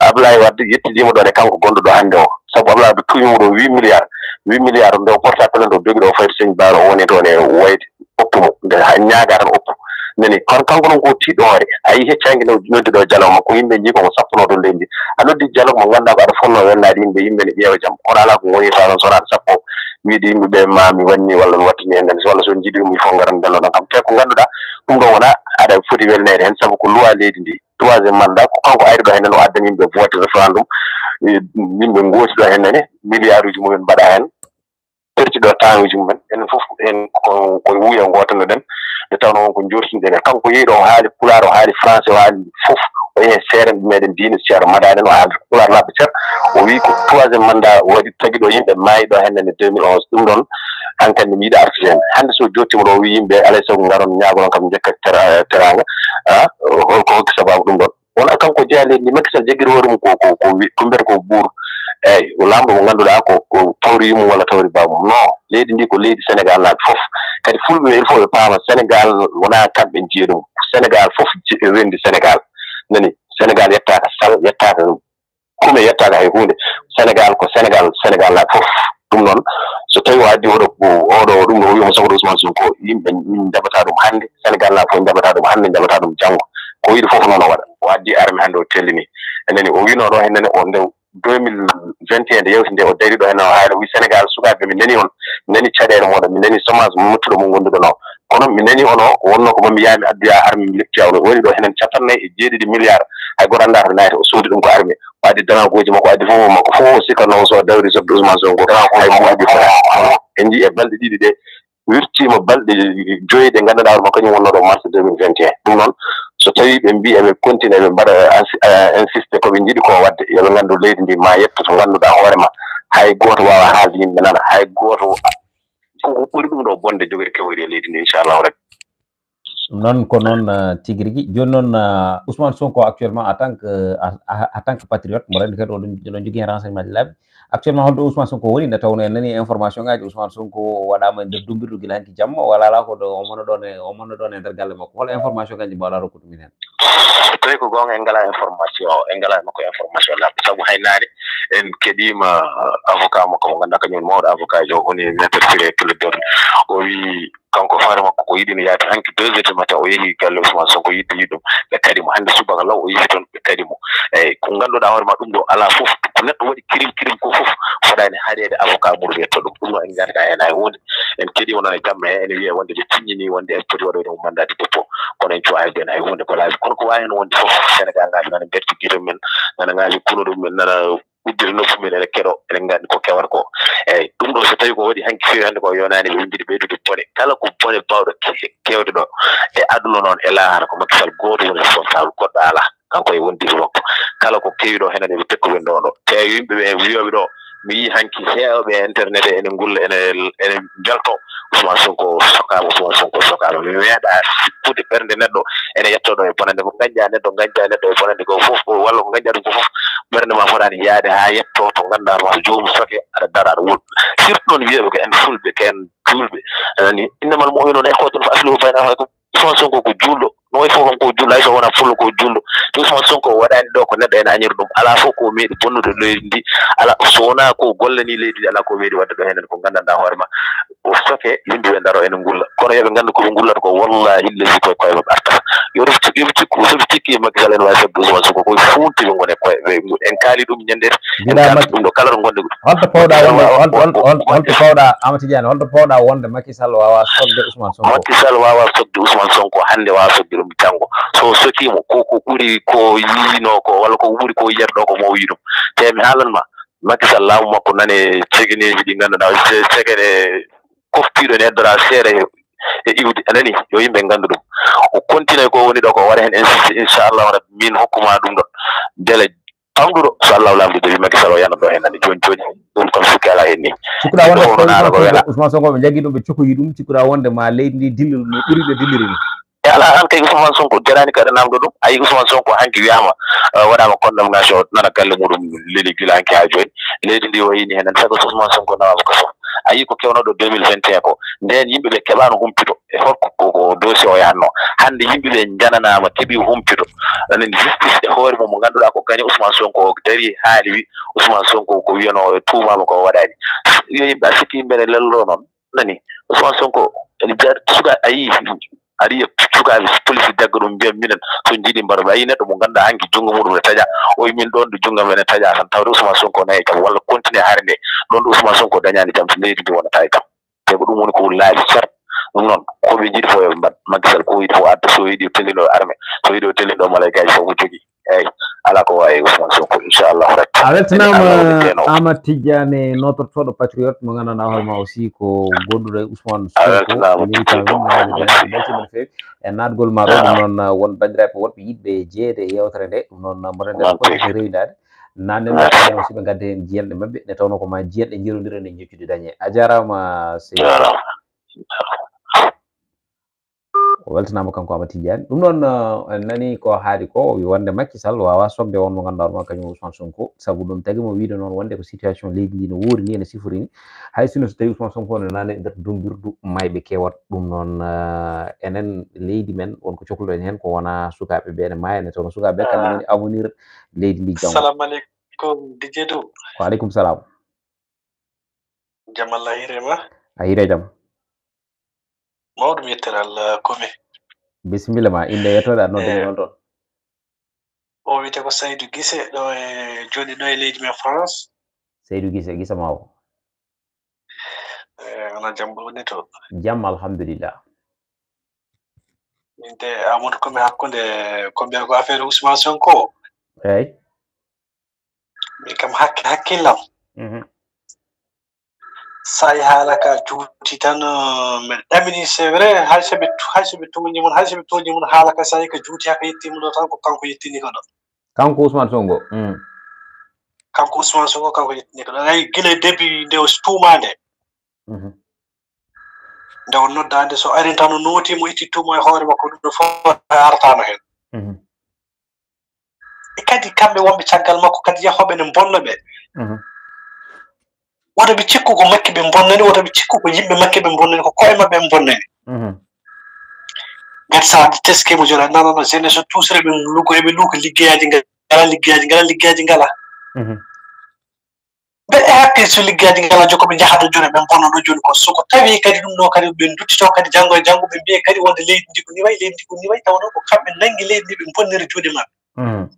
Ablaye Wade yettidiima ɗo ne kanko gonɗo ɗo hannde o, sabu Ablaye Wade tuumi mo ɗo huit milliards, huit milliards nde o porta plainte o dogi ɗo fayde Sëñ Bara o woni toon e wayde oppu mo, nde ha ñaaga tan oppu. Nani, kono kanko noon ko tiiɗɗo hoore. A yii heccaange nde o noddi ɗo dialogue makko, yimɓe njii ko mo sappuno toon leydi ndi. A noddi dialogue mo ngannduɗaa ko aɗa fotnoo welnaade yimɓe, yimɓe ne ƴeewa jam. Kono alaa ko woni tawa noon so wonaa aɗa sappo, wiide yimɓe ɓe ma mi wanni walla mi wattani en, walla so on njiɗi ɗum, il faut ngaran ndenno ɗon kam. Te ko ngannduɗaa, ɗum ɗo wonaa aɗa foti welneede heen, sabu ko loi leydi ndi. Troisième mandat, ko kanko ari ɗo heen, o addani yimɓe vote référendum, e, yimɓe ngooti ɗo heen ne, milliarduuji mumen mbaɗa heen. Perti ɗo taawuuji mumen, enen fof en ko, ko wuuyo ngooto no ɗen. Nde tawnoo won ko njortinɗen e kanko, yehi ɗo o haali pulaar, o haali français, o haali fof, o yehi seeɗa meɗen diine Ceerno Madani, o haali pulaar laaɓa cer. O wii ko troisième mandat waɗi, tagi ɗo yimɓe maayi ɗo heen ne deux mille onze. Ɗum ɗoon, hankadi mi yiɗa artude heen. Hannde so jottiima ɗo, o wii yimɓe, alaa e sago ngaron ñaagoron kam, njekka tera-, teraanga. Ah, holko hokki sababu ɗum ɗoon? Wona kanko jeyaa leydi ndi, Macky Sall jaggira hoore mum ko, ko, ko wi-, ko mbiyata ko buur. Eeyi, o laamɗo mo ngannduɗaa ko, ko tawri yummum walla tawri bammum. Non, leydi ndi ko leydi Sénégal naaɓe fof. Kadi fulɓe ɓe, il faut ɓe paama Sénégal wonaa kamɓe njiya ɗum. Sénégal fof je-, renndi Sénégal. Nani, Sénégal yettaaka Sall, yettaaka kume, yettaaka hay huunde. Sénégal ko Sénégal, Sénégal naaɓe fof. Ɗum noon, so tawii o addi oɗo, oɗo, ɗum ɗo o wiyi omo sagoto Ousmane Sonko, yimɓe min njaɓata ɗum hannde, Sénégal naaɓe fof njaɓata ɗum hannde, njaɓata ɗum janngo. Ko o yiɗi fof noon o waɗa. O addi arme hannde o tellini. En nani o wiino ɗo heen nani o nde deux mille vingt et un nde yawti nde o dari ɗo heen o haala, o wiyi Sénégal sukaaɓe mi nani on, mi nani caɗeele mooɗon, mi nani chômage muttuɗo mo ngonduɗon o. Kono mi nani on o wonno ko mami yaami addoya arme mi lepti awno. O wari ɗo heen capanɗe nayi e jeeɗiɗi milliards. Hay gooto anndaa to naati, o soodi ɗum ko arme. O addi danagooji makko, o addi fof makko, fof o sikkanno o so dawri sofde Ousmane Sonko. Hay mo addi fof. En njii e balɗe ɗiɗi ɗe, wirtiima balɗe joyi ɗe ngannduɗaa hoore ma kañum wonnoo ɗo mars deux mille vingt et un. Ɗum noon, so tawii ɓe mbii eɓe continue, eɓe mbaɗa insi-, eh, insiste ko ɓe njiɗi ko waɗde, yo ɓe nganndu leydi ndi ma yetto to ngannduɗaa hoore ma. Hay gooto waawaa haalde yimɓe nana, hay gooto ko ɓuri ɗum ɗo bonde jogori kewoyri e leydi ndi, inchallahu rabbi. Noon ko noon, eh, tigi rigi. Jooni noon, eh, Ousmane Sonko actuellement en tant que, eh, a- a- en tant que patriote, mboɗo anndi kadi oɗon oɗon jogii heen renseignement ji laaɓi. Actuellement holto Ousmane Sonko woni, nde tawnoo en nanii information ngaji, Ousmane Sonko waɗaama e nder dummbirdu gila hanki jamma, walla alaa ko ɗo o mona ɗoon e, o mona ɗoon e nder galle makko. Hol information ngaji mbaawɗaa rokkude min heen? So tawii ko goonga, en ngalaa information o, en ngalaa e makko information laaɓɗo. Sabu hay naane en keɗiima avocat makko mo ngannduɗaa kañum woni mawɗo avocat jo, woni maître Ciré Clédor. O wii kanko hoore makko ko yiɗino yaade hanki deux heures du matin, o yehi galle Ousmane Sonko yiɗde yiɗum, ɓe kaɗi mo. Hannde subaka law o yehi toon, ɓe kaɗi mo. Eyi, ko ngannduɗaa hoore ma ɗum ɗo alaa fof, ko neɗɗo waɗi kirim kirim ko fof, fotaani haɗeede avocat mum yetto ɗum. Ɗum ɗo en nganndaa heen hay huunde. En keɗiima noon e jamma he, ene wiyee wonde ɓe tiññinii wonde en poti waɗoyde mo mandat de dépôt. Kono en cuwaa heɓde heen hay huunde ko laabi. Kono ko waawi heen wonde fof, Sénégal ngal ngana mberti gite men, ngana ngaali kuno ɗum men, nana uddita noppi men, ene keɗo, ene nganndi ko kewata ko. Eyi, ɗum ɗo so tawii ko waɗi hanki feewi hannde ko yonaani, ɓe windiri ɓeydude bone. Kala ko bone baawɗo ke- kewde ɗo e aduna noon e laahara, ko Macky Sall gooto woni responsable, goɗɗo alaa. Kanko e wondiiɓe makko. Kala ko kewi ɗo henen eɓe tekko ɓe ɗo ɗo. Te yimɓe ɓe wiyooɓe ɗo, mi yii hanki heewɓe e internet ene ngulla, ene, ene mbelto Ousmane Sonko sokaama, Ousmane Sonko sokaama. Mi meeɗa sikkude ɓernde neɗɗo ene yetto ɗo e bonande mo. Gañƴa neɗɗo, gañƴa neɗɗo e bonande ko fof, ko walla ko gañƴa ɗum ko fof, ɓernde ma fotaani yaade haa yetto to ngannduɗaa ma joomum soke, aɗa dara, aɗa wul. Surtout noon wiyooɓe ko en fulɓe, ko en juulɓe. A nani, innamal mu'minuuna ikhwatun fa aslihu bayna akhawaykum. Ousmane Sonko ko juulɗo, no wayi fof kam ko juulɗo, hay so wonaa fullo ko juulɗo. Te Ousmane Sonko waɗaani ɗo ko neɗɗo ene añira ɗum. Alaa fof ko meeɗi bonnude leydi ndi. Alaa, so wonaa ko gollanii leydi ndi, alaa ko meeɗi waɗde ɗo henen ko nganndanɗaa hoore ma. O soke, yimɓe ɓe ndaro ene ngulla. Kono yo ɓe nganndu ko ɓe ngullata ko, wallahi leydi koye koye maɓɓe artata. Yo ɓe cik-, yo ɓe cikku, so ɓe cikki Macky Sall ene waawi fodde Ousmane Sonko, koye fuunti ɓe ngoni e koye, ɓe ngu-, en kaali ɗum ñannde, en Mbiɗa kaali Macky, ɗum ɗo kala to ngonde. Holto pawɗa wonde, hol-, hol-, hol-, holto pawɗa, Amadou Tidiane, holto pawɗa wonde Macky Sall waawaa sokde Ousmane Sonko? Macky Sall waawaa sokde Ousmane Sonko hannde, waawaa sokde ɗum janngo. So o sokii mo, ko, ko ɓuri ko yiinoo ko, walla ko ɓuri ko yiyata ɗo ko mo o yii ɗum. Te mi haalan ma, Macky Sall laamu makko nane cegeneeji ɗi ngannduɗaa, ce-, cegene koftiiɗo ne dora seeɗa e, e iwde. A nani? Yo yimɓe nganndu ɗum. O continue ko woni ɗo ko, waɗa heen insiste, inchallahu rabbi, min hokkuma ɗum ɗon. Mbele famɗuɗo, so Allah laamu ɗo, Macky Sall o yana ɗo heen nani. Jooni, jooni, ɗum kam sikki alaa heen ni. Cikkuɗaa wonde ko Ousmane Sonko ɓe njaggi ɗum, ɓe cokoyi ɗum, cikkuɗaa wonde ma leydi ndi dillira no ɓuri no dilliri ni? E alaa, an kay Ousmane Sonko jaraani kaɗa namdo ɗum. A yii Ousmane Sonko hanki wiyaama, eh, waɗaama condamnation, nana galle muɗum leli gila hanki haa jooni. Leydi ndi o yini heen, sago so Ousmane Sonko nawaama kaso. A yii ko kewnoo ɗo deux mille vingt et un ko. Ndeen yimɓe ɓe keɓaano humpito e holko ko, ko dossier o yahatnoo. Hannde yimɓe ɓe njananaama, keɓi humpito. Anen justice e hoore mum mo ngannduɗaa ko kañum Ousmane Sonko o darii haali wi Ousmane Sonko ko wiyanoo o tuumaama ko o waɗaani. Yo yimɓe a sikki yimɓe ne lello noon. Nani, Ousmane Sonko, ene jar-, suka a yii, a yii sukaaɓe police dagga ɗum mbiya minen so jiiɗi mbaɗa. A yii neɗɗo mo ngannduɗaa hanki junngo muɗum ne taƴa. O wi min ɗoon ɗo junngo men ne taƴa tan tawde Ousmane Sonko nayi kam walla continue hare nde. Ɗoon ɗo Ousmane Sonko dañaani jam so leydi ndi wonata e kam. Te ko ɗum woni ko laaɓi cer. Ɗum noon, ko ɓe njiɗi fof yo ɓe mbaɗ. Macky Sall ko yiɗi fof adda, so yiɗi o tellino armée, so yiɗi o tellino malaykaaji fof ko jogii. Eeyi, alaa ko waawi Ousmane Sonko, inchallahu rabbi. A weltanaama, Amadou Tidiane, notortooɗo patriote mo nganndanɗaa hoore ma aussi ko gonduɗo e Ousmane Sonko. A weltanaama, Tigi. Beltima no feewi. E naatgol ma ɗo, ɗum noon, won banndiraaɓe woɗɓe yiɗɓe jeyeede e yeewtere nde, ɗum noon, mboɗo nder ko rewindaade. Naatnen ɓe, tawi noon si ɓe ngadda heen jiyanɗe maɓɓe, nde tawnoo ko ma jiyanɗe njerodira nde njeccude dañee. A jaaraama, seydi. Jaaraama. O weltanaama kanko Amadou Tidiane. Ɗum noon, eh, en nanii ko haali ko, o wi wonde Macky Sall waawaa sokde on mo ngannduɗaa ɗum kañum Ousmane Sonko. Sabu ɗum tagi mo wiide noon wonde ko situation leydi ndi no wuuri ni, ene sifori ni. Hay sinno so tawii Ousmane Sonko ne nane nder dummbirdu mayɓe kewat. Ɗum noon, eh, enen leydi men won ko cokluɗen heen ko wonaa sukaaɓe ɓe ene maaya, ene tawnoo sukaaɓe ɓe kamɓe ngoni avenir leydi ndi janngo. Assalamu aleykum, D J Dow. Wa aleykum salam. Jam Allah hiire ma? A hiire jam. Mawɗum yettere Allah, Kome. Bisimilla ma, innde e yettoode, aɗa noddude noon toon. O wiyetee ko Saydou Gise, ɗo e, jooni ɗo e leydi men France. Saydou Gise, Gise ma o. Eh, wona jam woni to? Jam, alhamdulillah. Min de, Amadou, ko mi hakkunde, ko mbiyen ko affaire Ousmane Sonko. Eey. Min kam hakke-, hakkillam. Mhm. Sa yi haala ka juuti tan, eh, mbeɗa ɗamini, c'est vrai, hay so ɓe tu-, hay so ɓe tuuñi mum, hay so ɓe tuuñi mum, haala ka sa yi ka juuti, haka yetti mum ɗo tan, ko kanko yettini ko ɗo. Kanko Ousmane Sonko. Mm. Kanko Ousmane Sonko, kanko yettini ko ɗo. Ay, gila e début nde o tuumaa nde. Mhm. Nde o noddaande, so arii tan o nootii mo, itti tuuma e hoore makko, ɗum ɗo fof arataano heen. E kadi kamɓe wonɓe caggal makko kadi yahooɓe ne mbonna ɓe. Woto ɓe cikku ko makki ɓe mbonnani, woto ɓe cikku ko yimɓe makki ɓe mbonnani, ko koye maɓɓe ɓe mbonnani. Ngati so a teskii mo jooni, a nanano jeunesse o tuusre ɓe luko, eɓe luko liggeyaaji ngala, liggeyaaji ngala, liggeyaaji ngala. Ɓe e hakke so liggeyaaji ngala jokko ɓe njaha ɗo jooni, ɓe mbonna ɗo jooni ko. So ko tawi kadi ɗum ɗo kadi ɓe duttito kadi janngo e janngo ɓe mbiya kadi wonde leydi ndi ko ni wayi, leydi ndi ko ni wayi, tawa noon ko kamɓe nanngi leydi ndi ɓe mbonniri juuɗe maɓɓe.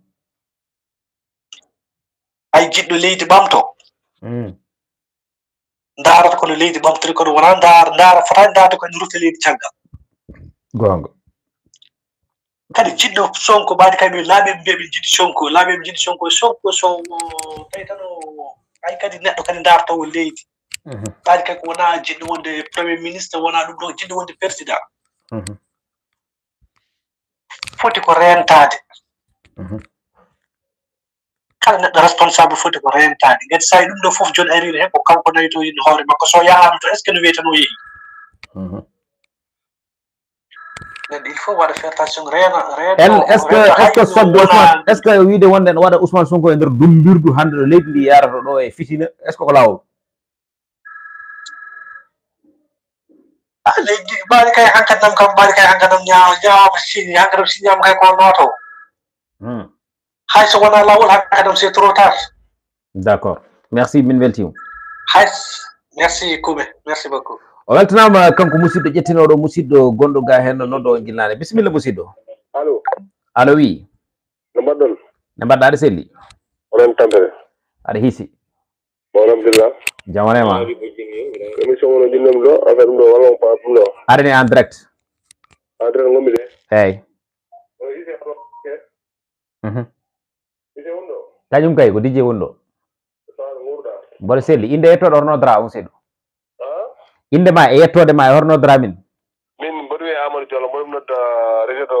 Hay jiɗɗo leydi ɓamto. Ndaarata kono leydi ɓamtori kono wona ndaar-, ndaara fota ndaarde ko ene rutte leydi caggal. Goonga. Kadi jiɗɗo Sonko, mbaadi kadi laaɓe ɓe mbiya ɓe jiɗi Sonko, laaɓe ɓe jiɗi Sonko, Sonko so tawi tan o, ay kadi neɗɗo kadi ndaartoowo leydi. Mbaadi kadi ko wona jiɗɗo wonde premier ministre, wona ɗum ɗo jiɗɗo wonde président. Foti ko reentaade. Kala neɗɗo responsable foti ko reentaade. Ngati so tawi ɗum ɗo fof jooni ari heen ko kanko naytoyino hoore makko. So yahaano to, est-ce que no wiyeteno yehi? Neɗɗo il faut waɗa faire attention, reena, reena. Est-ce que, est-ce que sodde Ousmane, est-ce que wiide wonde ene waɗa Ousmane Sonko e nder dummbirdu hannde ɗo leydi ndi yarata ɗo e fitina, est-ce que ko laawol? Ah, leydi mbaadi kay hankadi nam kam, mbaadi kay hankadi nam ñaa-, ñaawama sini, hankadi nam si ñaama kay ko nooto. Hay so wona laawol hankadi nam c'est trop tard. D'accord. Merci, min weltiima. Hay, merci Koume, merci beaucoup. O weltanaama kanko musidɗo ƴettinooɗo, musidɗo gonɗo ga heen no noddo o gilnaade. Bisimilla musidɗo. Allo. Allo, wi. No mbaɗɗon? Ne mbaɗɗa, aɗa selli? Onon tampere? Aɗa hiisi? Bon, alhamdulillah. Jam wonema. Émission o no jinnomi ɗo, affaire ɗum ɗo walla on paam ɗum ɗo. Aɗani en direct. En direct ngonmi de. Eeyi. Mhm. Kañum kay ko D J woni ɗo. Mboɗo selli. Innde e yettoode horno dra on seeɗa. Innde ma e yettoode ma e horno dra min. Min mboɗo wiyee Amadou Diallo, mboɗo nodda région de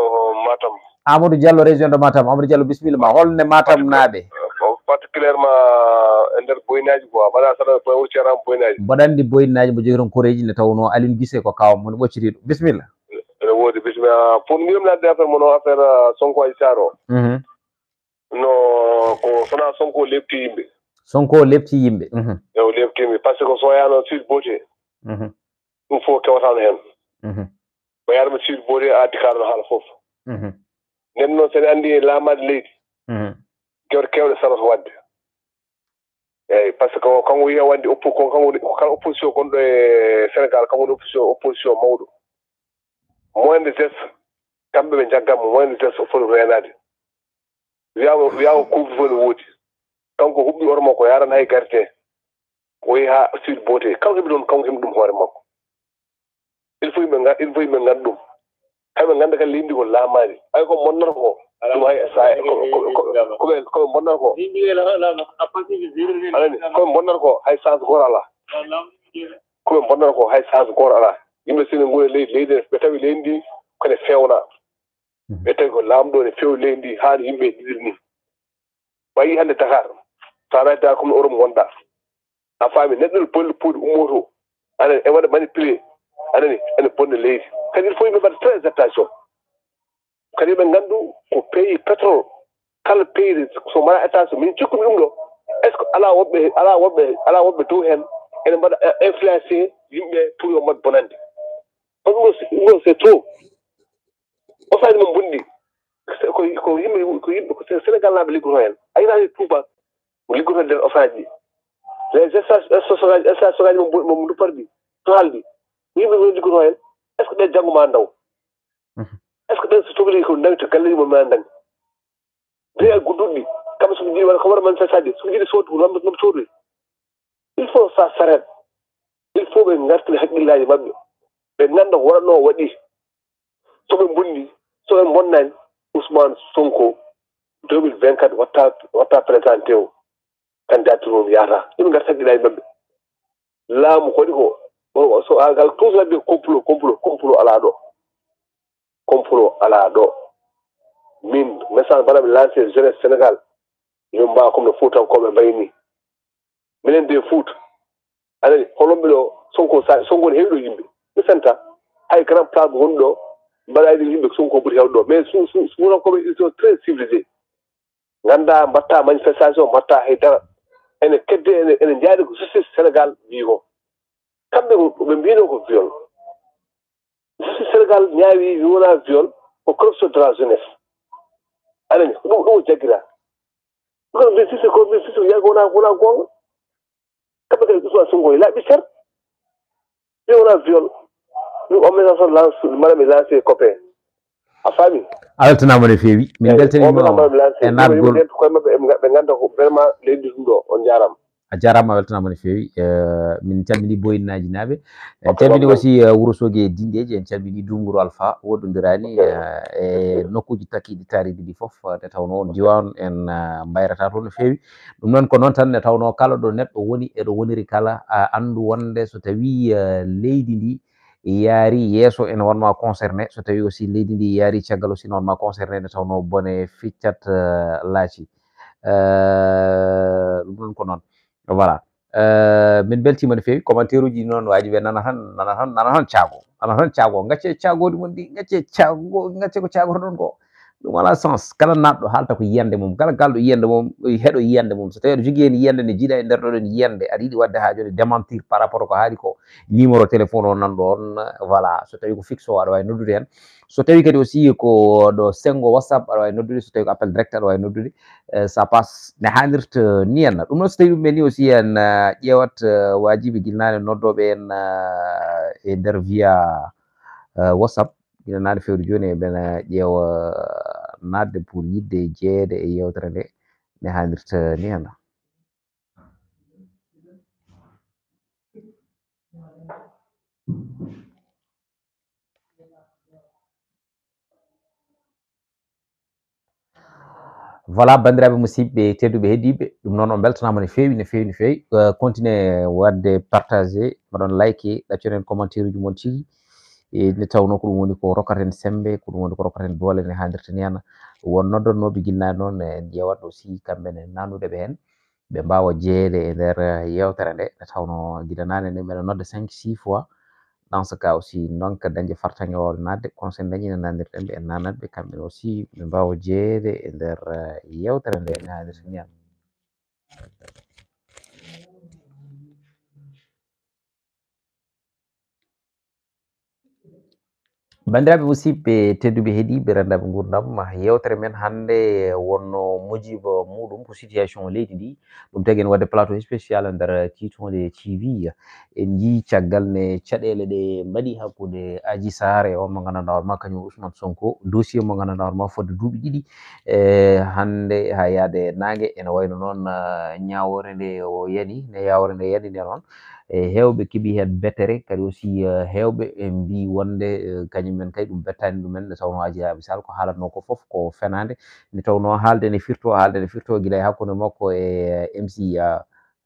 Matam. Amadou Diallo, région de Matam. Amadou Diallo, bisimilla ma. Holne Matam naaɓe? Particulièrement e nder boynaaji quoi. Mbaɗa saɗa boy o ceeraama boynaaji. Mboɗo anndi boynaaji mo jogi toon koreeji nde tawnoo Aliou Guissé ko kaaw mon ɓoccitiiɗo. Bisimilla. Ene woodi, bisimilla. Pour mbiyam naatde affaire mon o, affaire, euh, Sonko Adji Sarr o. Mhm. No, ko sona Sonko lepti yimɓe. Sonko lepti yimɓe. Mhm. Ewo lepti yimɓe. Par ce que so yaano Sweet Beauté. Mhm. Ɗum fof kewataano heen. Mhm. O yaarma Sweet Beauté a dikaano haala fof. Mhm. Nden noon so en anndi e laamaade leydi. Mhm. Kewɗe kewɗe sarata waɗde. Eeyi, par ce que o, kanko wiya wandi oppo-, ko kanko woni, ko kala opposition gonɗo e Sénégal, kanko woni opposition, opposition mawɗo. Moyen de geste, kamɓe ɓe njaggan mo, moyen de geste o foti reenaade. Wiyaama, wiyaama couvre-feu ne woodi. Kanko huɓɓi oto makko, yaarana hay gardien. O yehi haa Sweet Beauté. Kanko heɓi ɗoon, kanko heɓi ɗum hoore makko. Il faut yimɓe nga-, il faut yimɓe ngannda ɗum. Kamɓe ngannda kadi leydi ndi ko laamaari. Ay ko bonnata ko. Ɗum hay sa-, ko, ko, ko, ko ɓe, ko ɓe bonnata ko. Anani, ko ɓe bonnata ko hay chance gooto alaa. Ko ɓe bonnata ko hay chance gooto alaa. Yimɓe sene ngoni leydi, leydi ɓe tawi leydi ndi ko ne feewna. Mhm. Ɓe tawi ko laamɗo ne feewi leydi ndi haa no yimɓe ɗiɗir ni. Ɓayi hannde Dakar, so a naati Dakar comme no Europe ngonɗa. A faami, neɗɗo no bolli puuɗi ummoto, anani, e waɗa manipulé, anani, ene bonna leydi. Kadi il faut yimɓe mbaɗa très attention. Kadi ɓe nganndu ko pays pétrole, kala pays so mbaɗa attention, min cikkumi ɗum ɗo, est-ce que alaa woɓɓe, alaa woɓɓe, alaa woɓɓe dow heen, ene mbaɗa influencé yimɓe pour yo mbaɗ bonande? Parce que ɗum ɗo, ɗum ɗo c'est trop. Osaji men bonɗi. Ko, ko yimɓe, ko yimɓe, ko Sénégal naaɓe liggoto heen. A yina e Touba, ko liggoto nder osaji ɗi. Les stations, stationaji, stationaji mo, mo, mo duppata ɗi, to haldi. Ko yimɓe men liggoto heen. Est-ce que ɓe janngo ma ndaw? Mhm. Est-ce que ɓen so tokori ko ndawi to galleji mo ma ndawi? Mbiya gudduɗi, kamɓe so ɓe njiɗi waɗa ko waɗa manifestation ji, so ɓe njiɗi soodu, ko noon, noon soodori. Il faut ça s'arrête. Il faut ɓe ngartira hakkillaaji maɓɓe. Ɓe ngannda ko waɗatnoo waɗi. So ɓe mbonni, so ɓe mbonnaani, Ousmane Sonko deux mille vingt-quatre watta, watta présenté o. Candidature mum yahata. Ɓe ngarta hakkillaaji maɓɓe. Laamu ko waɗi ko, o, so a ngal toujours ladde complot, complot, complot alaa ɗo. Complot alaa ɗo. Min, message mbaɗa mi lancé jeunesse Sénégal. Yo mbaa comme no Fuutankooɓe mbayi ni. Minen de Fuuta. Anani, holomɓe ɗo, Sonko sa-, Sonko ne heewi ɗo yimɓe. Mi fenta. Hay grand place mo woni ɗo, mbaɗa ɗum yimɓe Sonko ɓuri heewde ɗo. Mais su-, su-, Suunankooɓe, ils sont très civilisés. Ngannda, mbatta manifestation, mbatta hay dara. Ene kedde, ene, ene njaadi ko justice Sénégal wiyi ko. Kamɓe ko ɓe mbiyno ko viol. Justice Sénégal ñaawi, mi wona viol, ko corruption de la jeunesse. Anani, ko ɗum, ɗum o jaggira. Ɗum ko mbin sisi, ko mbin sisi, yago wona, wona goonga. Kamɓe kadi Ousmane Sonko e laaɓi ser. Mi wona viol. Ɗum o message on lance, mbaɗa mi lancé copain. A faami? A weltanaama no feewi. Min Eyi, o beltaniima message mbaɗa mi lancé. E naatgol. Yimɓe koye maɓɓe, ɓe nga-, ɓe ngannda ko vraiment leydi ɗum ɗo. On njaaraama. A jaaraama, a weltanaama no feewi. Eh, min calminii Boyinnaajinaaɓe. En calminii aussi, eh, Wuro Soogi e Dinɗeeji. En calminii Duumguru Alpha, woɗɗondiraa ni, eh, e nokkuuji takkiiɗi taariiɗi ɗi fof, eh, nde tawnoo on diwaan en, eh, mbayrataa toon no feewi. Ɗum noon ko noon tan, nde tawnoo kala ɗo neɗɗo woni e ɗo woniri kala, a anndu wonde so tawii, eh, leydi ndi yaari yeeso ene wonma concerné, so tawii aussi leydi ndi yaari caggal aussi ne wonma concerné, nde tawnoo bone ficcat, eh, laaci. Eh, ɗum noon ko noon. Voilà. Eh, min beltiima no feewi. Commentaire uji noon waajibi nana tan, nana tan, nana tan caago. Nana tan caago. Ngacce caagoɗi mon ɗi, ngacce caago, ngacce ko caagotoɗon ko. Ɗum alaa sens. Kala naatɗo haalta ko yiyannde mum. Kala kaalɗo yiyannde mum, heɗo yiyannde mum. So tawii aɗa jogii heen yiyannde nde jiiɗa e nder ɗoɗon yiyannde, aɗa yiɗi waɗde haa jooni démentir par rapport ko haali ko, numéro téléphone o nan ɗoon, voilà. So tawii ko fixe o, aɗa waawi noddude heen. So tawii kadi aussi ko ɗo senngo WhatsApp, aɗa waawi noddude. So tawii ko appel direct, aɗa waawi noddude. Eh, ça passe, ne haanirta ni henna. Ɗum noon, so tawii ɗum ɓe ni aussi en, eh, ƴeewat, eh, waajibi gila naane noddooɓe en, eh, e nder via, eh, WhatsApp. Gila naane fewde jooni, eɓena ƴeewa naatde pour yiɗde jeyeede e yeewtere nde, ne haanirta ni henna. Voilà, banndiraaɓe musidɓe tedduɓe heɗiiɓe, ɗum noon on mbeltanaama no feewi, no feewi, no feewi. Eh, continue waɗde partagé, mbaɗon like, ɗaccoɗen commentaire uji mon tigi. E nde tawnoo ko ɗum woni ko rokkaten semmbe, ko ɗum woni ko rokkaten doole ne haanirta ni henna. Won noddannooɓe gila naane noon, en ƴeewat aussi kamɓe ne nanude ɓe heen. Ɓe mbaawa jeyeede e nder, eh, yeewtere nde, nde tawnoo gila naane nde mbeɗa nodda cinq, six fois. Dans ce cas aussi, donc, dañde fartaŋŋe waawde naatde, kono so en dañii nde naatndirten ɓe, en naatnat ɓe, kamɓe ne aussi, ɓe mbaawa jeyeede e nder, eh, yeewtere nde, ne haanirta ni henna. Banndiraaɓe musidɓe tedduɓe heɗiiɓe renndaaɓe nguurndam, yeewtere men hannde wonno mojiba muuɗum ko situation leydi ndi. Ɗum tagi en waɗde plateau spécial e nder Tiitonde T V. En njii caggal ne caɗeele ɗe mbaɗi hakkunde Adji Sarr e on mo nganndanɗaa hoore maa kañum Ousmane Sonko, dossier mo nganndanɗaa hoore maa fodde duuɓi ɗiɗi, e hannde haa yaade naange. Ene wayno noon, ah, ñaawoore nde o yani, ne ñaawoore nde yani nde noon. E heewɓe keɓi heen bettere, kadi aussi, eh, heewɓe, eh, mbii wonde, eh, kañum en kay ɗum bettaani ɗumen, nde tawnoo Adji Raby Sarr ko haalatnoo ko fof ko fenaande, nde tawnoo haalde ne firtoo, haalde ne firtoo gila e hakkunde makko e, eh, M C, ah,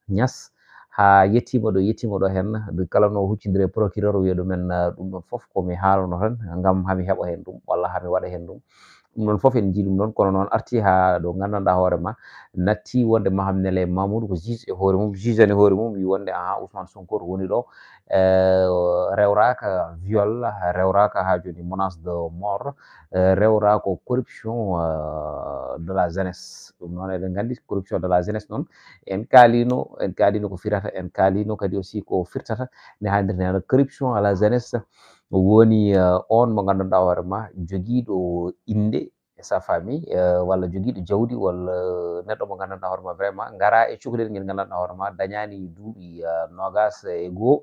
Niass, haa yettiima ɗo, yettiima ɗo heen, nde kala no huccondiri e procureur, o wiya ɗumen, ah, ɗum ɗoon fof ko mi haalano tan, ngam haa mi heɓa heen ɗum, walla haa mi waɗa heen ɗum. Ɗum ɗoon fof en njii ɗum ɗoon, kono noon artii haa ɗo nganndanɗaa hoore ma, natti wonde Mahamnele Mamoudou ko juge e hoore mum, juge ani hoore mum, wi wonde, aha, Ousmane Sonko to woni ɗo, eh, rewraaka viol, rewraaka haa jooni menace de mort, eh, rewraaka corruption, eh, de la jeunesse. Ɗum noon eɗen nganndi corruption de la jeunesse noon, en kaalino, en kaalino ko firata, en kaalino kadi aussi ko firtata, ne haanirta heen corruption à la jeunesse. Woni, eh, on mo nganndanɗaa hoore ma jogiiɗo innde e sa famille, eh, walla jogiiɗo jawdi, walla neɗɗo mo nganndanɗaa hoore ma vraiment ngara e cukalel ngel nganndanɗaa hoore ma dañaani duuɓi, eh, noogaas e goo.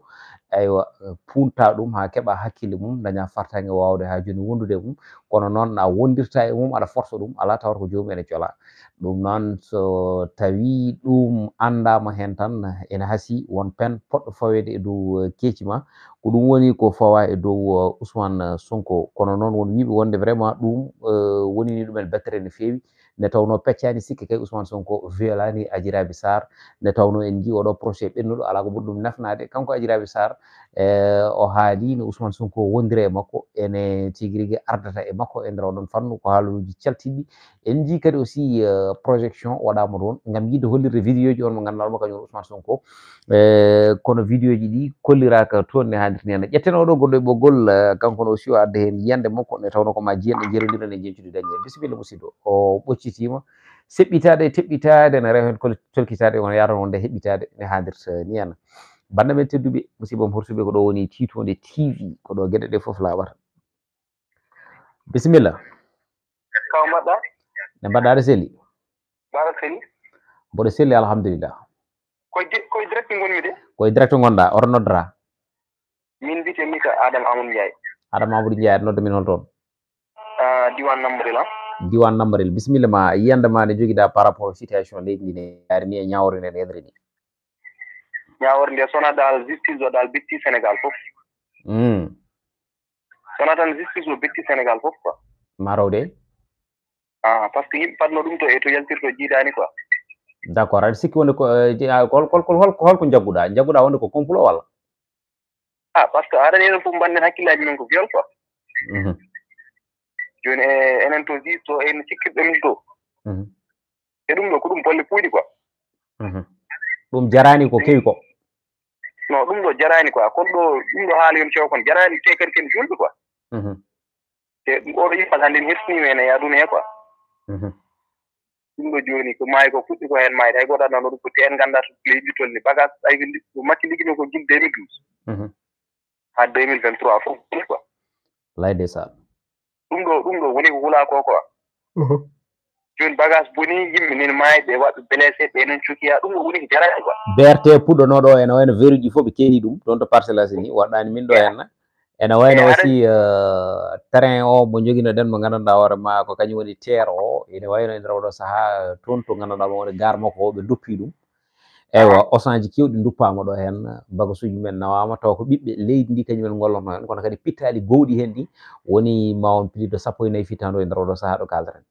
Aywa, eh, punta ɗum haa keɓa hakkille mum, daña fartaŋŋe waawde haa jooni wondude e mum. Kono noon a wondirta e mum, aɗa forsa ɗum, alaa tawata ko joomum ene cola. Ɗum noon, so tawii ɗum anndaama heen tan, ene hasii won peine poɗɗo faweede e dow, eh, keeci ma. Ko ɗum woni ko fawaa e dow, eh, Ousmane Sonko. Kono noon, won wiyɓe wonde vraiment ɗum, eh, wonini ɗumen bettere no feewi. Nde tawnoo peccaani sikke kay, Ousmane Sonko violaani Adji Raby Sarr. Nde tawnoo en njii oɗo procès ɓennuɗo, alaa ko ɓuri ɗum nafnaade. Kanko Adji Raby Sarr, E, o haali no Ousmane Sonko wondira e makko, ene tigi rigi ardata e makko e nder oɗon fannu, ko haaluuji caltiɗi. En njii kadi aussi, eh, projection waɗaama ɗoon ngam yiɗde hollirde vidéo ji on mo ngannduɗaa mo kañum Ousmane Sonko. Eh, kono vidéo ji ɗi kolliraaka toon ne haalirta ni. Ƴetten oɗo goɗɗo e ɓoggol, eh, kanko no aussi o adda heen yiyannde makko, nde tawnoo ko ma jiyen, en njerondiran e jeñcude dañde. Bisimilla, musidɗo. O ɓoccitiima. Seɓɓitaade, teɓɓitaade, ne rewa heen kol-, tolkitaade, kono yaata wonde heɓɓitaade ne haalirta ni. Banndiraaɓe men tedduɓe, musidɓe am horsuɓe, ko ɗo woni Tiitunde T V, ko ɗo geɗe ɗe fof laaɓata. Bisimilla. Kaw mbaɗɗa? Ne mbaɗɗa, aɗa selli? Mbaɗa selli? Mboɗo selli, alhamdulillah. Koye di-, koye direct ngonmi de? Koye direct ngonɗa, oto noddata? Min mbiyetee mi ko Adama Amadou Ndiaye. Adama Amadou Ndiaye, aɗa nodda min hol toon? Ah, diwan Nambarel, ah. Diwan Nambarel, bisimilla ma, yiyannde ma nde njogiɗa par rapport situation leydi ndi ne yaari ni e ñaawre nde nde ni. Ñaawre nde, so wonaa dal justice o dal betti Sénégal fof. Hmm. So wonaa tan justice o betti Sénégal fof, quoi. Ma raw de. Ah, parce que yimɓe fadno ɗum to e to yaltirto jiidaani, quoi. D'accord, aɗa sikki wonde ko, eh, je-, ah, hol, hol, hol, hol, hol ko njagguɗa? Njagguɗa wonde ko complot walla? Ah, parce que aɗa enen fof mbaɗen hakkillaaji men ko viol, quoi. Mhm. Jooni, e, enen to juge to, en cikkirɗo min to. Mhm. E ɗum ɗo, ko ɗum bolle puuyɗi, quoi. Mhm. Ɗum jaraani ko kewi ko? Non, ɗum ɗo jaraani, quoi. Kon ɗo, ɗum ɗo haali on cew kon jaraani, te kadi ken julɓe, quoi. Mhm. Te ɗum, oɗo yimɓe hannde ne hersini men e aduna he, quoi. Mhm. Ɗum ɗo jooni, ko maayi ko fuɗɗi ko heen maayde. Hay gooto anndaa no ɗum foti. En nganndaa to leydi tolni. Bagage, ay, ko Makki liggino ko gila deux mille douze. Mhm. Haa deux mille vingt-trois fof, quoi. Lay ndeysaan. Ɗum ɗo, ɗum ɗo woni ko hula ko, quoi. Mhm. Jooni bagage boni, yimɓe nani maayi, ɓe waɗɓe blessé, ɓe noon cokiya, ɗum ɗo woni ko jaraani, quoi. B R T puɗɗonooɗo o, ene wayno verre uji fof ɓe keeni ɗum, ɗoon to Parcelles Assainies, waɗɗaani min ɗo heen. Ene wayno aussi, eh, train o mo njoginoɗen, mo nganndanɗaa hoore ma ko kañum woni T E R o, ene wayno e nder oɗo sahaa toon to nganndanɗaa mo woni gare makko o, ɓe nduppi ɗum. Eywa, osanji keewɗi nduppaama ɗo heen, bagasuuji men nawaama, tawa ko ɓiɓɓe leydi ndi kañum en ngollotno heen, kono kadi pittaali gowɗi heen ɗi woni ma won plus de sappo e nayi fittaandu e nder oɗo sahaa ɗo kaalden.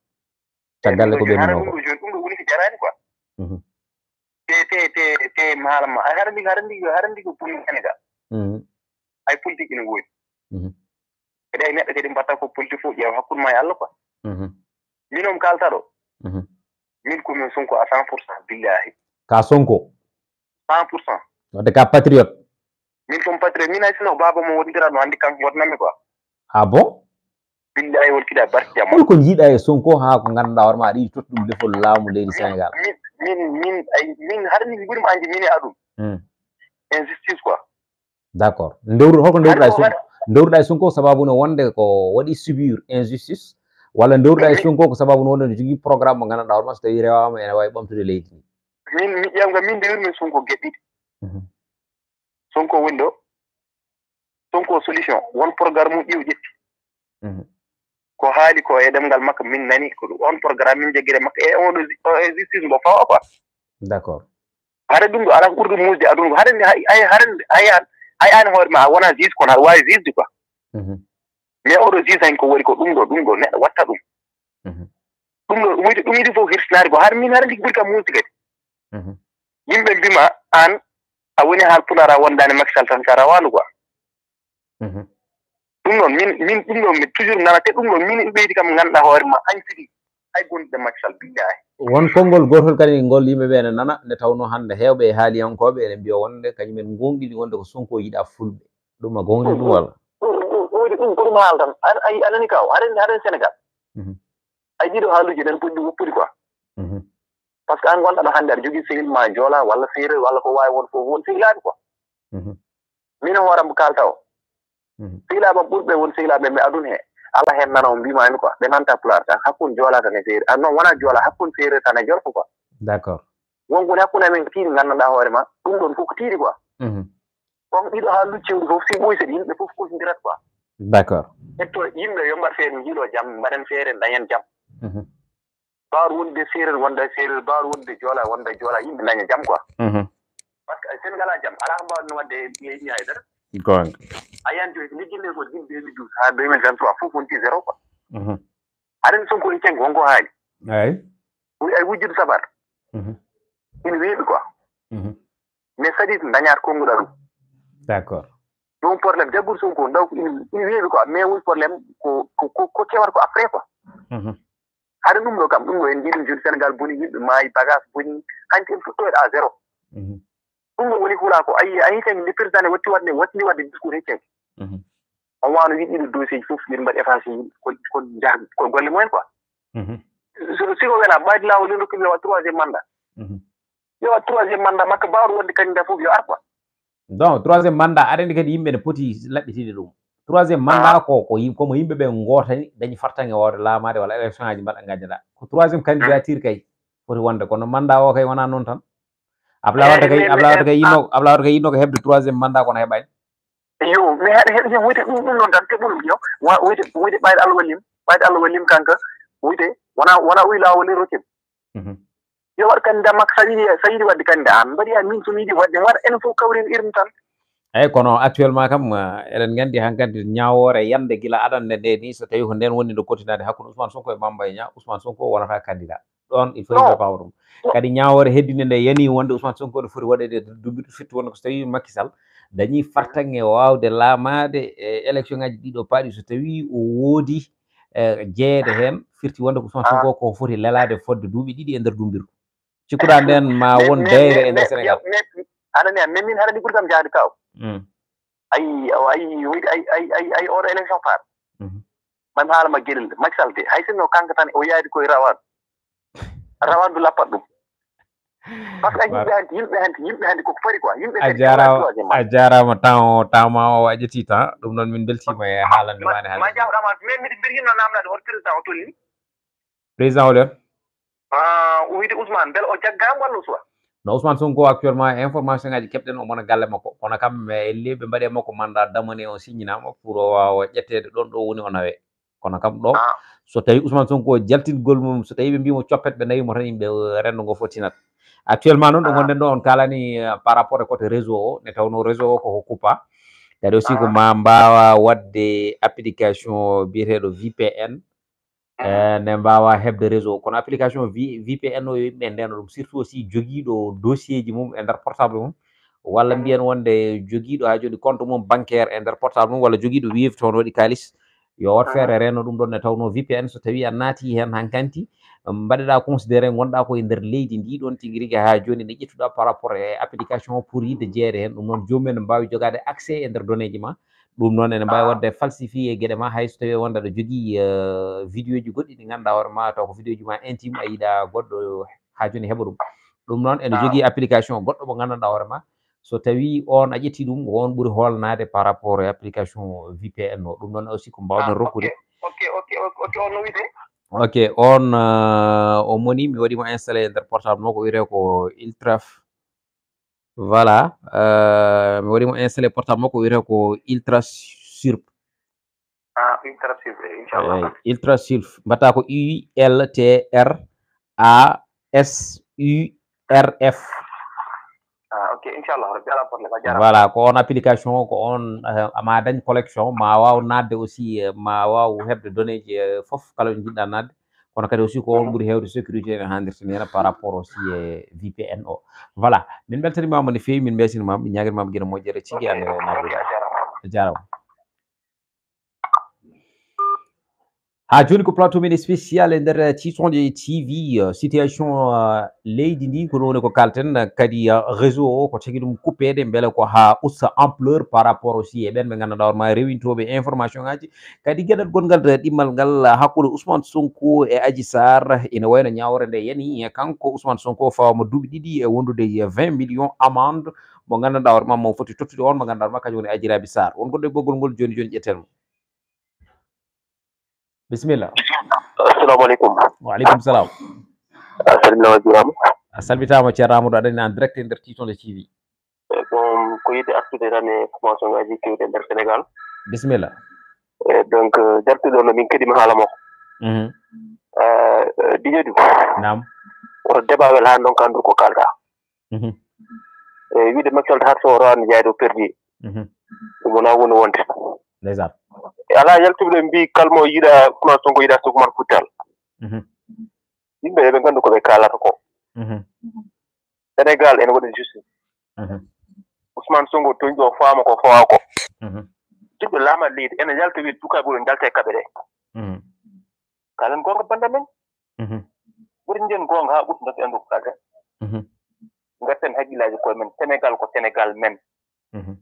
Caggal nde ko ɓe hara nunoo ɗum ko. Ɗo jooni, ɗum ɗo woni ko jaraani, quoi. Mhm. Te, te, te, te maalam ma. Ay, hara ndi, hara ndi, hara ndi ko bonni Sénégal. Mhm. Ay, politique ina woodi. Mhm. Kadi ay neɗɗo kadi mbatta ko politique fof ƴeewa hakkunde ma e Allah, quoi. Mhm. Min on kaalta ɗo. Mhm. Min ko min Sonko à cent pour cent, billahi. Ka Sonko? Cent pour cent. Wadde ka patriote? Min ko patriote. Min hay sinno ko baaba mo wondirat no anndi kanko wonatnoo mi, quoi. Ah bon? Billahi won kiɗa barki jam. Hol ko njiiɗa e Sonko haa ko ngannduɗaa hoore ma aɗa yiɗi totta ɗum lefol laamu leydi Sénégal? Min, min, min, ay, min hara min ɓuri mo anndi min e aduna. Hmm. Injustice, quoi. D'accord. Ndewru-, holko ndewruɗaa e Sonko? Ndewruɗaa e Sonko sababu no wonde ko waɗi subir injustice, walla ndewruɗaa e Sonko ko sababu no wonde no jogii programme mo ngannduɗaa hoore ma so tawii rewaama ene waawi ɓamtude leydi ndi? Min, mi ƴeewnga, min ndewrumi e Sonko geɗe ɗiɗi. Mhm. Sonko woni ɗo. Sonko solution. Won programme mum ɗi o ƴetti. Mhm. Ko haali ko e ɗemngal makko min nani, ko ɗum on programme min jaggira makko e on ɗo, o injustice mbo fawa, quoi. D'accord. Hara ɗum ɗo alaa ko ɓurɗo muusde aduna ko. Hara nde hay, hay, hara nde hay an, hay an hoore ma a wona juge kono aɗa waawi juge, quoi. Mhm. Mais oɗo juge han ko waɗi ko ɗum ɗo, ɗum ɗo neɗɗo watta ɗum. Mhm. Ɗum ɗo, ɗum yiɗi, ɗum yiɗi fof hirsinaade ko. Hara min hara ndi ko ɓuri kam muusde kadi. Mhm. Yimɓe mbima an a woni haal pulaar a wondaani Macky Sall tan ka rawaandu, quoi. Mhm. Ɗum ɗon, min, min, ɗum ɗon, mi toujours nana, te ɗum ɗon, min ɓeydi kam ngannduɗaa hoore ma, añ fidi, hay gondude Macky Sall, billahi. Won konngol gootol kadi ngol yimɓe ɓe ene nana, nde tawnoo hannde heewɓe e haaliyankooɓe ene mbiya wonde kañum en ngoongɗini wonde ko Sonko yiɗa fulɓe. Ɗum a goongɗini ɗum walla? Ɗum, ɗum, ɗum, ɗum ko ɗum haaltan. Aɗa, ayi, a nani kaw, aɗa, aɗa Sénégal. Mhm. Ay ɗiɗo haaluuji ɗen poti ɗum woppude quoi. Mhm. Parce que an gonɗa ɗo hannde aɗa jogii sehil ma joola walla seereer walla ko waawi won fof won sehilaaɓe quoi. Mhm. Min e hooram kaalta o. Mhm. Sehilaaɓe am ɓurɓe won sehilaaɓe mi aduna he. Alaa heen nana o mbiimaami quoi. Ɓe nanta pulaar tan. Hakkunde joola tan e seereer. Ah non, wonaa joola, hakkunde seereer tan e jolfo quoi. D'accord. Won ko woni hakkunde amen ko tiiɗi nganndanɗaa hoore ma. Ɗum ɗon fof ko tiiɗi quoi. Mhm. Kon ɗiɗo haaluuji cewɗi fof si ɓooyi seeɗa yimɓe fof kusindirat quoi. D'accord. Hetto yimɓe yo mbaɗ feere njiiɗo jam, mbaɗen feere dañen jam. Mhm. Mbaawɗo wonde seereer wonda seereer, mbaawɗo wonde joola wonda joola, yimɓe daña jam quoi. Mhm. Parce que sen ngalaa jam, alaa ko mbaawɗen waɗde e leydi hay dara. Goonga. A yiyan jooni ko ligginɗe ko gila deux mille douze haa deux mille vingt-trois fof wonti zéro quoi. Mhm. Aɗa anndi Sonko en cengo wonko haali. Eey. Wi ay wujjude safar. Mhm. Ina weeɓi quoi. Mhm. Mais saɗi dañaat konnguɗa ɗum. D'accord. Ɗum problème, jaggol Sonko, donc ina, ina weeɓi quoi, mais woni problème ko, ko, ko, ko kewata ko après quoi. Mhm. Hade ɗum ɗo kam, ɗum ɗo en njiɗi joni Sénégal boni, yimɓe maayi, bagage boni, hanti en fuɗɗoyde à zéro. Mhm. Ɗum ɗo woni hula ko, ayi, ayi kan nde président ne watti waɗde, watti waɗde discours hecci. Mhm. On wano yiɗi ɗo dossier ji fof, min mbaɗi effacé yimɓe, ko, ko jaha, ko golle mumen quoi. Mhm. So, si ko wela, ɓayde laawol en rokki mi waɗa troisième mandat. Mhm. Yo waɗ troisième mandat makko, baawɗo wonde candidat fof yo ar quoi. Donc, troisième mandat, aɗa anndi kadi yimɓe ne poti laɓɓitinde ɗum. Troisième mandat ko, ko yim-, ko mo yimɓe ɓe ngootani, dañi fartaŋŋe wawde laamaade walla élection aji mbaɗa ngajjaɗa. Ko troisième candidature kay foti wonde, kono mandat o kay wonaa noon tan. Ablaye Wade kay, Ablaye Wade kay yinno, Ablaye Wade kay yinno ko heɓde troisième mandat kono heɓaani. Yo, mi heɗa heɗa heɗa wuyde ɗum ɗum noon tan keɓɓol yo. Wa wuyde wuyde ɓayde Allah wallim. Ɓayde Allah wallim kanka wuyde wona wona uy laawol e rokkim. Mhm. Yo waɗ candidat makko sa yiɗi sa yiɗi waɗde candidat an mbaɗi a min somi yiɗi waɗde mi waɗa enen fof kawrin irmi tan. Eyyi, kono actuellement kam, eh, eɗen nganndi hankadi ñaawoore yande gila adannde nde ni, so tawi ko nden woni nde kottinaade hakkunde Ousmane Sonko e Mame Mbaye Niang, Ousmane Sonko wonata candidat. Ɗon il faut yimɓe pawa ɗum. Kadi ñaawoore heddinde nde yani wonde Ousmane Sonko ne foti waɗeede duuɓi ɗiɗi, firti wonde ko so tawi Macky Sall dañi fartaŋŋe waawde laamaade e élection ngaji ɗiɗo paaɗi, so tawi o woodi, eh, jeyeede heen, firti wonde ko Ousmane Sonko ko foti lelaade fodde duuɓi ɗiɗi e nder dumbirdu. Cikkuɗaa nden ma won deyre e nder Sénégal? Aɗa ni, min haɗa ni ɓuri kam jahde kaw. Mm. Ayi, awa, ayi, wiyde, ayi, ayi, ayi, ayi, oɗo élection faar. Mhm. Mami haalama geɗel, Macky Sall de, hay sinno kanko tan o yaadi koye rawaandu. Rawaandu lappat ɗum. Parce que yimɓe hanti, yimɓe hanti, yimɓe hanti koko fari quoi. Yimɓe a jarama, a jarama temps o, temps ma o a ƴetti temps. Ɗum noon min beltima e haalande ma ne. Ma jawɗama, mais miɗo mbirgino namdade hoto président o tolni. Président o ɗon? Ah, o wiyde Ousmane, mbele o jaggama walla Ousmane? No Ousmane Sonko actuellement, information ngaji keɓɗen o mona galle makko. Kono kam, eh, elle ɓe mbaɗe makko mandat d'amener o signama pour o wawa ƴettede ɗon ɗo woni o nawe. Kono kam ɗo, so tawi Ousmane Sonko jaltingol mum, so tawi ɓe mbimo coppet, ɓe nawi mo tan yimɓe, eh, rendo ngo fof tinat. Actuellement noon ɗo gonɗen ɗo on kalani, eh, par rapport e côté réseau o, ne tawno réseau o koko kuppa. Kadi aussi ko ma mbawa wadde application biyeteɗo V P N. Eh, nde mbawa heɓde réseau. Kono application V-, V P N o yo yimɓe ndeno ɗum, surtout aussi jogiiɗo dossier ji mum e nder portable mum, walla mbiyen wonde jogiiɗo ha joni compte mum bancaire e nder portable mum, walla jogiiɗo Wave toon waɗi kaalis, yo wat feere reno ɗum ɗon. Nde tawno V P N so tawi a naati heen hankanti, mbaɗeɗa considéré, ngonɗa ko e nder leydi ndi ɗon tigi rigi ha joni, nde ƴettuɗa par rapport e application o pour yidde jeeyede heen. Ɗum noon, jomumen ne mbawi jogade accès e nder données ji ma. Ɗum noon ene mbawi waɗde falsifié geɗe ma, hay so tawi wonde aɗa jogii, eh, vidéo ji goɗɗi ɗi ganduɗa hoore ma, taw ko vidéo ji ma intime, a yiɗa goɗɗo ha joni heɓa ɗum. Ɗum noon ene jogii application goɗɗo mo ganduɗa hoore ma, so tawi on a ƴetti ɗum, ko on ɓuri hoolnaade par rapport e application V P N o. Ɗum noon aussi ko mbawɗen rokkude. Ok, ok, ok, ok, on no wiyde? Ok, on, eh, o moni, mi waɗi mo installé e nder portable makko, wiyete ko Ultra. Voilà, eh, mi waɗi mo installé portable makko, wiyete ko Ultra Surf. Ah, Ultra Surf, inchallah. Eyi, Ultra Surf. Mbatta ko U L T R A S U R F. Ah, ok, inchallah, rabbi, ala problème, a jarama. Voilà, ko on application o, ko on, eh, ma dañ collection, ma waw nadde aussi, eh, ma waw heɓde données ji, eh, fof kala ɗo jiɗɗa nadde. Kono kadi aussi ko on ɓuri hewde sécurité ene handirta ni hena par rapport aussi e V P N o. Voilà, min beltanimama no fewi, min mbeltanimama, min ñaguirimama gueɗe moƴƴere tigi. Ok, ande ok, nawruɗa. A jarama. A jarama. Ha joni ko plateau men spécial e nder Titonde T V, euh, situation, euh, leydi ndi, ko ɗum woni ko kalten, kadi, euh, réseau o ko tagi ɗum coupede, beele ko ha usta ampleur par rapport aussi e ɓen ɓe ganduɗa hoore ma rewintoɓe information ngaji. Kadi geɗal gongal ɗimmal ngal hakkunde Ousmane Sonko e Adji Sarr, ina wayno ñawore nde yani, e kanko Ousmane Sonko fawama duuɓi ɗiɗi e wondude e vingt millions amende mo ganduɗa hoore ma mo foti tottude on mo ganduɗa hoore ma kañum woni Adji Raby Sarr. Won goɗɗo e ɓoggol ngol, joni joni ƴetten mo. Bisimilla. Assalamu aleykum. Wa aleykum salam. A salminama, a juurama. A salmitama, Ceerno Amadou, aɗa en direct e nder Titonde T V. Eh, bon, ko yiɗde artude tan e information ngaji kewɗi e nder Sénégal. Bisimilla. Eh, donc, eh, dartuɗo no min keɗima haala makko. Mhm. Eh, eh, Didier Diouf. Naam. Woto débat wel ha ndonka ndu ko kalɗa. Mhm. E wiide Macky Sall har so o rawaani yaade o perdi. Mhm. Ɗum wona woni wonde. Ndeysaan. E alaa yaltuɓe ɓe mbi kalmo yiɗa Ousmane Sonko yiɗa Sonko man futtal. Mhm. Yimɓe ɓe ngandu ko ɓe kalata ko. Mhm. Sénégal ene waɗi justice. Mhm. Ousmane Sonko toñɗo o faama ko fawa ko. Mhm. Leydi ene yalta wiide sukaaɓe ɓe njalta e kaɓe ɗe. Mhm. Kalen goonga bannda men. Mhm. Ɓuri nden goonga haa ɓurti ndokke anndu ko kalten. Mhm. Ngarten hakkillaaji koye men. Sénégal ko Sénégal men. Mhm.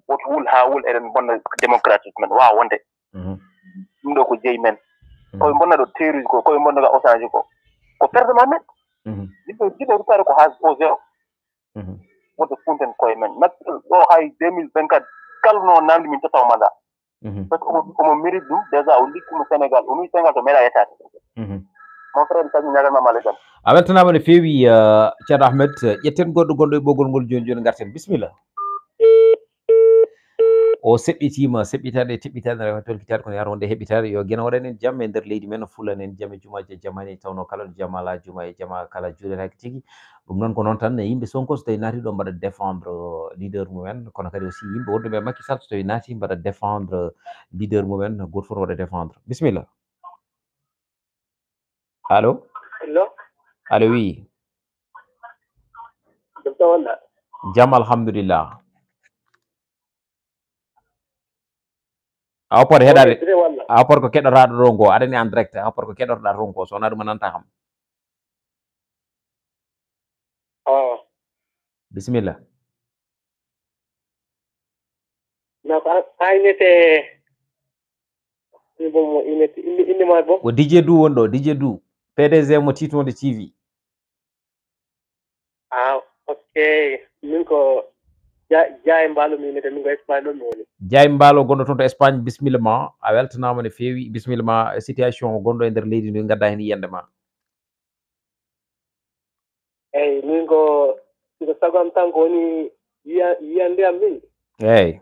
Woto wul haa wul eɗen bonna démocratique men. Waawa wonde. Mhm. Ɗum ɗo ko jeyi men. Mhm. Koye bonna ɗo terrorisme ko, koye bonna ga osange ko. Ko perdement men. Mhm. Jiɗɗo, jiɗɗo ruttaade ko haa au zéro. Mhm. Wonde funten koye men. Makki ɗo hay deux mille vingt-quatre kala no namdi min tottaw mandat. Mhm. Parce que omo, omo mérite ɗum. Déjà o likkimo Sénégal. O nuyi Sénégal to meeɗa yettaade. Mhm. Mon frère, mi salmini ñagal ma, ma lejjam. A weltanaama no feewi, eh, Ceerno Ahmed. Eh, ƴetten goɗɗo gonɗo e ɓoggol ngol jooni jooni, ngarten. Bisimilla. O seɓɓitiima, seɓɓitaade e teɓɓitaade, rewa tolkitaade, kono yaaro wonde heɓitaade. Yo Geno waɗan en jam e nder leydi men, o fulan en jam e jumaaji e jamaani, tawnoo kala ɗo jama alaa, juma e jama kala juuletaake tigi. Ɗum noon ko noon tan, yimɓe Sonko so tawii naati ɗo mbaɗa défendre leader mumen, kono kadi aussi yimɓe wonɓe e Macky Sall so tawii naati mbaɗa défendre leader mumen, gooto fof waɗa défendre. Bisimilla. Allo? Allo? Allo, oui. Docteur Walla. Jam, alhamdulillah. A oppor heɗaade, Walla. A oppor ko keɗoraɗo ɗo ngo, aɗani en direct, a oppor ko keɗotoɗa ɗo ngo, so wonaa ɗum a nanta kam. Awa. Bisimilla. Na ko a, a inete, ni bon mo inete, inde, inde ma bon? Ko D J Dou won ɗo, D J Dou, P D G mo Titonde T V. Ah, ok. Min ko Ja-, Jaay Mbaalo mi inete, min ko Espagne ɗo mi woni. Jaay Mbaalo gonɗo toon to Espagne, bisimilla ma, a weltanaama no feewi, bisimilla ma, situation o gonɗo e nder leydi ndi, ngadda heen yiyannde ma. Eyi, min ko, siko sago am tan ko woni yiya-, yiyannde am min. Eyi.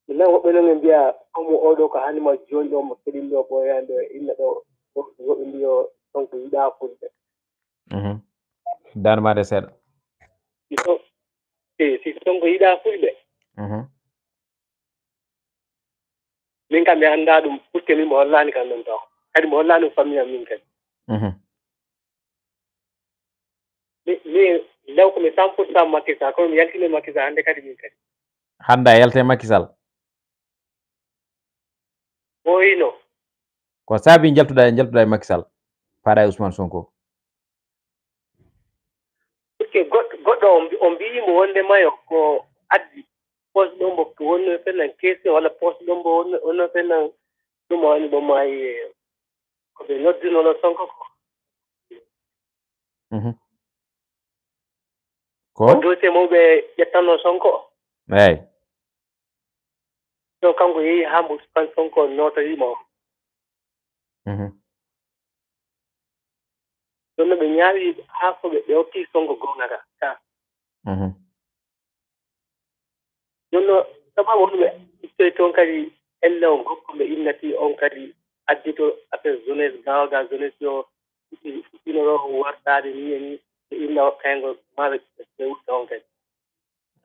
Mi nani woɓɓe noon ɓe mbiya, omo oɗo ko hannde ma jooni ɗo, mo keɗin ɗo, ɓooyaani ɗo, inna ɗo, wo-, woɓɓe mbiyo, ɗon ko yiɗaa fulɓe. Mhm. Daan ma de seeɗa. Si to-, si, si ɗon ko yiɗaa fulɓe. Mhm. Min kam mi anndaa ɗum, puisque min mo hollaani kam ɗum taw. Kadi mo hollaani ɗum famille am min kadi. Mhm. Mi, mi, law ko mi cent pour cent Macky Sall, kono mi yaltini Macky Sall hannde kadi min kadi. Hannde a yalta e Macky Sall? Ɓooyino. Ko saabi njaltuɗaa, njaltuɗaa e Macky Sall, paɗa e Ousmane Sonko? Puisque goɗɗo, goɗɗo on mbi-, on mbiyi mo wonde mayo ko addi. Poste ɗon mbo wonno fennan keesi walla poste ɗon mbo wonno, wonno fennan ɗum o woni ɗum maayi, eh, ko ɓe noddunoo Sonko ko. Mhm. Ko? Ko dossier mo ɓe ƴettanno Sonko. Eey. So kanko yehi haa mbo Ousmane Sonko nootoyi mo. Mhm. Ɗum no ɓe ñaawi haa ko ɓe, ɓe hokki Sonko goonga ka, ka. Mhm. Ɗum no sababu ɗum ɓe ittoyi toon kadi ella on gokko ɓe innati on kadi addito affaire jeunesse, gaawa ga jeunesse yo fuɗɗi-, fuɗɗinoro wartaade ni e ni, ɓe inna o kayngo maa ɓe, ɓe wutta on kadi.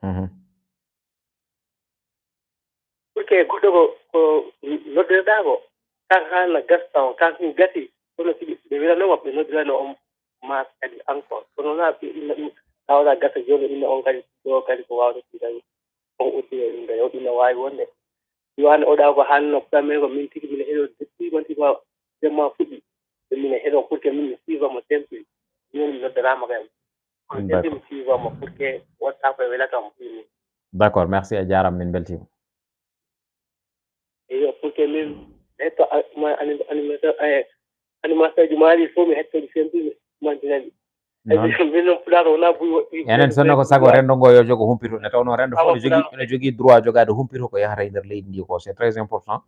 Mhm. Pour que goɗɗo ko, ko noddirɗaa ko, kan haala gasta on, kan ɗum gasi, kono si ɓe, ɓe welano mo, ɓe noddirano on maas kadi encore. Kono wonaa ɓe inna ɗum, a waɗa gasa jooni, inna on kadi, ɗo kadi ko waawde ɗum kadi, on uddi e ɗum kadi, o ɗum no waawi wonde. Yo an oɗa ko haalno, ko min ko min tigi, min heɗo, tigi, tigi, jamma fuɗɗi. Min heɗo, pour que min mi siifa mo, tempi. Min mi noddaraama kadi. Kono D'accord. Teddi mi siifa mo pour que WhatsApp e wela kam fini. D'accord, merci, a jaaraama, min mbeltiima. Eyo, pour que min hetto a-, ma-, anim-, animateur, eh, animateur ji maari fof mi hetto ɗi sempini, mantinani. Noon. Min noon Pulaar wonaa buy woɗɗi. Enen sonno ko sago renndo ngo yo jogo humpito, nde tawnoo renndo fof Sago ene jogii, Pulaar. Ene jogii droit jogaade humpito ko yahata e nder leydi ndi ko, c'est très important.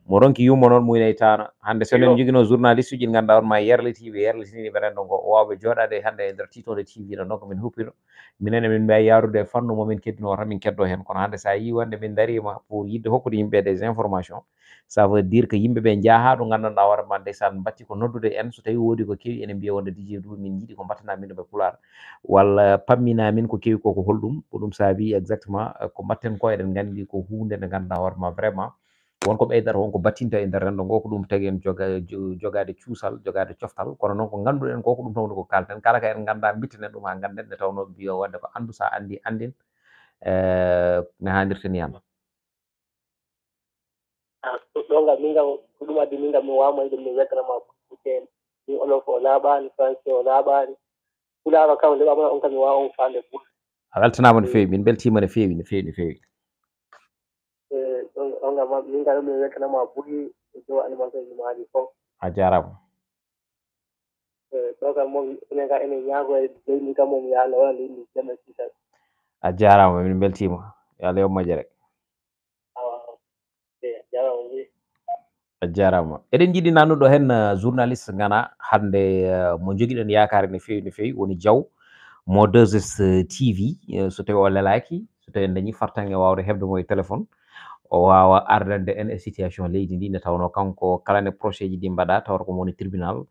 Mo ronki yumma noon, muyna e taana. Hannde so enen Iyo. Njoginoo journaliste uji ɗi ngannduɗaa on ma yerlitiiɓe, yerlitiniiɓe renndo ngo, o waawɓe jooɗaade hannde e nder Tiitonde T V ɗo, donc min huppito. Minen emin mbaawi yaarude e fannu mo min keddunoo tan, min keddoo heen. Kono hannde so a yii wonde min ndariima pour yiɗde hokkude yimɓe des informations, ça veut dire que yimɓe ɓe njaha ɗo nganndanɗaa hoore ma ndeysaan mbaɗti ko noddude en, so tawii woodi ko kewi ene mbiya wonde D J Dou min njiɗi ko mbaɗtanaa min ɗo ɓe Pulaar, walla pamminaa min ko kewi ko, ko holɗum, ko ɗum saabi exactement, eh, ko mbaɗten ko eɗen nganndi ko huunde nde ngannduɗaa hoore ma vraiment won ko ɓeydata, won ko battinta e nder renndo ngo, ko ɗum tagi en joga-, jo-, jogaade cuusal, jogaade coftal, kono noon ko ngannduɗen ko, ko ɗum tawde ko kaalten, kala ka en nganndaa, mbittenen ɗum haa ngannden, nde tawnoo mbiyo waɗde ko anndu, so a anndi, anndin, eh, ne haanirta ni han. Ɗo ngam min kam ko ɗum addi min kam mi waawma yiɗo mi weddana ma buy seeɗa. Min Wolof o laaɓaani, Français o laaɓaani. Pulaar o kam nde ɓamana on kam mi waawa on faande buy. A weltanaama no feewi, min mbeltiima no feewi, no feewi, no feewi. Eh, ɗon, ɗon ngam ma-, min kam mi weddana ma buy e dow animation ji maari fof. A jaaraama. Eh, ɗo kam moom, enen kam enen ñaago e leydi kam moom, yo Allah waɗan leydi ndi jam e kisal. A jaaraama, min mbeltiima. Yo Allah yoɓ moƴƴere. Awa, awa. Eh, a jaaraama, oui. A jaaraama. Eɗen njiɗi nannuɗo heen, eh, journaliste Ngana hannde, eh, mo njogiɗen yaakaare no feewi, no feewi, woni Diaw mo deux S T V, eh, so tawi o lelaaki, so tawi en dañi fartaŋŋe waawde heɓde mo e téléphone, o waawa ardande en e situation leydi ndi, nde tawnoo kanko kala nde procès ji ɗi mbaɗa, tawata ko mo woni tribunal,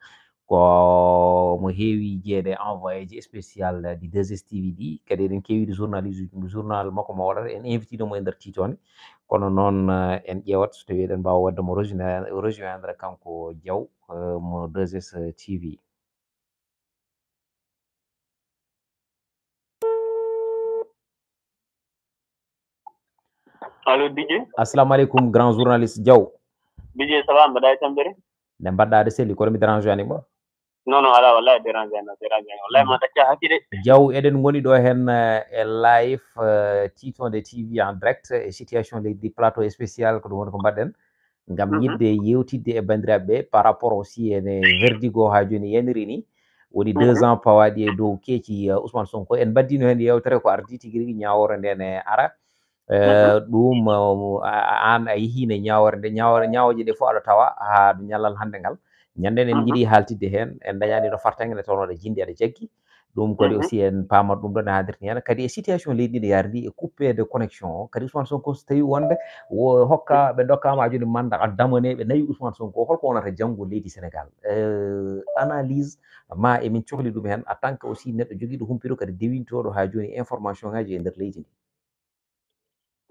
ko mo heewi jeeyde envoyé ji spécial ɗi deux S T V ɗi, kadi eɗen keewi journaliste uji, journal makko mo waɗata, en invité mo e nder tiitoonde, kono noon, eh, en ƴeewat so tawi eɗen mbaawa waɗde mo rejoindre, rejoindre kanko Diaw, eh, mo deux S T V. Allo, D J. Assalamu aleykum, grand journaliste Diaw. D J, ça va, mbaɗa e tampere? Nde mbaɗɗa de selli, kono mi dérange ani ma? Non, non, alaa, wallahi dérange ani, dérange ani. Wallahi ma tacca hakkille. Diaw, eɗen ngoni ɗo heen, eh, e live, eh, Tiitonde T V en direct, e situation leydi ndi, plateau spécial, ko ɗum woni ko mbaɗɗen. Ngam Mhm. yiɗde yewtidde e banndiraaɓe ɓe par rapport aussi e ne verdict o haa jooni yaniri ni. Woni Mhm. deux ans pawaaɗi e dow keeci, eh, Ousmane Sonko. En mbaɗdiino heen yeewtere ko ardii tigi rigi ñaawoore nde ne ara. Eh, Mhm. ɗum, eh, a, a, aan a yehii ne ñaawoore nde, ñaawoore, ñaawooje ɗe fof aɗa tawa haa ñallal hannde ngal. Ñande en Mhm. njiɗi haaltidde heen, en dañaani no fartaŋŋe nde tawnoo aɗa jinndi aɗa jaggi. Ɗum kadi Mhm. aussi en paamat ɗum ɗo ne haadirta heen. Kadi e situation leydi ndi no yaari ndi e coupé de connexion o. Kadi Ousmane Sonko so tawi wonde wo hokka, ɓe ndokkaama haa jooni manda a damane ɓe nawi Ousmane Sonko, holko wonata janngo leydi Sénégal? Eh, analyse ma emin cohli ɗum heen en tant que aussi neɗɗo jogiiɗo humpito kadi dewintooɗo haa jooni information ŋaaji e nder leydi ndi.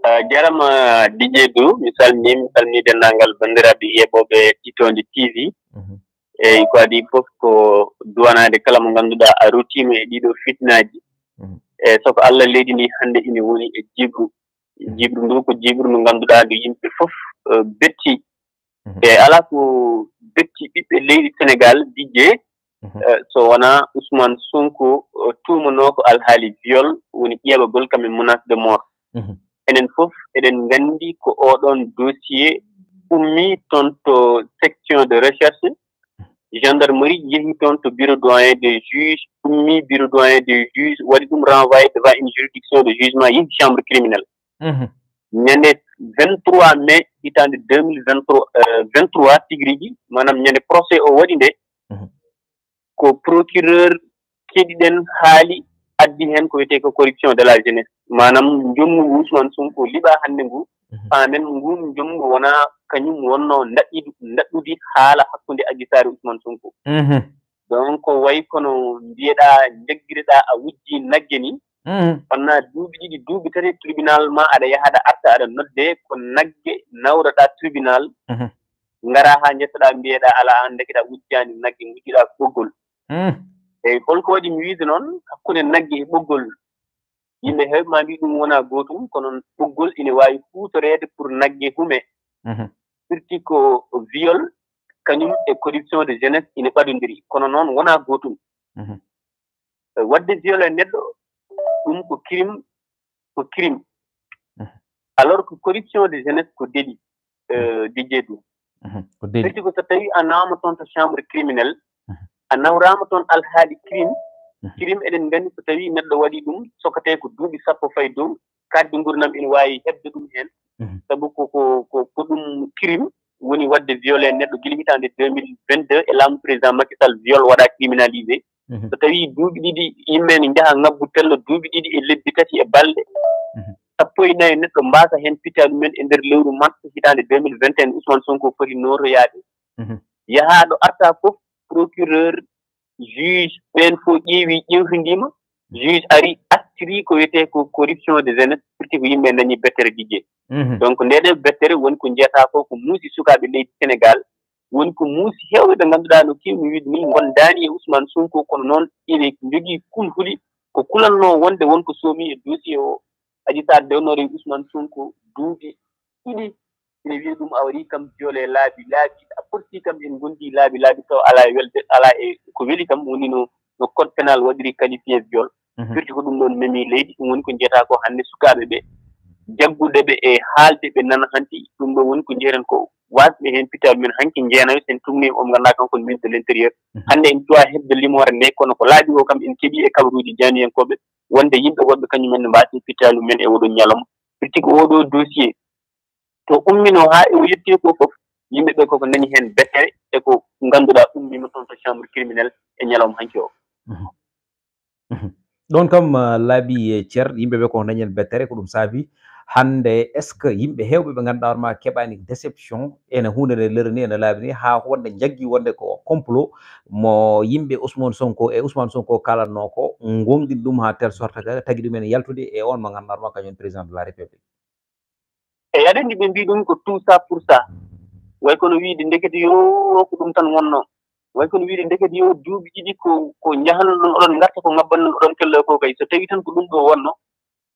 Eh, jarama D J Doudou, mi salmini, mi salmini denndaangal banndiraaɓe yeeɓooɓe Tiitonde T V. Mhm. Eyi, ko adii fof ko duwanaade kala mo ngannduɗaa a rutiima e ɗiɗo fitnaaji. Mhm. E so ko Allah leydi ndi hannde ina woni e jiiɓru. Mhm. Jiiɓru ndu ko jiiɓru ndu ngannduɗaa ndu yimɓe fof, eh, betti. Mhm. E alaa ko betti ɓiɓɓe leydi Sénégal, D J, Mhm. eh, so wonaa Ousmane Sonko, eh, tuumanoo ko alhaali viol, woni ƴeeɓagol kam e menace de mort. Mhm. Enen fof eɗen nganndi ko oɗon dossier ummii toon to section de recherche, gendarmerie yehi toon to bureau doyen des juges, ummii bureau doyen des juges, waɗi ɗum renvoyé devant une juridiction de jugement, yehi chambre criminelle. Mhm. Ñande vingt-trois mai hitaande deux mille vingt-trois, euh, vingt-trois tigi rigi, maanaam ñande procès o waɗi nde, Mhm. ko procureur keɗiɗen haali, addi heen ko wiyetee ko corruption de la jeunesse. Maanaam njommu ngu Ousmane Sonko liɓaa hannde ngu, Mhm. paamen nguun njommu wonaa kañum wonnoo ndaɗɗudi, ndaɗɗudi haala hakkunde Adji Sarr e Ousmane Sonko. Mhm. Donc, ko wayi kono mbiyeɗaa, njaggireɗaa, a wujji nagge ni. Mhm. Wonnaa duuɓi ɗiɗi, duuɓi tati, tribunal ma aɗa yaha, aɗa arta, aɗa nodde, ko nagge nawraɗaa tribunal. Mhm. Ngaraa haa njettaɗaa, mbiyeɗaa, alaa, aan ndekeɗaa wujjaani nagge, ngujjuɗaa ko ɓoggol. Mhm. Eyi, holko waɗi mi wiide noon, hakkunde nagge e ɓoggol? Yimɓe heewɓe ma mbii ɗum wonaa gootum, kono ɓoggol ina waawi huutoreede pour nagge hume. Mhm. Firti ko viol, kañum e corruption de jeunesse ina ɓadondiri, kono noon wonaa gootum. Mhm. Eh, waɗde viol e neɗɗo, ɗum ko crime, ko crime. Mhm. Alors que corruption de jeunesse ko délit, eh, D J Doudou. Mhm. Ko délit. Firti ko so tawii a nawama toon to chambre criminelle, Mhm. a nawraama toon alhaali crime, Mhm. crime eɗen nganndi so tawii neɗɗo waɗi ɗum, sokatee ko duuɓi sappo fayi dow, kaaɗdi nguurndam ina waawi heɓde ɗum heen. Mhm. Sabu ko, ko, ko, ko ɗum crime woni waɗde violé neɗɗo gila hitaande deux mille vingt-deux e laamu président Macky Sall, viol waɗaa criminalisé. Mhm. So tawii duuɓi ɗiɗi yimɓe ne njaha ngabbu tello duuɓi ɗiɗi e lebbi tati e balɗe Mhm. sappo e nayi, neɗɗo mbaasa heen pitta ɗumen e nder lewru mars hitaande deux mille vingt et un, Ousmane Sonko foti nootoyaade. Mhm. Yahaaɗo arta fof, procureur, juge, ɓeen fof ƴeewi, ƴeewtindiima. Juge ari, artiri ko wiyetee ko corruption de jeunesse, firti ko yimɓe dañi bettere D J. Mhm. Donc, nde ɗo bettere woni ko njiyata ko, ko muusi sukaaɓe leydi Sénégal, woni ko muusi heewɓe ɓe ngannduɗaa no keewi mi wiide ni, ngondaani e Ousmane Sonko, kono noon ina njogii kulhuli ko kulatnoo wonde won ko soomi e dossier o. Adji Sarr dewnoore e Ousmane Sonko duuɓi ɗiɗi, ɓe wiya ɗum a waɗi kam viol e laabi laabi, a porti kam en ngondi laabi laabi taw alaa e welde, alaa e ko weli kam, woni no, no code pénal waɗiri qualifié viol. Firti ko ɗum ɗoon memi leydi, ɗum woni ko njiyata ko hannde sukaaɓe ɓe, jaggude ɓe e haalde ɓe nana hanti. Ɗum ɗo woni ko njiyeten ko waasɓe heen pitalu men hanki njeenayo, sen tumni on ngannduɗaa kanko ministre de l'intérieur. Hannde en cuwaa heɓde limoore nde, kono ko laaɓi o kam en keɓi e kabaruuji jaaniyankooɓe wonde yimɓe woɓɓe kañum en ne mbaasi pitalu men e oɗo ñalawma. Firti ko oɗo dossier to ummino haa e o yetti ko fof, yimɓe ɓe koko nani heen bettere e ko ngannduɗaa ummiima toon to chambre criminelle e ñalawma hanki o. Ɗoon kam laaɓi e cer yimɓe ɓe ko dañen bettere, ko ɗum saabi hannde est ce que yimɓe heewɓe ɓe ngannduɗaa hoorema keɓaani déception ene huunde nde lere ni ene laaɓi ni haa wonde njaggi wonde ko complot mo yimɓe Ousmane Sonko e Ousmane Sonko kalatnoo ko ngonɗin ɗum haa telle sorte que tagi ɗum ene yaltude e on mo ngannduɗaa hoorema kañum président de la république. Eyi, aɗa anndi ɓe mbii ɗum ko tout ça pour ça, way kono wiide ndekete yo ko ɗum tan wonnoo. Way kono wiide ndekete yo duuɓi ɗiɗi ko ko njahanno ɗon oɗon ngarta ko ngabban non oɗon kello ko kay so tawi tan ko ɗum ɗo wonno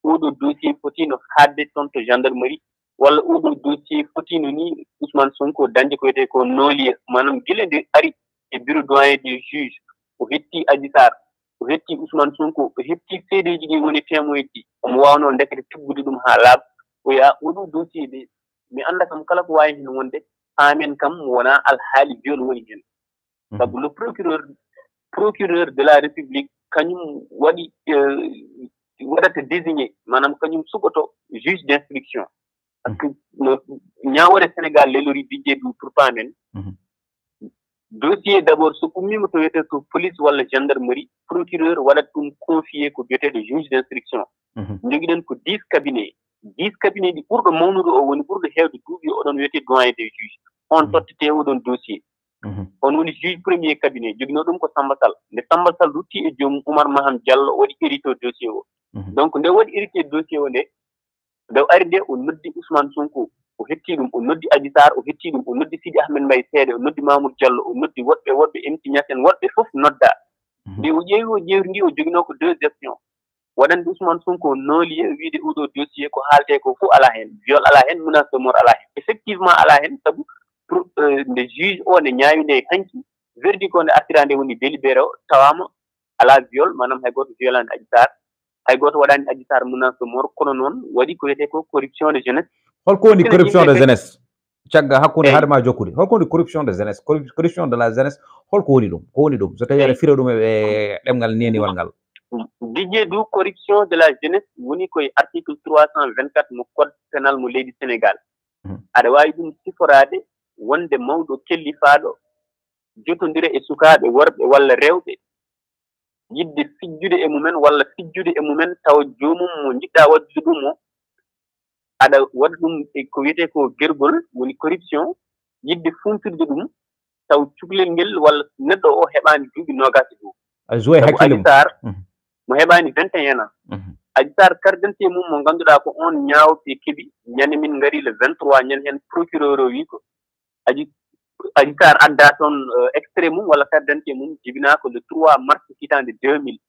oɗo dossier fotino haadde toon to gendarmerie walla oɗo dossier fotino ni Ousmane Sonko dañde ko wiyetee ko non-lieu, maanaam gila nde ari e bureau doyen des juges, o hetti Adji Sarr, o hetti Ousmane Sonko, o hetti seedeeji ɗi woni témoin ji, omo waawnoo ndekete tiggude ɗum haa laaɓa. O wiya oɗo dossier de mi annda kam kala ko waawi heen wonde, paamen kam wonaa alhaali viol woni heen. Sabu le procureur procureur de la république kañum waɗi waɗata désigné, maanaam kañum suɓoto juge d' instruction. Par ce que no ñaawore Sénégal lelori bijje du pour paamen, dossier d' abord so ummiima to wiyetee to police walla gendarmerie, procureur waɗat ɗum confié ko biyeteeɗo juge d' instruction. Njogiɗen ko dix cabinet, dix cabinet ɗi ɓurɗo mawnude o woni ɓurɗo heewde duuɓi oɗon wiyetee doyen des juges. On tottete oɗon dossier. On woni juge premier cabinet, joginoo ɗum ko Samba Sall. Nde Samba Sall rutti e joomum, Oumar Maham Diallo waɗi hérité dossier o. Donc nde waɗi hérité dossier o nde, nde o ari nde o noddi Ousmane Sonko, o hetti ɗum, o noddi Adji Sarr, o hetti ɗum, o noddi Sidi Ahmed Mbaye Seede, o noddi Mamour Diallo, o noddi woɗɓe woɗɓe M T Niassène, woɗɓe fof nodda. Nde o ƴeewi o ƴeewri ndi o joginoo ko deux gestion. Waɗande Ousmane Sonko non-lieu wiide oɗo dossier ko haaletee ko fof alaa heen, viol alaa heen, menace de mort alaa heen, effectivement alaa heen, sabu nde juge o nde ñaawi nde hanki, verdict o nde artira nde woni délibéré o tawaama alaa viol, maanaam hay gooto violaani Adji Sarr, hay gooto waɗaani Adji Sarr menace de mort, kono noon waɗi ko wiyetee ko corruption de jeunesse. Holko woni corruption de jeunesse? Cagga hakkunde hade ma jokkude, holko woni corruption de jeunesse? Corruption de la jeunesse, holko woni ɗum? Ko woni ɗum so tawi aɗa fira ɗum e ɗemngal neniwal ngal? Didier du corruption de la jeunesse woni koye article trois cent vingt quatre mo code pénal mo leydi Sénégal. Aɗa waawi ɗum siforaade wonde mawɗo kellifaaɗo jotondira e sukaaɓe worɓe walla rewɓe, yiɗde fijjude e mumen walla fijjude e mumen tawa joomum mo njiɗɗa waɗdude ɗum o aɗa waɗa ɗum e ko wiyetee ko gergol, woni corruption, yiɗde funtirde ɗum taw cukalel ngel walla neɗɗo o heɓaani duuɓi noogaas e goo. A joué hakkille mum. Mo heɓaani vingt et un ans. Adji Sarr carte d'identité mum mo ngannduɗaa ko on ñaawɓe keɓi ñande min ngari le vingt trois, ñande heen procureur o wi ko Adji Adji Sarr adda toon extrait mum walla carte d'identité mum jibinaa ko le trois mars hitaande deux mille.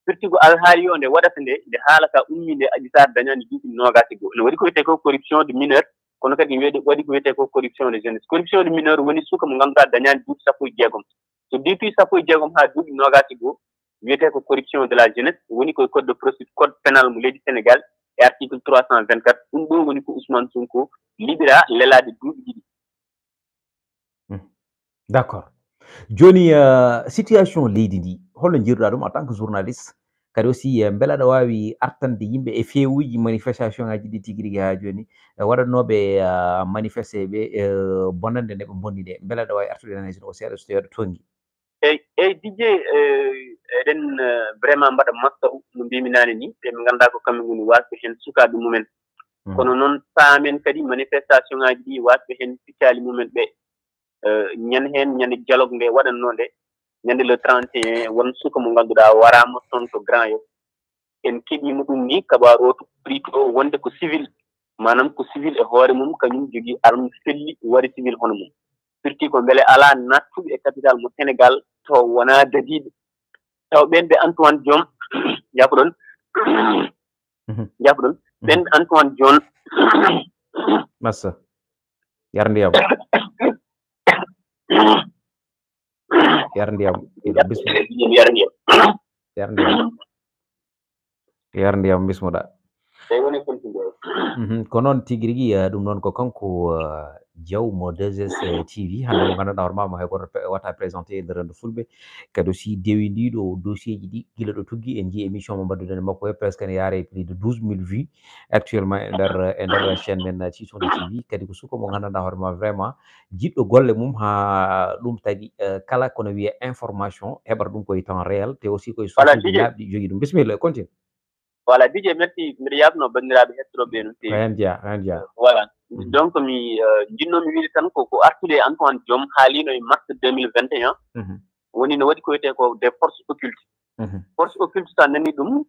Firti ko alhaali o nde waɗata nde nde haala ka ummi nde Adji Sarr dañaani duuɓi noogaas e goo. Ene waɗi ko wiyetee ko corruption de mineur, kono kadi waɗi ko wiyetee ko corruption de jeunesse. Corruption de mineur woni suka mo ngannduɗaa dañaani duuɓi sappo e jeegom. So duuɓi sappo e jeegom haa duuɓi noogaas e goo wiyetee ko corruption de la jeunesse, woni koye code de procédure, code pénal mo leydi Sénégal e article trois cent vingt quatre. Ɗum ɗo woni ko Ousmane Sonko liɓiraa lelaade duuɓi ɗiɗi. D' accord. Jooni situation leydi ndi holno njiiruɗa ɗum en tant que journaliste? Kadi aussi mbele aɗa waawi artande yimɓe e feewuji manifestation ngaji ɗi tigi rigi haa jooni, waɗatnooɓe manifesté ɓe bonande nde ɓe bonni nde, mbele aɗa waawi artude analyse o seeɗa so tawi aɗa tongi? Eyyi, eyyi, Didier, eɗen vraiment mbaɗa masta no mbimi nane ni, ɓe ɓe ngannduɗaa ko kamɓe ngoni wasɓe heen sukaaɓe mumen. Kono noon paamen kadi manifestation ngaji ɗi wasɓe heen piccali mumen ɓe, ñande heen ñande dialogue nde waɗatnoo nde, ñande le trente et un, won suka mo ngannduɗaa waraama toon to Grand Yoff. En keɓiima ɗum ni, kabaaru o to plutôt wonde ko civil, maanaam ko civil e hoore mum, kañum jogii arme felli, wari civil hono mum. Firti ko mbele alaa nattuɓe e capital mo Sénégal taw wonaa dadiiɓe. Taw ɓeen ɓe Antoine Diome, jaafoɗon, jaafoɗon, ɓeen Antoine Diome, massa, Yar ndiyam. Yar ndiyam. Ina bismillah. Yar ndiyam. Yar ndiyam, bismillah. Eyi, woni continuer. Mhm. Ko noon tigi rigi, eh, ɗum noon ko kanko, eh, Diaw mo deux S, eh, T V. Hannde mo ngannduɗaa hoore maa mo hay gooto pe-, wata présenté e nder renndo fulɓe. Kadi aussi dewi ndiɗo dossier ji ɗi gila ɗo tuggi, en njii émission mo mbaɗduɗen e makko he presque ne yaare plus de douze mille vues actuellement e nder, e nder chaîne men, eh, Sisonde T V. Kadi ko suka mo nganndanɗaa hoore maa vraiment jiɗɗo golle mum haa ɗum tagi, eh, kala kono wiya information heɓata ɗum koye temps réel te aussi koye Voilà, source uji Didier. Laaɓɗi jogi ɗum. Bismillah, continue. Voilà, Didier, merci. Mbiɗa yaafno banndiraaɓe hettotooɓe no feewi. Ko heen jeyaa, ko heen jeyaa. Voilà. Mhm. Donc, mi, euh, njiɗnoomi wiide tan ko, ko artude Antoine Diome haalino e mars deux mille vingt et un. Mhm. Woni no waɗi ko wiyetee ko des forces occultes. Mhm. Force occulte, so a nanii ɗum,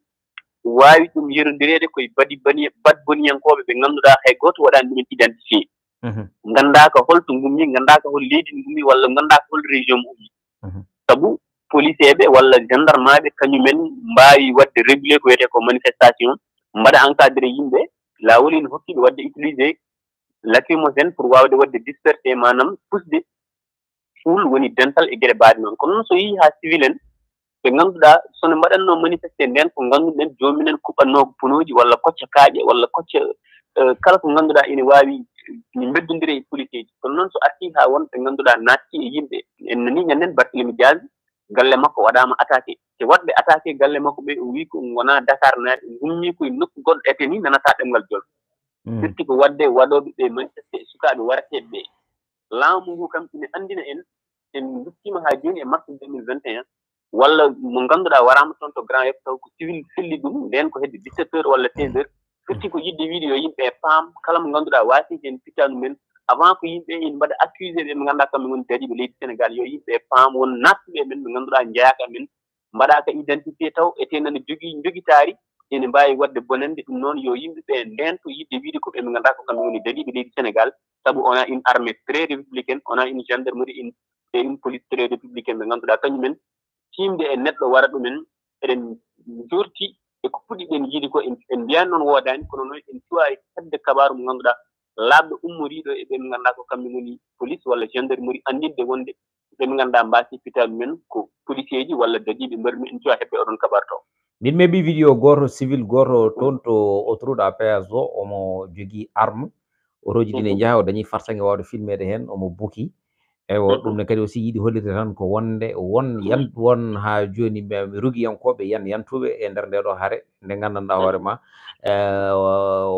waawi ɗum yerondireede koye badi bani-, bad boniyankooɓe ɓe ngannduɗaa hay gooto waɗaani ɗumen identifié. Mhm. Nganndaaka hol to ngummi, nganndaaka hol leydi ngummi, walla nganndaaka hol région mo ummi. Mhm. Sabu policeeɓe walla gendarmeaaɓe kañumen mbaawi waɗde réguler ko wiyetee ko manifestation, mbaɗa encadré yimɓe, laawol ina hokki ɓe waɗde utiliser lacrymogène pour waawde waɗde disperser, maanaam pusde foule woni dental e geɗe baaɗe noon. Kono noon so yehii haa civil en, ɓe ngannduɗaa so ne mbaɗatnoo manifesté ndeen ko ngannduɗen joomum en kuɓɓatnoo punooji walla kocca kaaƴe walla kocca, eh, kala ko ngannduɗaa ina waawi, eh, mbeddondira e policeeji. Kono noon so artii haa won ɓe ngannduɗaa naattii e yimɓe, en nanii ñanden Barthélémy Dias, galle makko waɗaama attaqué. Te waɗɓe attaqué galle makko ɓe, o wii ko wonaa Dakar naaɓe, ngummii koye nokku goɗɗo ete ni nanataa ɗemngal Jolof. Mm. Firti ko waɗde waɗooɓe ɓe manifesté e sukaaɓe warateeɓe ɓe. Laamu ngu kam ina anndina en, en nduttiima haa jooni e mars deux mille vingt et un, walla mo ngannduɗaa waraama toon to Grand Yoff taw ko civil filli ɗum, ndeen ko hedde dix-sept heures walla seize heures. Firti ko yiɗde wiide yo yimɓe paam, kala mo ngannduɗaa waasi heen pittaandu men, avant ko yimɓe ina mbaɗa accusé ɓe ɓe ngannduɗaa kamɓe ngoni dariiɓe leydi Sénégal, yo yimɓe paam won naattuɓe men ɓe ngannduɗaa njeyaaka men, mbaɗaaka identifié taw, ete nana jogii njogitaari, ene mbaawi waɗde bonannde. Ɗum noon, yo yimɓe ɓe ndeento yiɗde wiide ko ɓe ɓe ngannduɗaa ko kamɓe ngoni dariiɓe leydi Sénégal, sabu on a une armée très républicaine, on a une gendarmerie, une, et une police très républicaine ɓe ngannduɗaa kañumen tiimde e neɗɗo wara ɗumen, eɗen njorti e ko puɗɗiɗen yiide ko, en, en mbiyaani noon woodaani, kono noon en cuwaani heɓde kabaaru mo ngannduɗaa laaɓɗo ummoriiɗo e ɓe ɓe ngannduɗaa ko kamɓe ngoni police walla gendarmerie, anndinde wonde ɓe ɓe ngannduɗaa mbaasi pittaandu men ko policier ji walla dariiɓe mbaɗi ɗum, en cuwaa heɓde oɗon kabaar taw. Min meeɓi vidéo gooto, civil gooto toon to autoroute à péage o, omo jogii arme. Otoji ɗi ne njaha, o dañi farsaŋe waawde filmeede heen, omo buki. Eywa, ɗum ne kadi aussi yiɗi hollirde tan ko wonde won yan-, won haa jooni ɓe rugiyankooɓe yan yantuɓe e nder nde ɗo hare, nde nganndanɗaa hoore ma, eh,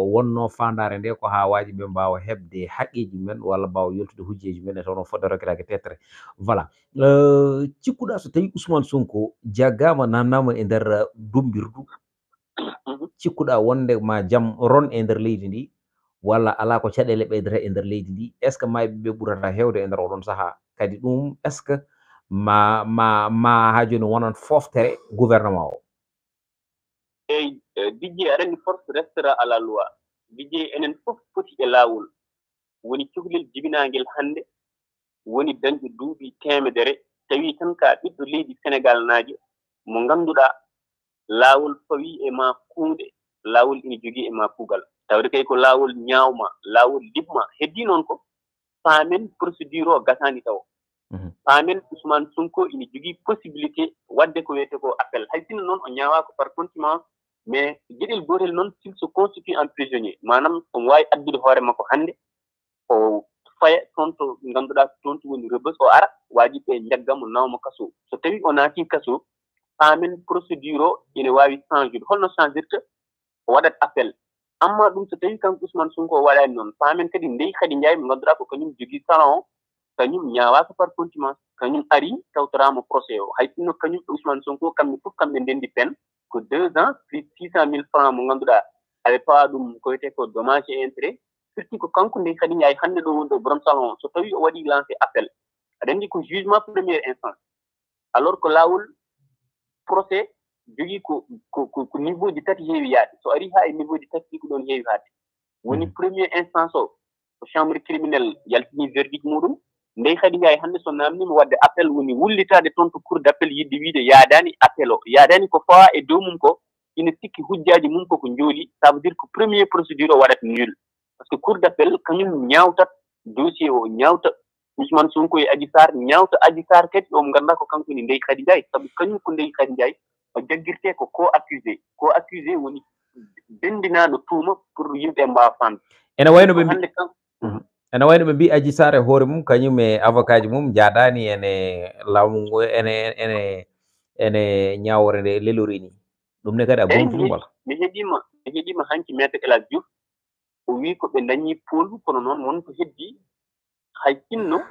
wonno faandaare nde ko haa waaji ɓe mbaawa heɓde haqqeeji men walla mbaawa yoltude hujjeeji men e tawno fodde rokkitaake teetre. Voilà. Eh, cikkuɗaa so tawii Ousmane Sonko jaggaama, naatnaama e nder, eh, dummbirdu, cikkuɗaa wonde ma jam ron e nder leydi ndi, walla alaa ko caɗeele ɓeydata e nder leydi ndi? Est-ce que maayɓe ɓe ɓurata heewde e nder oɗon sahaa? Kadi ɗum, est-ce que ma, ma, ma haa jooni wonan fooftere gouvernement o? Eyi, eh, Didier, aɗa anndi, force restera à la loi. Didier, enen fof poti e laawol. Woni cukalel jibinaangel hannde, woni dañɗo duuɓi teemedere, tawi tan ka ɓiɗɗo leydi Senegal naajo mo ngannduɗaa laawol fawii e ma kuuɗe, laawol ina jogii e ma kuugal. Tawde kay ko laawol ñaawma, laawol liɓma. Heddii noon ko paamen procédure o gasaani tawo. Mhm. Paamen Ousmane Sonko ina jogii possibilité waɗde ko wiyetee ko appel. Hay sinno noon o ñaawaaka par contumace, mais geɗel gootel noon, s'il se constitue en prisonnier, maanaam omo waawi addude hoore makko hannde, o faya toon to ngannduɗaa toon to woni Rebeuss, o ara, waajiɓe ɓe njagga mo, nawa mo kaso. So tawii o naatii kaso, paamen procédure o ina waawi change ude. Holno change irta? O waɗat appel. Amma ɗum, so tawii kanko Ousmane Sonko o waɗaani noon, paamen kadi Ndeye Khady Ndiaye mo ngannduɗaa ko kañum jogii salon o, kañum ñaawaaka par contumace, kañum ari tawtoraama procès o. Hay sinno kañum e Ousmane Sonko, kamɓe fof kamɓe ndenndi peine ko deux ans plus six cent mille francs mo ngannduɗaa aɓe pawa ɗum ko wiyetee ko dommage et intérêt. Firti ko kanko Ndeye Khady Ndiaye hannde ɗo woni ɗo borom salon o, so tawii o waɗii lancé appel, aɗa anndi ko jugement première instance. Alors ko laawol procès jogii ko, ko, ko, ko niveau ji tati heewi yaade. So arii haa e niveau ji tati ɗi, ko ɗoon heewi haadde. Woni, mhm, premier instance o, ko chambre criminelle yaltini verdict muɗum. Ndeye Khady Ndiaye hannde so naamniima waɗde appel, woni wullitaade toon to cour d'appel yiɗde wiide yaadaani appel o, yaadaani ko fawaa e dow mum ko, ina sikki hujjaaji mum koko njooli, ça veut dire ko premier procédure o waɗat nul. Par ce que cour d'appel kañum ñaawtat dossier o ñaawta Ousmane Sonko e Adji Sarr, ñaawta Adji Sarr kadi, o mo ngannduɗaa ko kanko woni Ndeye Khady Ndiaye, sabu kañum ko Ndeye Khady Ndiaye o jaggirtee ko co-accusé. Co-accusé woni denndinaaɗo tuuma pour yimɓe mbaawa faamde. Ene wayno ɓe mbi- hannde kan Mhm. Ene wayno ɓe mbi Adji Sarr e hoore mum, kañum e avocat ji mum njaadaani ene laamu ngu, ene ene ene ñaawore nde lelori ni. Ɗum ne kadi a Eyi, gomtuɗum mi wala? mi heɗiima mi heɗiima hanki maître El Hadj Diouf, o wii ko ɓe dañi pool, kono noon won ko heddii. Hay sinno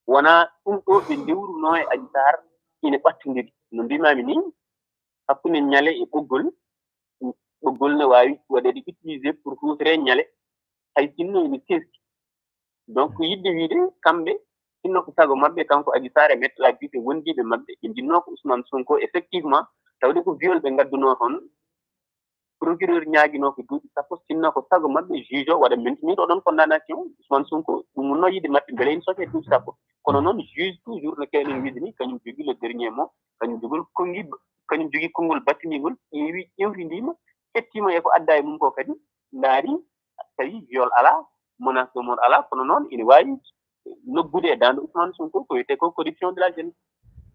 wonaa ɗum ɗo ɓe ndewrunoo e Adji Sarr ina ɓattondiri, no mbimaami ni, hakkunde ñale e ɓoggol. Ɓoggol ne waawi waɗeede utilisé pour huutoree ñale, hay sinno ina teski. Donc yidde wiide kamɓe, sinno ko sago maɓɓe, kanko Adji Sarr e maître El Hadj Diouf e wondiiɓe maɓɓe, ɓe njinnoo ko Ousmane Sonko effectivement, tawde ko viol ɓe ngaddunoo toon. Procureur ñaaginoo ko duuɓi sappo, sinno ko sago maɓɓe juge o waɗa maintenir oɗon condamnation. Ousmane Sonko, ɗum wonnoo yiɗde maɓɓe mbele ene sokee duuɓi sappo. Kono noon juge toujours no keewɗen wiide ni, kañum jogii le dernier mot, kañum jogol konngi kañum jogii konngol battiningol, ƴeewi ƴewtindiima, ƴettiima e ko adda e mum ko kadi, ndaari tawi viol alaa, menace de mort alaa, kono noon ina waawi noggude e daande Ousmane Sonko ko wiyetee ko corruption de la jeunesse.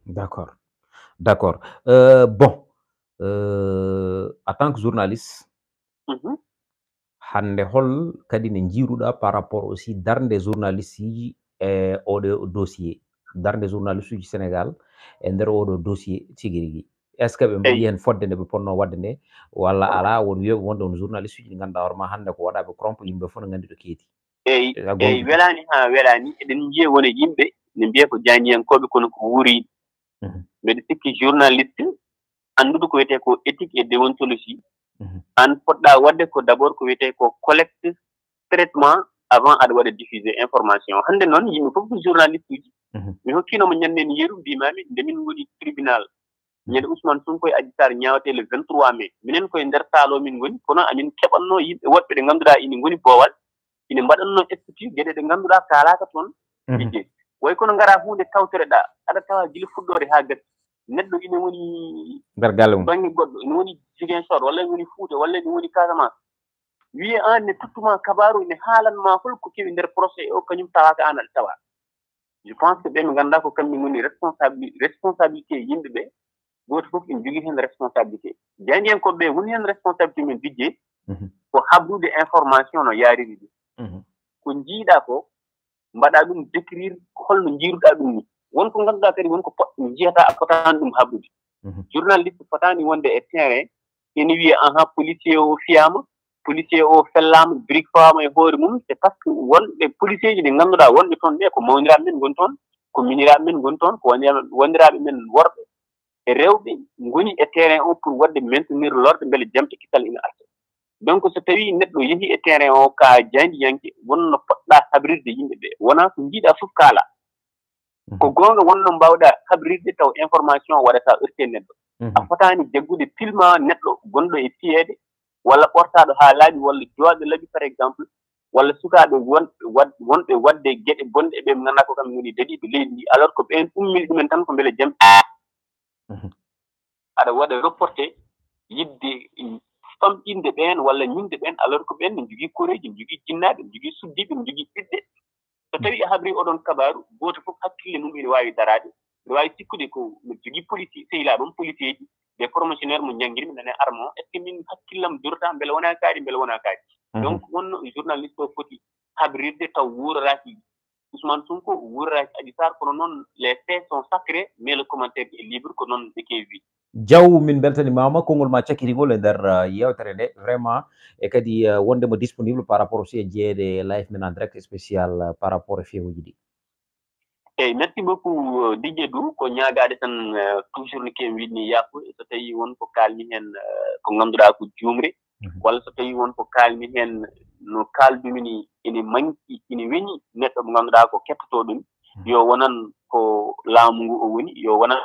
D'accord. D'accord. Euh, bon, euh, en tant que journaliste, Mhm. hannde hol kadi ne njiiruɗaa par rapport aussi darnde journaliste ji e oɗo dossier, darnde journaliste uji Sénégal e nder oɗo dossier tigi rigi? Est ce que ɓe mbaɗi Eyi. Heen fodde nde ɓe potnoo waɗde nde, walla alaa? Won wiyooɓe wonde on journaliste uji ɗi ngannduɗaa hoore ma hannde ko waɗaaɓe corrompre, yimɓe fof no nganndi ɗo keedi. Eyi Ega eyi gomɗi. Welaani haa welaani, eɗen njiya won e yimɓe ne mbiya ko jaaniyankoɓe, kono ko wuuriiɓe. Mhm. Mbeɗa sikki journaliste anndude ko wiyetee ko éthique et déontologie, Mhm. aan poɗɗaa waɗde ko d'abord ko wiyetee ko collecte, traitement avant aɗa waɗa diffusé information. Hannde noon yimɓe fof ko journaliste uji. Mhm. Mi hokkiino mo ñande mi yeru, mbimaami nde min ngoni tribunal ñande Ousmane Sonko e Adji Sarr ñaawetee le vingt-trois mai, minen koye nder salle o min ngoni, kono amin keɓatnoo yimɓe woɗɓe ɗe ngannduɗaa ina ngoni boowal, ina mbaɗatnoo statut geɗe ɗe ngannduɗaa kaalaaka toon. Mhm. Ligge way kono ngara huunde tawtoreɗaa, aɗa tawa gila fuɗɗoore haa gasi. Neɗɗo ina woni Nder galle mum. Bannge goɗɗo, ina woni Ziguinchor, walla ina woni Fuuta, walla ina woni Casamance. Wiye aan ne tottuma kabaaru, ene haalan ma hol ko kewi nder procès o, kañum tawaaka aan aɗa tawa. Je pense que ɓe ɓe ngannduɗaa ko kamɓe ngoni responsabili-, responsabilité yimɓe ɓe, gooto fof ene jogii heen responsabilité. Jaandiyankoɓe ɓe woni heen responsabilité mum, Didier, Mhm. ko habrude information no yaariri ɗum. Mhm. Ko njiiɗaa ko, mbaɗa ɗum décrire holno njiiruɗaa ɗum ni. Won ko ngannduɗaa kadi, won ko poɗ-, njiyata a fotaani ɗum habrude. Mhm. Journaliste fotaani wonde e terrain, ene wiya, "Aha, policier o fiyaama, policier o fellaama, brique fawaama e hoore mum." C'est parce que wonɓe policier ji ɗi ngannduɗaa wonɓe toon ɓe ko mawniraaɓe men ngoni toon, ko miñiraaɓe men ngoni toon, ko woniraaɓe, woniraaɓe men worɓe e rewɓe ngoni e terrain o pour waɗde maintenir l'ordre mbele jam e kisal ina arta. Donc so tawii neɗɗo yehi e terrain o ka jaandiyanke, wonno poɗɗaa habrirde yimɓe ɓe, wonaa ko njiiɗaa fof kaalaa. Ko goonga, wonno mbaawɗaa habrirde taw information waɗata heurté neɗɗo. A fotaani jaggude filma neɗɗo gonɗo e fiyeede, walla ɓortaaɗo haa laaɓi, walla jooɗo laaɓi par exemple, walla sukaaɓe won-, wad-, wonɓe waɗde geɗe bonɗe, ɓe ɓe ngannduɗaa ko kamɓe ngoni daɗiiɓe leydi ndi, alors que ɓeen ummini ɗumen tan ko mbele jam. Mhm. Aɗa waɗa reporté yiɗde famɗinde ɓeen walla ñinde ɓeen, alors que ɓeen ne njogii koreeji, ne njogii jinnaaɓe, ne njogii suddiiɓe, ne njogii ɓiɓɓe. So tawii a habrii oɗon kabaaru, gooto fof hakkille mum ene waawi daraade. Mbiɗa waawi sikkude ko mbiɗa jogii policier, sehilaaɓe am policier ji, des promotionnaires mo njanngirmi nane armo, est ce que min hakkillam durata mbele wonaa kaari, mbele wonaa kaari? Donc wonno journaliste o foti habrirde taw wuuraraaki Ousmane Sonko, wuuraraaki Adji Sarr, kono noon les faits sont sacrés, mais le commentaire est libre, ko noon ɓe keewi. Jaw, min mbeltanimaama konngol ma cakkitingol e nder, uh, yeewtere nde, vraiment, e kadi, uh, wondema disponible par rapport aussi e jeyeede live men en direct spécial, uh, par rapport e feewuji ɗi. Eyi, merci beaucoup, uh, Didier Dou. Ko ñaagaade tan, uh, toujours no keewi wiɗni yaafo, so tawii won ko kaalmi heen, uh, ko ngannduɗaa ko juumre, walla so tawii won ko kaalmi heen no kaaldumi ni ene manki, ene weñi neɗɗo mo ngannduɗaa ko kettotoo ɗum, yo wonan ko laamu ngu o woni, yo wonan.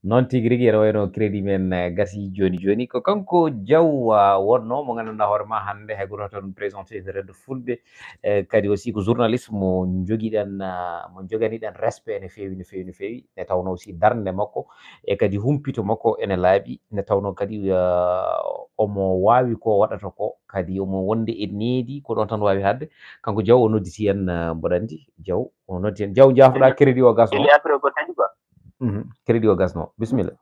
Noon tigi rigi, ene wayno crédit men eh, gasi joni joni. Ko kanko Diaw ah, wonno mo gandanɗa hoore ma hannde hay goto tan présenté ene rendo fulɓe. Eh, kadi aussi ko journaliste mo jogiɗen ah, mo joganiɗen respect ene feewi no feewi no feewi. Ne tawno aussi darnde makko e kadi humpito makko ene laaɓi. Ne tawno kadi ah, omo wawi ko waɗata ko kadi omo wonde e needi ko ɗon tan wawi hadde. Kanko Diaw o nodditi en ah, mboɗo andi Diaw o noddi en. Diaw jaafoɗa crédit o gasno. Ili affaire ko tadi quoi. Mhm. Crédit o gasno. Bisimilla.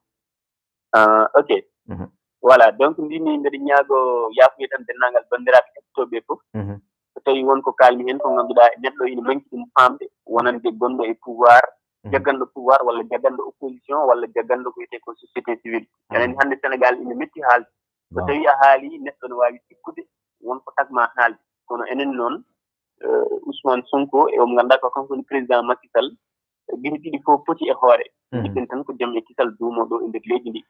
Ah, ok. Mhm. Voilà, donc mbimi mbeɗa ñaago yaafuye tan denndaangal banndiraaɓe heɗotooɓe fof. Mhm. So tawii won ko kaalmi heen ko ngannduɗaa neɗɗo ina manki ɗum faamde wonande gonɗo e pouvoir, Mhm. jagganɗo pouvoir walla jagganɗo opposition walla jagganɗo ko wiyetee ko société civile. Enen hannde Sénégal ina metti haalde. So Waaw. tawii a haalii neɗɗo no waawi sikkude won ko tagma haalde. Kono enen noon eh, Ousmane Sonko e omo ngannduɗaa ko kanko woni président Macky Sall, gite ɗiɗi fof poti e hoore. Mhm. Jiɗɗen tan ko jam e kisal duumo ɗo e nder leydi ndi.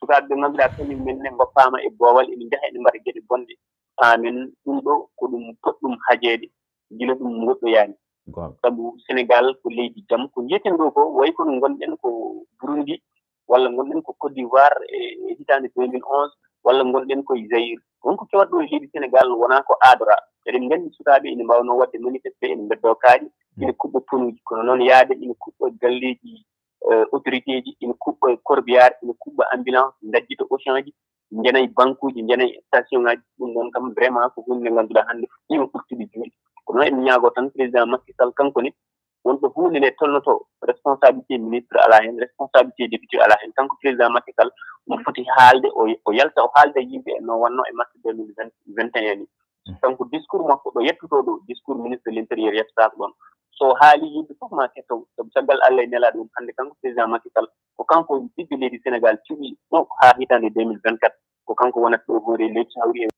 Sukaaɓe ɓe ngannduɗaa kañum men ne ngoppaama e boowal ene njaha ene mbaɗa geɗe bonɗe. Paamen ɗum ɗo ko ɗum potɗum hajeede gila ɗum woɗɗoyaani. Goonga. Sabu Sénégal ko leydi jam, ko njiyeten ɗo ko wayi kono ngonɗen ko Burundi walla ngonɗen ko Côte d'Ivoire e e hitaande deux mille onze walla ngonɗen ko e Zaïre. Wonko kewata ɗo e leydi Sénégal wonaa ko aadora. Eɗen nganndi sukaaɓe ina mbaawno waɗde manifesté ene mbeddoo kaaƴe, ina kuɓɓa ponuuji, kono noon yaade ina kuɓɓa galleeji eh, autorité ji, ina kuɓɓa corbillard, ina kuɓɓa ambulance, ndajjita Auchan ji, njenay banque uji, njenay station ngaji. Ɗum ɗon kam vraiment ko hunde nde ngannduɗaa hannde fuɗɗiima ɓurtude juuɗe. Ko noon eɗen ñaagoo tan président Macky Sall kanko ne wonɗo huunde nde tolnotoo, responsabilité ministre alaa heen, responsabilité député alaa heen. Kanko président Macky Sall omo foti haalde, o o yalta o haalda e yimɓe no wannoo e mars deux mille vingt et un ni. Kanko discours makko ɗo yettotoo ɗo, discours ministre de l'intérieur yettataako ɗoon. So o haalii yimɓe fof ma ketto, sabu caggal Allah e nelaaɗo mum hannde kanko président Macky Sall ko kanko woni ɓiɗɗo leydi Sénégal cuɓi ɗo haa hitaande deux mille vingt-quatre. Ko kanko wonata ɗo hoore leydi hawri e